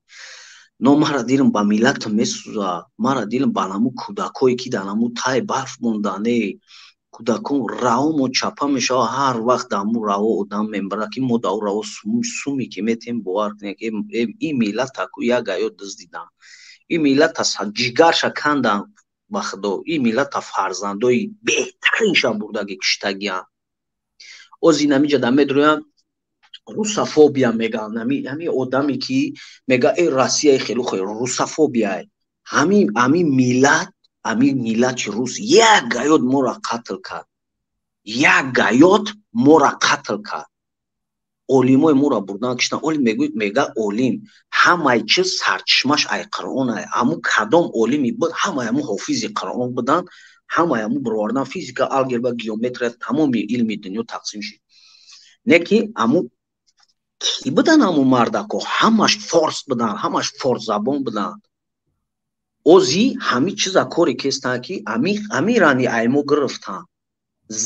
Но мара дилам ба миллатам месӯзад, мара дилам ба наму кӯдакое ки дар наму тай барф мондан. Э, кӯдакон раҳомо чапа мешавад, ҳар вақт дар ҳамун раҳо одам мембара, ки мо дар раҳо суме ки метем, бовар кунед, ин миллат таку як гаё дуздидан, ин миллата ҷигарша кандан, ба худо, ин миллата фарзандои беҳтаринша бурдаги киштагиан. Оз ин ҳамиҷа да медроянд, русофобия мегӯянд. Ҳами одаме ки мега, э, Россияи хелу хел русофобия, ҳамин миллат, ҳамин миллати рус як гаёт моро қатл кард, як гаёт моро қатл кард, олимои моро бурдан, киштан. Олим мегӯяд, мега олим ҳамаи чиз сарчашмаш ай Қуръон ай. Ҳамун кадом олими буд, ҳамаи ҳамун ҳофизи Қуръон буданд, ҳамаи ҳамун бировардан физика, алгебра, геометрия, тамоми илми дунё тақсим шуд. Не ки ҳамун кӣ будан, ҳамун мардако ҳамаш форс буданд, ҳамаш форсзабон буданд. Ози ҳамин чиза коре кестанд, ки ҳамин рани аймо гирифтанд,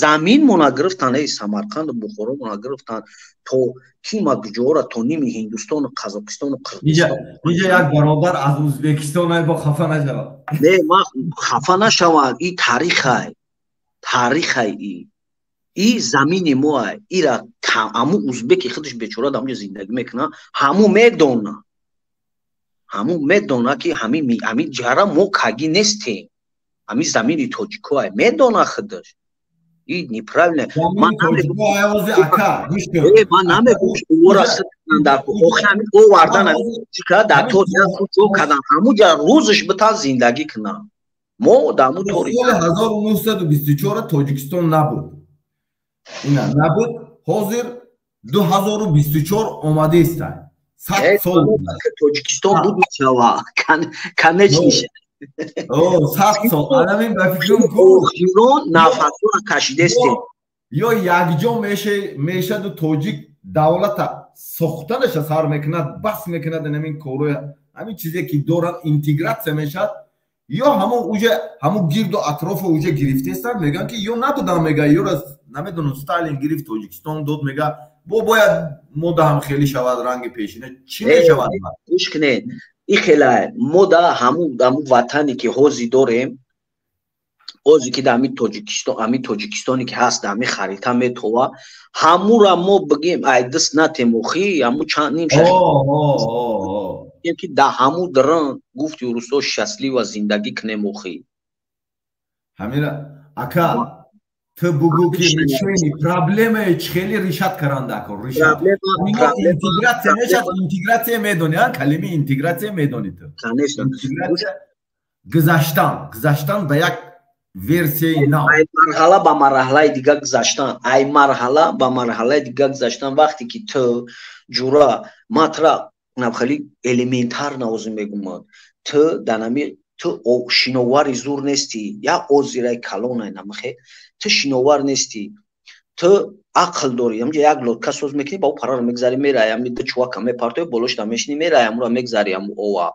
замин мона гирифтанд, эй, Самарқанду Бухоро мона гирифтанд, то кима куҷоро, то ними Ҳиндустону Қазоқистону Қирғизистон. Иҷа як бародар аз Ӯзбекистон, ай, бо хафа нашавад. Не, ман хафа нашаванд. И таърихай, таърихай, и замини мо ай. Ира ҳамун узбеки худаш бечора дар онҷо зиндагӣ мекунад, ҳамун медона, ҳамун медона, ки ҳамин ҷара мо кагӣ нестем, ҳамин замини тоҷикоай, медона худаш. И неправильно. Ман намегӯм ора дар охи ҳамин овардан дар то кардан, ҳамуҷа рӯзаш битан зиндагӣ кунам. Мо дар ҳамун соли 1924 Тоҷикистон набуд, ина набуд, ҳозир 2024 омадеста, 100 сол. Тоҷикистон буд, мешава, конечно. 100 сол анамин ба фикрам. Охирон нафасҳоро кашидестем. Ё якҷо мешаду тоҷик давлата сохтанаша сар мекунад, бас мекунад инамин короя, ҳамин чизе ки доранд, интегратсия мешавад, ё ҳамон уже ҳамон гирду атрофо уже гирифтестанд, мегӯянд ки ё набудам, мега, ёра намедонам, Сталин гирифт, Тоҷикистон дод, мега, бо бояд мо даҳам хеле шавад ранги пешина, чӣ мешавад? Гӯш кунед, и хела мо да ҳамун ватане ки ҳозир дорем, ҳозир ки дар ҳамин Тоҷикистон, ҳамин Тоҷикистоне ки ҳаст, дар ҳамин харита метова, ҳамура мо бигем, ай даст натем, охи ҳамун чанд ним ки дар ҳамун дран, гуфти урусо, счастливо зиндагӣ кунем, охи. Ҳамира, ака, ту бугӯ, ки решение проблемаи чӣ хеле решать каранда, ако решать интегратсия мешавад? Интегратсия медони, а калими интегратсия медони ту? Гузаштан ба як версияи нав. Ай марҳала ба марҳалаи дига гузаштан, ай марҳала ба марҳалаи дига гузаштан. Вақте ки ту ҷура матра хеле элементарно озӣ мегумад, ту данами ту шиновари зур нестӣ, як озираи калонай намахе, ту шиновар нестӣ, ту ақл дорӣ, ҳамҷа як лодка соз мекунӣ, ба ӯ параро мегзарӣ, мерай, ами ду чувака мепартои, болошда мешинӣ, мерай, амура мегзарӣ, аму ова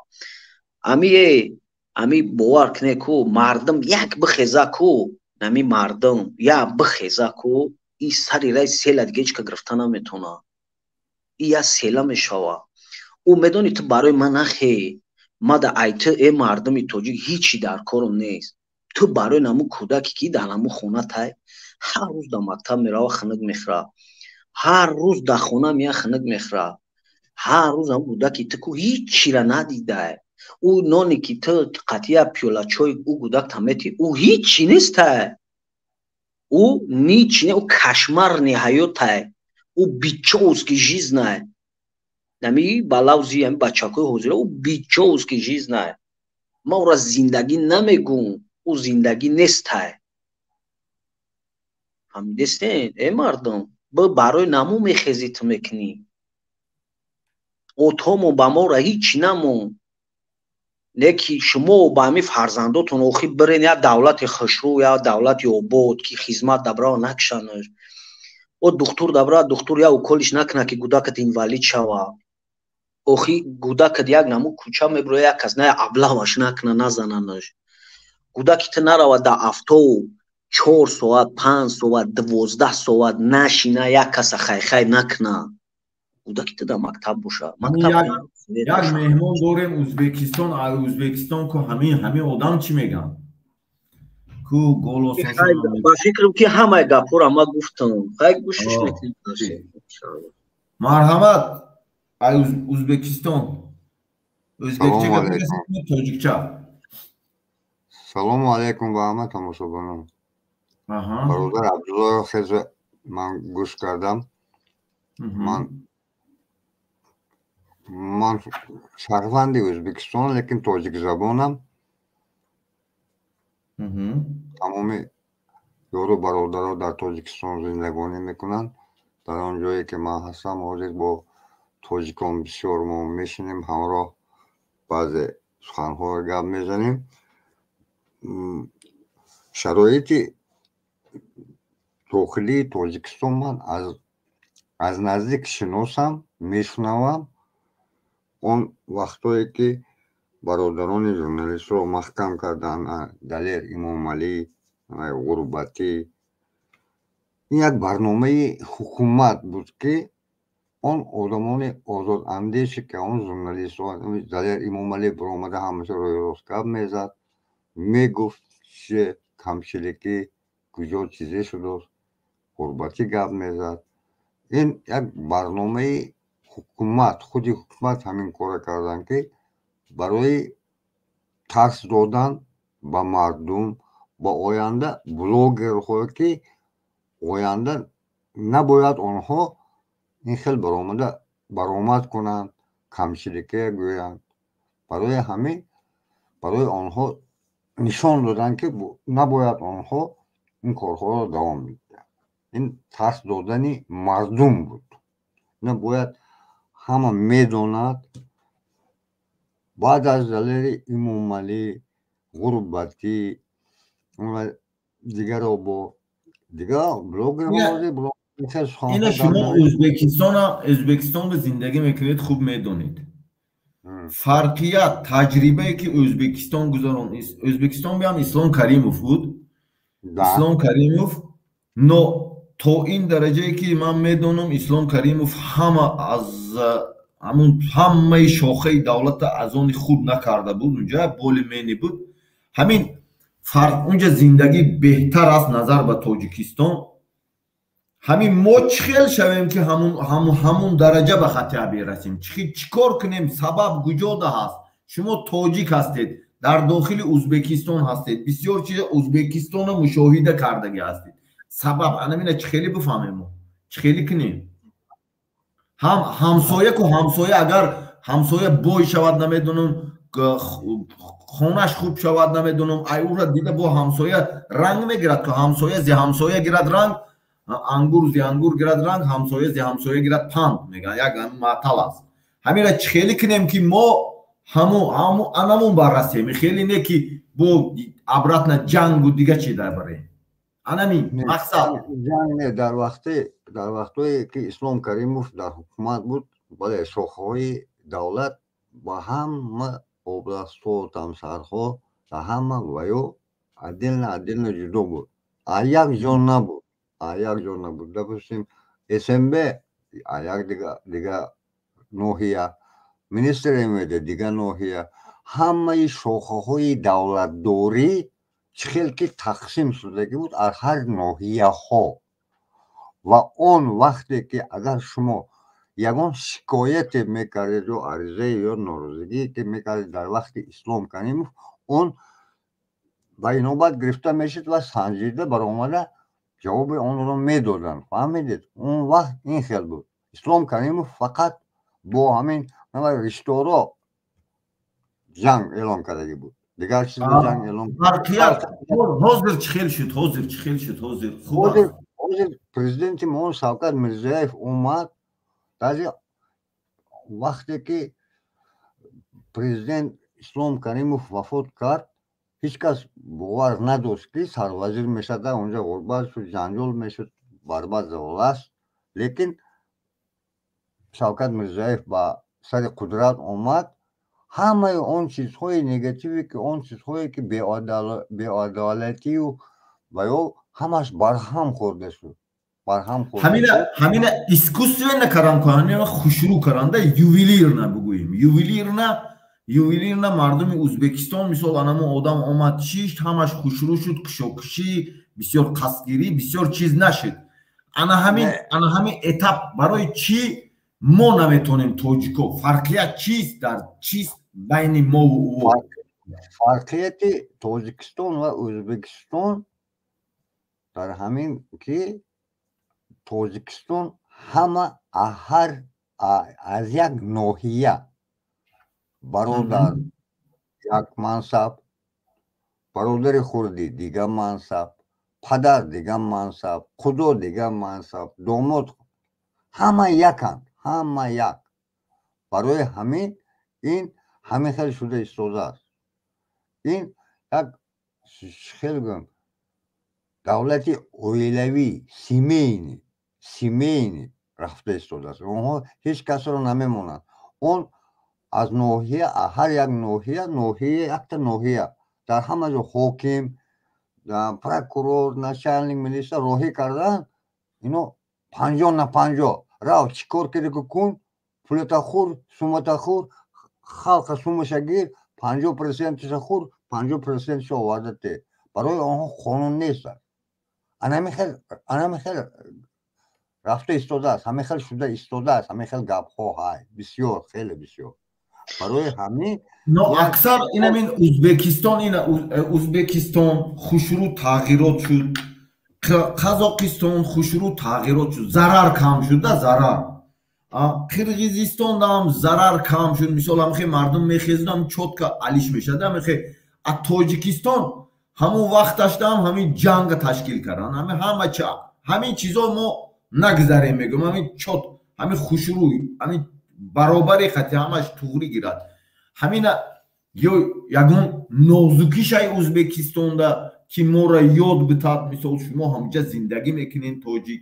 ами. Э, ами бовар куне ку, мардум як бихеза ку, ами мардум як бихеза ку, и сари рай села дига ҳеч ка гирифта наметавона, и як села мешава. Ӯ медонӣ, ту барои ман нахе, мада ай ту, э, мардуми тоҷик, ҳичи дар корум нест. Ту барои наму кӯдаке ки дар наму хона тай, ҳар рӯз дар мактаб мерава, хунук мехӯра, ҳар рӯз дар хона мея, хунук мехӯра, ҳар рӯз ҳам кӯдаки ту ку ҳичира надидай. Ӯ ноне ки ту қатъия пиёла чой ӯ кӯдак тамети, ӯ ҳичи нестай, ӯ ничи не, ӯ кошмарный ҳаётай, ӯ бичовский жизнай. Нами ба лавзи ами бачакҳои ҳозира, ӯ бичовский жизнай. Ман ӯра зиндагӣ намегӯм, ӯ зиндагӣ нестай. Фаҳмидестен, э мардум? Барои наму мехезӣ, ту мекунӣ, отомо ба мора ҳичи намон. Не ки шумо ба ҳамин фарзандотон охи бирен як давлати хушрӯ, як давлати обод, ки хизмат дабрава накушанаш. О духтур дабрава, духтур як уколиш накуна, ки гудакат инвалид шава. Охи гудакат як наму кӯча мебуроя, як кас на аблаваш накуна, назананаш. Гудаки ту нарава да автоу 4 соат, 5 соат, 12 соат нашина, як каса хайхай накуна. Гудаки ту дар мактаб боша. Як меҳмон дорем Узбекистон, Узбекистон ку ҳамин одам чӣ меган ку? Голос. Ба фикрам, ки ҳамаи гапҳоро ма гуфтам. Хай, гӯшиш мекунем. Марҳамат, Узбекистон, ӯзбекча, тоҷикча. Салому алайкум ба ҳама тамошобинон. Бародар Абдуллоро хеле ман гӯш кардам. Ман шаҳрванди Ӯзбекистон, лекин тоҷикзабонам. Тамоми ёру бародаро дар Тоҷикистон зиндагонӣ мекунанд. Дар он ҷое ки ман ҳастам, ҳозир бо тоҷикон бисёр мо мешинем, ҳамроҳ баъзе суханҳоро гап мезанем. Шароити дохилии Тоҷикистон ман аз наздик шиносам, мешунавам. Он вақтое ки бародарони журналистро маҳкам карданд, Далер Имомалӣ, Ғурбатӣ, ин як барномаи ҳукумат буд, ки он одамони озодандеше ки он журналистҳо, Далер Имомалӣ баромада ҳамаша рӯи рост гап мезад, мегуфт че камчиликӣ куҷо чизе шудааст, Ғурбатӣ гап мезад. Ин як барномаи ҳукумат, худи ҳукумат ҳамин корро карданд, ки барои тарс додан ба мардум, ба оянда блогерҳое, ки оянда набояд онҳо ин хел баромада баромад кунанд, камчиликия гӯянд. Барои ҳамин барои онҳо нишон доданд, ки набояд онҳо ин корҳоро давом медиҳанд. Ин тарс додани мардум буд. Ина бояд ҳама медонад. Баъд аз Далери Имомалӣ, Ғурбатӣ, дигаро бо дигар блогерҳо. Ина шумо Ӯзбекистонро зиндагӣ мекунед, хуб медонед фарқият, таҷрибае ки Ӯзбекистон гузарон. Ӯзбекистон биам Ислом Каримов буд. Ислом Каримов, но то ин дараҷае ки ман медонам, Ислом Каримов ҳама аз ҳамун ҳамаи шохаи давлата аз они худ накарда буд. Унҷа более-менее буд ҳамин фарқ. Унҷа зиндагӣ беҳтар аст назар ба Тоҷикистон. Ҳамин мо чӣ хел шавем, ки ҳамун дараҷа ба хатия берасем? Чӣ кор кунем? Сабаб куҷода ҳаст? Шумо тоҷик ҳастед, дар дохили Ӯзбекистон ҳастед, бисёр чиза Ӯзбекистонро мушоҳида кардагӣ ҳастед. Сабаб анамина чӣ хеле бифаҳмем, мо чӣ хеле кунем? Ҳам ҳамсоя ку ҳамсоя, агар ҳамсоя бой шавад, намедонам, хонаш хуб шавад, намедонам, ай ура дида бо ҳамсоя ранг мегирад ку. Ҳамсоя зи ҳамсоя гирад ранг, ангур зи ангур гирад ранг, ҳамсоя зи ҳамсоя гирад панд, мегӯянд, як маътал аст. Ҳамира чӣ хеле кунем, ки мо ҳаму анамун баррасем? Хеле не ки бо обратно ҷангу дига чи дарбарем, анами мақсад. Ҷанг не, дар вақтое ки Ислом Каримов дар ҳукумат буд, бале, шохаҳои давлат ба ҳама областҳо, тамшаҳрҳо, дар ҳама ваё отдельно отдельно ҷудо буд, а як ҷо набуд, а як ҷо набуд. Допустим, СНБ а як дига ноҳия, министр МВД дига ноҳия. Ҳамаи шохаҳои давлатдорӣ чӣ хел ки тақсим шудагӣ буд аз ҳар ноҳияҳо. Ва он вақте ки агар шумо ягон шикояте мекардед ё аризае ё норозигие ки мекардед дар вақти Ислом Каримов, он ба инобат гирифта мешуд ва санҷида баромада ҷавоби онро медоданд. Фаҳмидед? Он вақт ин хел буд. Ислом Каримов фақат бо ҳамин ришторо ҷанг эълон кардагӣ буд, дигар чиз ҷанг эълон. Ҳозир чӣ хел шуд? Ҳозир чӣ хел шуд? Ҳозир хуб? Ҳозир президенти мо Шавкат Мирзиёев омад. Даже вақте ки президент Ислом Каримов вафот кард, ҳеҷ кас бовар надошт, ки сарвазир мешада. Онҷа ғурбат шуд, ҷанҷол мешуд, барбад завол аст. Лекин Шавкат Мирзиёев ба сари қудрат омад, ҳамаи он чизҳои негативе ки, он чизҳое ки беадолатию ва ё ҳамаш барҳам хӯрда шуд, барҳам хӯрда. Ҳамина искусственно карам, ҳамина хушрӯ каранда, ювелирно бугӯем, ювелирно мардуми Узбекистон, мисол, анамо одам омад, шишт, ҳамаш хушрӯ шуд, кишокишӣ бисёр, қасдгирӣ бисёр чиз нашуд. Ана ҳамин этап барои чӣ мо наметонем, тоҷико? Фарқият чист, дар чист байни мову ӯ? Фарқияти Тоҷикистон ва Ӯзбекистон дар ҳамин ки Тоҷикистон ҳама ҳар аз як ноҳия, бародар як мансаб, бародари хурдӣ дигар мансаб, падар дигар мансаб, худо дигар мансаб, домод, ҳама яканд, ҳама як. Барои ҳамин ин ҳамин хел шуда истодааст. Ин як, хел гӯям, давлати оилавӣ, семейный рафта истодааст. Онҳо ҳеҷ касро намемонанд. Он аз ноҳия, ҳар як ноҳия, якта ноҳия, дар ҳама ҷо ҳоким, прокурор, начальник милиса роҳӣ кардан. Ино 50 на 50. Рав, чӣ кор киди ки кун, пулата хӯр, сумата хӯр, халқа сумаша гир, 50 процентиша хӯр, 50 процентиша оварда те. Барои онҳо қонун нест. Анами хел рафта истодааст, ҳамин хел шуда истодааст, ҳамин хел гапҳо ҳай бисёр, хеле бисёр. Барои ҳамин. Но аксар инамин Узбекистон, ина Узбекистон хушрӯ тағйирот шуд, Қазоқистон хушрӯ тағйирот шуд, зарар кам шуда, зарар. Қирғизистонам зарар кам шуд. Мисол, ҳамихе мардум мехезудам, чётко алиш мешад ҳамихе. А Тоҷикистон ҳамун вақташдаам ҳамин ҷанга ташкил кардан, ҳамин ҳама ҳамин чизо мо нагзарем, мегӯям, ҳамин чёт, ҳамин хушрӯй, ҳамин баробари хати ҳамаш туғрӣ гирад. Ҳамина ё ягон нозукишай Узбекистонда, ки моро ёд битад? Мисол, шумо ҳамҷа зиндагӣ мекунен, тоҷик,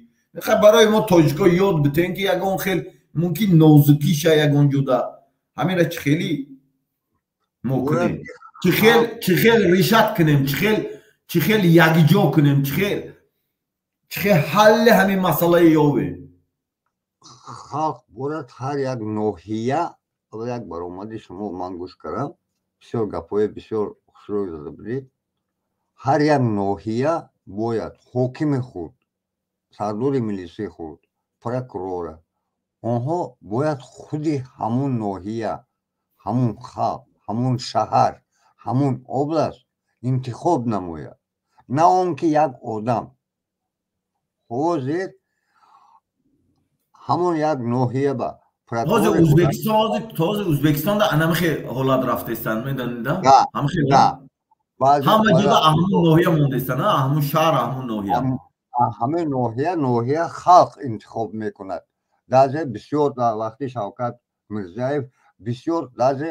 барои мо тоҷико ёд битен, ки ягон хел мумкин нозукиша ягон ҷуда. Ҳамина чӣ хели мо кунем, чӣ хел решать кунем, чӣ хел якҷо кунем, чӣ хел ҳалли ҳамин масъалаи ёбем? Халқ борад ҳар як ноҳия. Як баромади шумо ман гӯш кардам, бисёр гапҳои бисёр хушрӯй зада будед. Ҳар як ноҳия бояд ҳокими худ, сардори милисии худ, прокурора, онҳо бояд худи ҳамун ноҳия, ҳамун халқ, ҳамун шаҳар, ҳамун област интихоб намояд, на он ки як одам. Ҳозир ҳамон як ноҳия ба ҳозир Узбекистон, ҳозир Узбекистонда анамихе ҳолат рафтаистанд, медонида, ҳама ҷода ҳамун ноҳия мондаистанд, ҳамун шаҳр, ҳамун ноҳия. Ҳамин ноҳия халқ интихоб мекунад. Даже бисёр дар вақти Шавкат Мирзиёев бисёр даже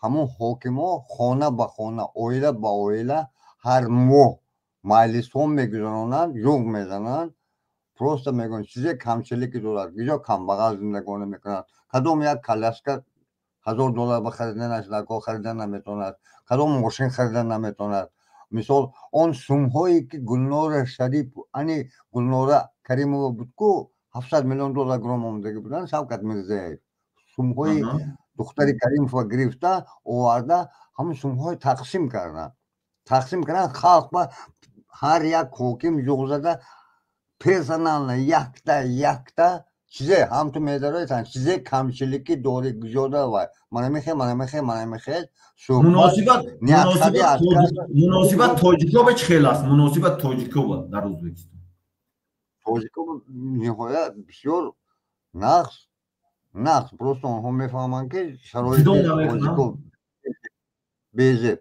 ҳамун ҳокимҳо хона ба хона, оила ба оила ҳар моҳ маҷлисҳо мегузаронанд, ҷуғ мезананд, просто мегӯянд, чизе камчилике дорад, киҷо камбағал зиндагонӣ мекунад, кадом як коляска 1000 доллар ба хариданаш харидан наметавонад, кадом мошин харидан наметавонад. Мисол, он сумҳое ки Гулнора Шарип, ани Гулнора Каримова буд ку, 700 миллион доллар гиром омадагӣ буданд. Шавкат Мирзиёев сумҳои духтари Каримова гирифта оварда, ҳамун сумҳои тақсим карданд халқ ба. Ҳар як ҳоким ҷуғ зада персонально якта якта чизе ҳам ту медароитан, чизе камчиликӣ дорӣ, куҷода, вай манамихел, манамихел, манамихел. Муносибат тоҷико ба чӣ хел аст, муносибат тоҷико ба дар Ӯзбекистон? Тоҷико ниҳоят бисёр нағз. Просто онҳо мефаҳманд, ки шароити тоҷико безеб,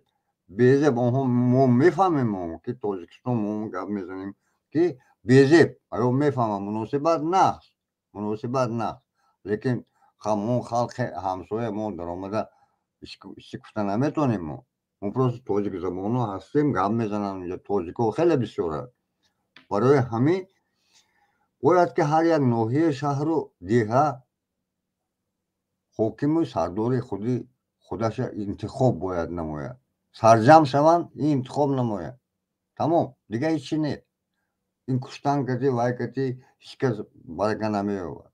безеб. Онҳо, мо мефаҳмем, ки Тоҷикистон мо гап мезанем, ки безеб, аё мефаҳмам, муносибат нағз, муносибат нағз. Лекин мо халқи ҳамсоя мо даромада Ҳеч гуфта наметавонем мо. Мо просто тоҷикзабонҳо ҳастем, гап мезананд инҷа, тоҷикҳо хеле бисёранд. Барои ҳамин бояд ки ҳар як ноҳия, шаҳру деҳа ҳокиму сардори худи худаша интихоб бояд намояд. Сарҷамъ шаванд, ин интихоб намояд. Тамом, дигар ҳеҷ чи не. Ин куштан кати, вай кати ҳеҷ кас барака намеёбад.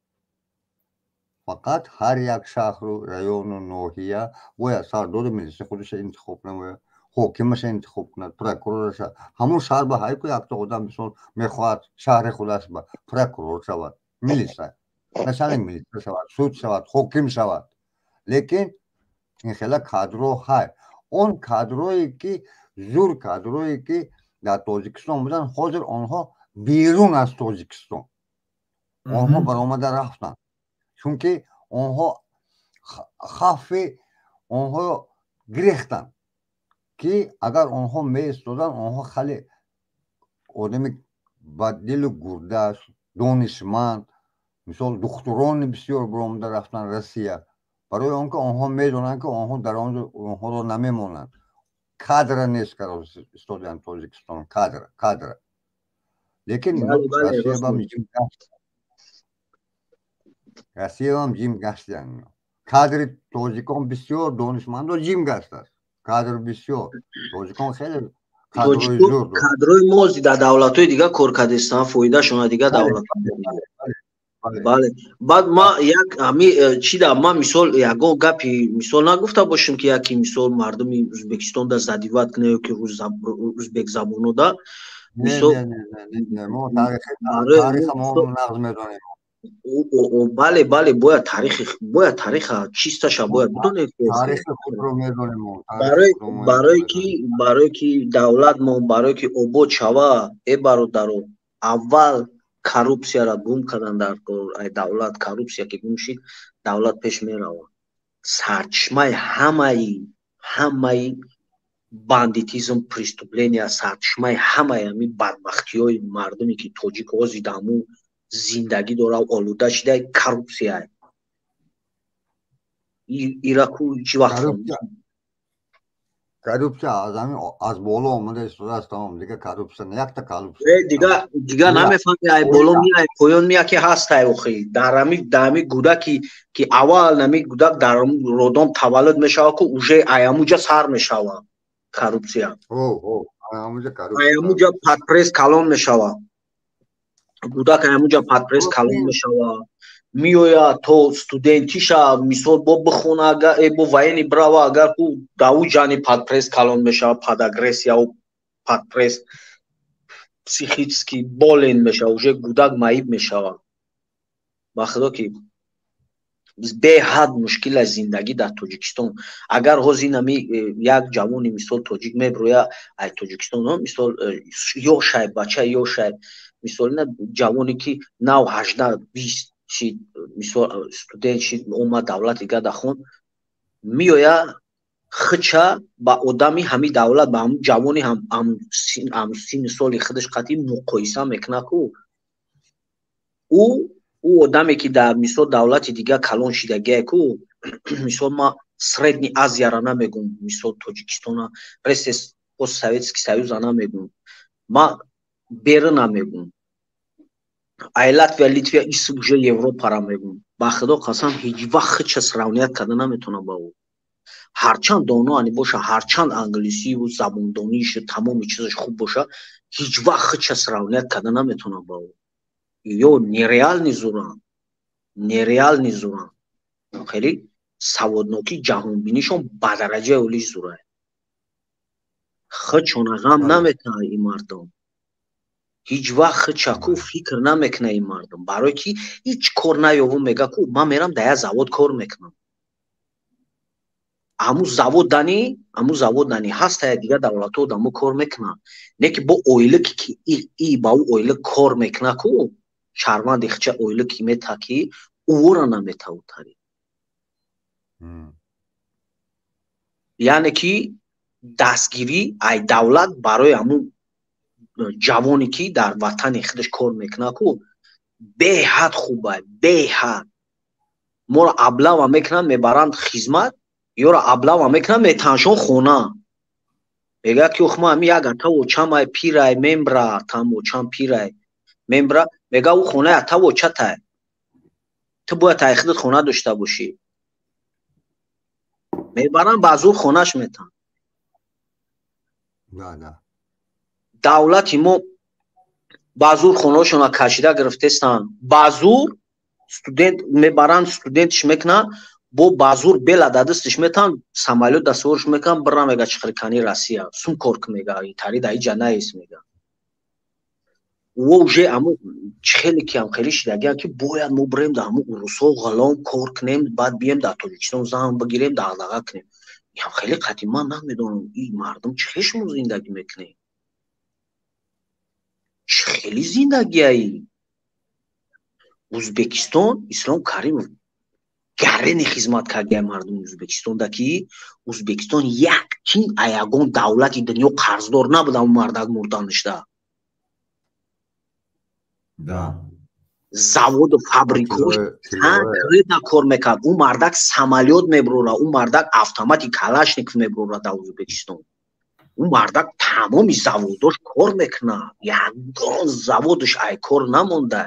Фақат ҳар як шаҳру району ноҳия бояд сардори милиса худаша интихоб намояд, ҳокимаша интихоб кунад, прокурораша. Ҳамун шаҳр ба ҳайку якта одам, мисол, мехоҳад шаҳри худаш ба прокурор шавад, милиса, начальник милиса шавад, суд шавад, ҳоким шавад. Лекин ин хела кадро ҳай. Он кадрое ки зур, кадрое ки дар Тоҷикистон буданд, ҳозир онҳо берун аз Тоҷикистон, онҳо баромада рафтанд, чунки онҳо хавфи онҳо гирехтанд, ки агар онҳо меистоданд, онҳо хеле одами баддилу гурда, донишманд, мисол, духтурони бисёр баромада рафтанд Россия, барои он ки онҳо медонанд, ки онҳо дар он ҷо онҳоро намемонанд. Кадра нест истодиан Тоҷикистон, кадра, кадра. Лекин Россиябам ҷим, Россиябам ҷим гаштиян. Кадри тоҷикон бисёр, донишмандо ҷим гаштааст, кадр бисёр, тоҷикон хеле. Кадрои мо дар давлатҳои дигар кор кардестанд, фоидашона дигар давлат. Бале, баъд ма як ҳами чи да ма, мисол, ягон гапи, мисол, нагуфта бошем, ки яки, мисол, мардуми Ӯзбекистон да задевать куна ё ки ӯзбекзабоно да, мисол. Нағз медонем. Бале, бояд таърихи, бояд тариха чисташа бояд бидонед. Таърихи худро медонем. Барое ки давлатмон, барое ки обод шава, э бародаро, аввал коррупсияро гум кардан дар давлат. Коррупсия ки гум шид, давлат пеш меравад. Сарчишмаи ҳамаи бандитизм, преступления, сарчишмаи ҳамаи ҳамин бадбахтиҳои мардуме, ки тоҷик ҳозир даму зиндагӣ дора, олуда шида, коррупсия. Ираку чӣ вақт Коррупсия аз ҳамин аз боло омада истодааст, тамом. Дига коррупсия якта коррупсия. Дига намефаҳми, ай боло меай, поён мея, ки ҳастай. Охи, дар ҳами гудаки ки аввал нами гудак дар роддом таваллуд мешава ку, уже аямуҷа сар мешава коррупсия, аямуҷа под пресс калон мешава гудак, аямуҷа под пресс калон мешава, меояд то студентиша, мисол, бо бихона, агар бо военный брава, агар ку даву ҷани под пресс калон мешава, под агрессияу под пресс психически болен мешава, уже гудак маиб мешава. Ба худо ки беҳад мушкил аст зиндагӣ дар Тоҷикистон. Агар ҳозир нами як ҷавони, мисол, тоҷик меброя ай Тоҷикистон, мисол, ёшай, бача ёшай, мисол, ина ҷавоне ки нав 18-20 шид, мисол, студент шид, омад давлати гада хон, меоя хича ба одами ҳами давлат, ба ҳамн ҷавони ҳамсинни соли худаш қатъи муқоиса мекунад ку, ӯ одаме ки дар, мисол, давлати дигар калон шидагие ку, мисол, ма Средний Азияра намегум, мисол, Тоҷикистона, ресес постсоветский союза намегум, ма берина мегум, ай Латвия, Литвия, ис уже Европара мегум. Ба худо қасам, ҳеҷ вақт хича сравнить карда наметавонам ба ӯ. Ҳарчанд доно ани боша, ҳарчанд англисию забондониш, тамоми чизаш хуб боша, ҳеҷ вақт хича сравнить карда наметавонам ба ӯ. Ё нереальный зуранд, нереальный зуранд, хеле саводнокӣ, ҷаҳонбинишон ба дараҷаи олиш зурай. Хичона ғам наметавонад ин мардум, ҳеҷ вақт хичаку фикр намекунад ин мардум, барое ки ҳеҷ кор наёву мега ку, ман мерам дар як завод кор мекунам. Аму завод дани ҳастая, дигар давлатҳо одамо кор мекунанд, не ки бо ойлик ки и ба ӯ ойлик кор мекуна ку, шаҳрванди хича ойлик ки мета, ки ӯро наметавотари. Яъне ки дастгирӣ ай давлат барои ҳамун ҷавоне ки дар ватани худаш кор мекунад ку, беҳад хубай, беҳад. Моро облава мекунанд, мебаранд хизмат. Ёра облава мекунанд, метаншон хона. Мегӯяд ки ох, ма ҳами як ата очам ай пирай, мембра, там очам пирай, мембра. Мега, ӯ хонаи ата очатай, ту бояд ай худат хона дошта бошӣ. Мебаранд, ба зур хонаш метан. Давлати мо ба зур хонаҳошона кашида гирифтестанд, ба зур студент мебаранд, студентш мекунанд, бо ба зур бела да дастиш метан, самолёт да сворш мекунанд, бира, мега, чихиркани Россия сум кор ки, мега, итари да иҷа наест, мега. Во уже аму чихеле ки ам хеле шидагиам, ки бояд мо бирем да ҳаму урусҳо ғулом кор кунем, баъд бием дар Тоҷикистон зан бигирем, дағдаға кунем. Ям хеле қатъи ман намедонам, и мардум чӣ хел шумо зиндагӣ мекунед, чӣ хели зиндагиаи. Ӯзбекистон, Ислом Каримов гарени хизмат кардияи мардуми Ӯзбекистонда, ки Ӯзбекистон як тин а ягон давлати дунё қарздор набуд, ҳамун мардак мурданишда. Заводу фабрикош конкретно кор мекард. Ӯ мардак самолёт мебурора, ӯ мардак автомати Калашников мебурора дар Ӯзбекистон. Ӯ мардак тамоми заводош кор мекунад, ягон заводаш ай кор намонда.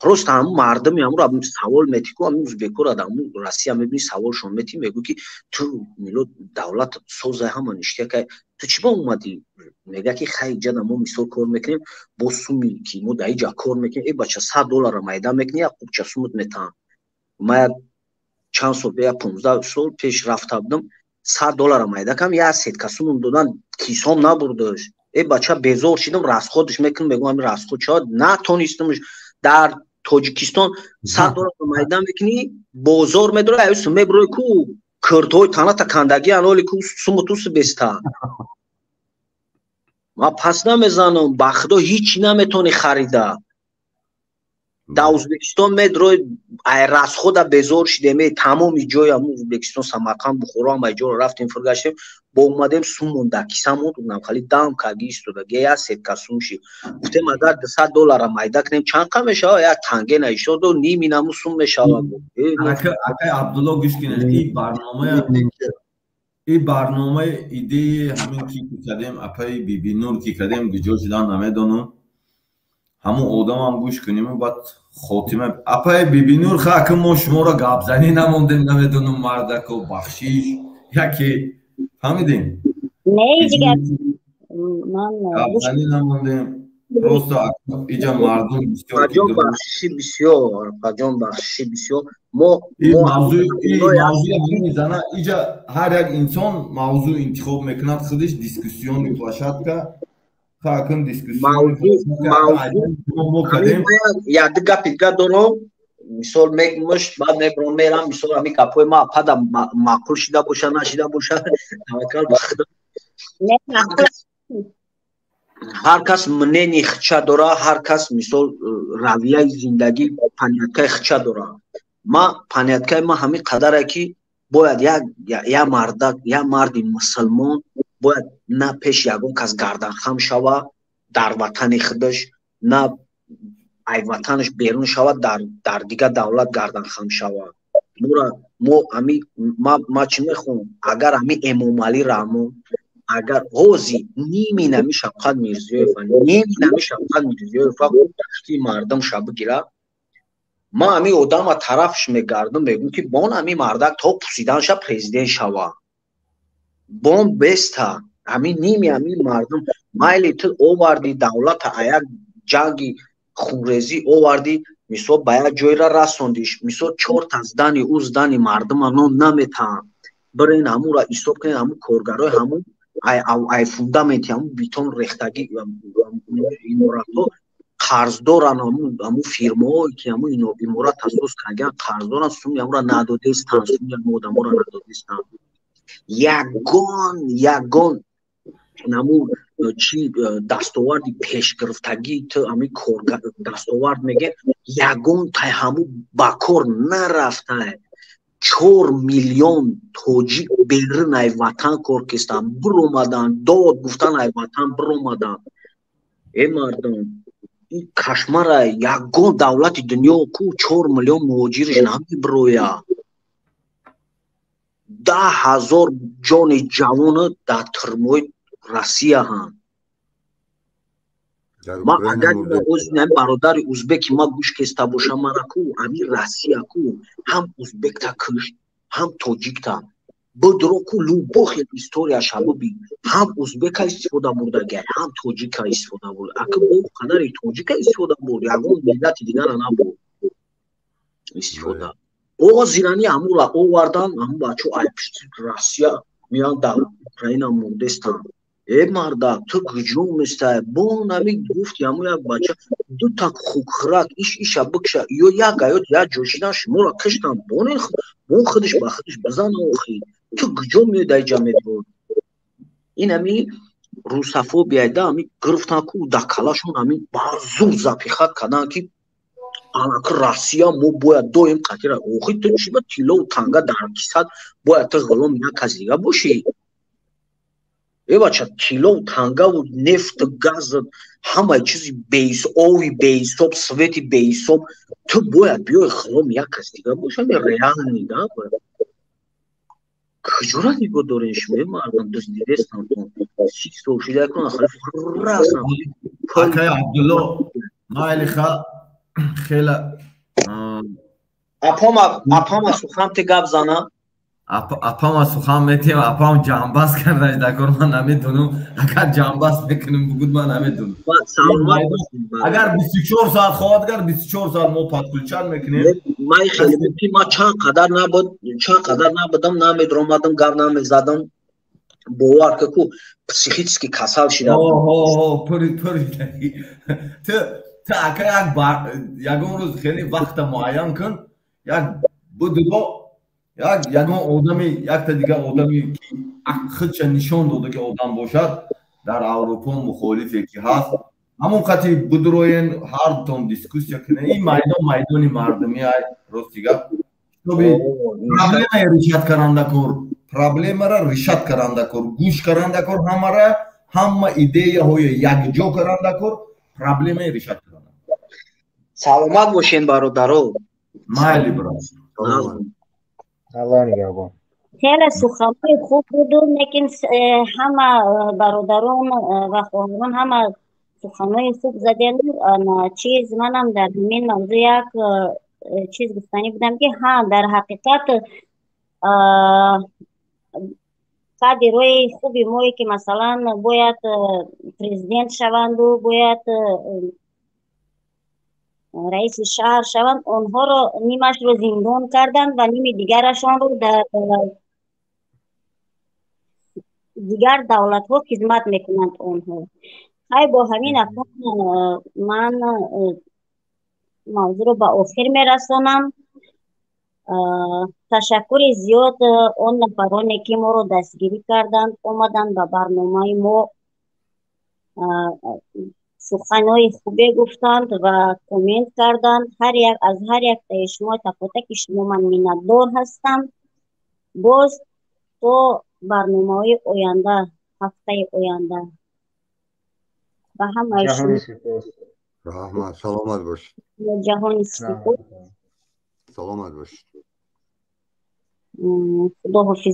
Просто ҳамун мардуми ҳамуро савол метӣ ку, ҳамун ӯзбекора дар ҳамун Россия мебини, саволшон метӣ, мегӯ, ки ту милод давлат созай, ҳама ништяка, ту чӣ ба омадӣ? Мега, ки хай, иҷада мо мисол кор мекунем, бо суми ки мо дар иҷа кор мекунем, э бача, 100 доллара майда мекунӣ, як қубча сумут метаҳам. Ма як чанд сол, як 15 сол пеш рафта будам, 100 доллара майда кардам, як сетка сумум додан, кисом набурдаш. Э бача, безор шидам, расходш мекунам, мегӯям, ҳамин расход шавад, натонистамш. Дар Тоҷикистон 100 доллар майда мекунӣ, бозор медорӣ, аюсу мебурӯи ку, кӯртҳои таната кандагӣ аноли ку, суму тусу беста. Ман пас намезанам, ба худо, ҳичи наметавонӣ харида. Дар Ӯзбекистон медрои, ай расхода безор шидем, тамоми ҷои ҳамун Ӯзбекистон, Самарқанд, Бухоро, ҳамаи ҷоро рафтем, фургаштем, бо омадем, сум монда, киса монд, хали дам карди истода, як сетка сум шид. Гуфтем, агар 200 доллара майда кунем, чанд қа мешавад? Як танге наиштоду ними наму сум мешавад. Акай Абдулло, гӯш кунед, ин барномаи идеяи ҳамин ки кардем, апаи Бибинур ки кардем, гуҷо шудан намедонам. Ҳамун одамам гӯш куниму баъд хотима. Апаи Бибинур, ха, мо шуморо гапзанӣ намондем, намедонам, мардако, бахшиш, яке фаҳмидем. Гапзанӣ намондем, просто иҷа мардум. Бисёр бахшиши бисёр, апаҷон, бахшиши бисёр. Мо мавзӯи ҳамин зана, иҷа ҳар як инсон мавзӯъ интихоб мекунад худиш, дискуссионный площадка хакн дискуссион. Яду гапи дига дорам, мисол мегмш, баъд мебурам, мерам. Мисол, ҳамин гапҳои ма пада маъқул шида боша, нашида боша, таваккал ба худо. Ҳар кас мнение хича дора, ҳар кас мисол равияи зиндагӣ, поняткаи хича дора. Ма поняткаи ма ҳамин қадаре, ки бояд як мардак, як марди мусулмон бояд на пеш ягон кас гарданхам шава дар ватани худаш, на ай ватанаш берун шавад, дар дигар давлат гарданхам шава. Мора мо ами ма чӣ мехоҳам? Агар ами Эмомалӣ Раҳмон, агар ҳози ними нами Шавқат Мирзиёева, ними нами Шавқат Мирзиёева дасти мардум ша бигира, ма ами одама тарафш мегардам, мегӯм, ки бон ами мардак то пусиданша президент шава, бон беста. Ами ними ами мардум майли, ту оварди давлата, аяк ҷанги хунрезӣ оварди, мисол, ба як ҷойра расондиш. Мисол, чорта здани ӯ здани мардума нон наметаҳанд. Бирен, ҳамура ҳисоб кунед, ҳамун коргарои ҳамун ай фундаменти ҳамун бетон рехтагӣ иморатҳо қарздоран. Ҳамун фирмаҳое, ки ҳамун иморат асос кардагиан, қарздоран, суми ҳамура надодестанд, суми ҳамун одаморо надодестанд. Ягон намун чи дастоварди пешгирифтагӣ ту ҳамин кор дастовард мегӯяд, ягон тай ҳамун ба кор нарафтай. 4 миллион тоҷик берун ай ватан кор кистанд, биромаданд, дод гуфтан, ай ватан биромаданд. Э мардум, ин кошмара. Ягон давлати дунё ку 4 миллион муҳоҷириш намебирояд. 10 000 ҷони ҷавоно дар тюрьмаи Россия ҳанд. Ман агар бародари узбеки ма гӯш кеста бошам, мара ку ами Россия ку ҳам узбекта кушт, ҳам тоҷикта. Бодро ку, любой хел историяша бибин, ҳам узбека истифода бурдагай, ҳам тоҷика истифода бурд. Ака бо қадари тоҷика истифода бурд, ягон миллати дигара набурд истифода. Озирани ҳамура овардан, ҳаму бачо ай пишти Россия меян, дар Украина мурдестанд. Э, мардак, ту куҷо местай? Бо нами гуфти ҳаму як бача дута хукхрак иш иша бикша, ё як аёт як ҷо шидан, шуморо киштан. Бонен, бон худиш ба худиш бизана. Охи, ту куҷо меои, дар иҷа медбод? Ин ами русофобияйда ами гирифтан ку дар калашон, ами ба зур запихать кардан, ки анаки Россия мо бояд доим қатира. Охи, ту чӣ ба тиллову танга дар кисат бояд ту ғуломи як кас дига бошӣ? Э, бача, тиллову тангаву нефту газ, ҳамаи чизи ови беҳисоб, свети беҳисоб, ту бояд биёи ғуломи як кас дига бошӣ? Ами реальный да куҷора нигоҳ дорем шумо, мардум? Дуздидестан, 30 сол шида кун. Расан. Акай Абдулло, майли, ха, хела. Апама сухан те гап зана. Апама сухан метиҳем. Апам ҷамъбаст кардаш дар кор, ман намедонам. Агар ҷамъбаст мекунем, бугуд, ман намедонам. Агар 24 соат хоҳад, агар 24 соат мо подключать мекунем. Ман хеле ма чанд қадар набуд, чанд қадар набудам, намедромадам, гап намезадам. Бовар ка ку, психически касал шидам. Пури пури ту ака, як ягон рӯз хеле вақта муайян кун, як будро, як ягон одами, якта дигар одами, ки худша нишон дода, ки одам бошад, дар Аврупо мухолифе ки ҳаст, ҳамон қати будроен, ҳардутон дискуссия кунед. Ин майдон майдони мардумӣ ай. Рости гап, проблемаи решать каранда кор, проблемара решать каранда кор, гӯш каранда кор, ҳамара, ҳама идеяҳои якҷо каранда кор, проблемаи решать каранда. Саломат бошен, бародаро. Майли, брат. Аллоҳ нигаҳбон. Хеле суханҳои хуб буду, лекин ҳама бародарон ва хоҳарон ҳама суханҳои хуб задем. Чиз, манам дар ҳамин мавзӯъ як чиз гуфтанӣ будам, ки ҳа, дар ҳақиқат кадрҳои хуби мое, ки масалан бояд президент шаванду бояд раиси шаҳр шаванд, онҳоро нимашро зиндон карданд ва ними дигарашонро дар дигар давлатҳо хизмат мекунанд онҳо. Хай, бо ҳамин акнун ман мавзӯъро ба охир мерасонам. Ташаккури зиёд он нафароне, ки моро дастгирӣ карданд, омаданд ба барномаи мо, суханҳои хубе гуфтанд ва коммент карданд. Ҳар як аз ҳар яктаи шумо, такотаки шумо ман миннатдор ҳастам. Боз то барномаҳои оянда, ҳафтаи оянда, ба ҳамаи шумо. Раҳмат, саломат бошед. Ҷаҳони сипос. Саломат бошед. Худоҳофиз.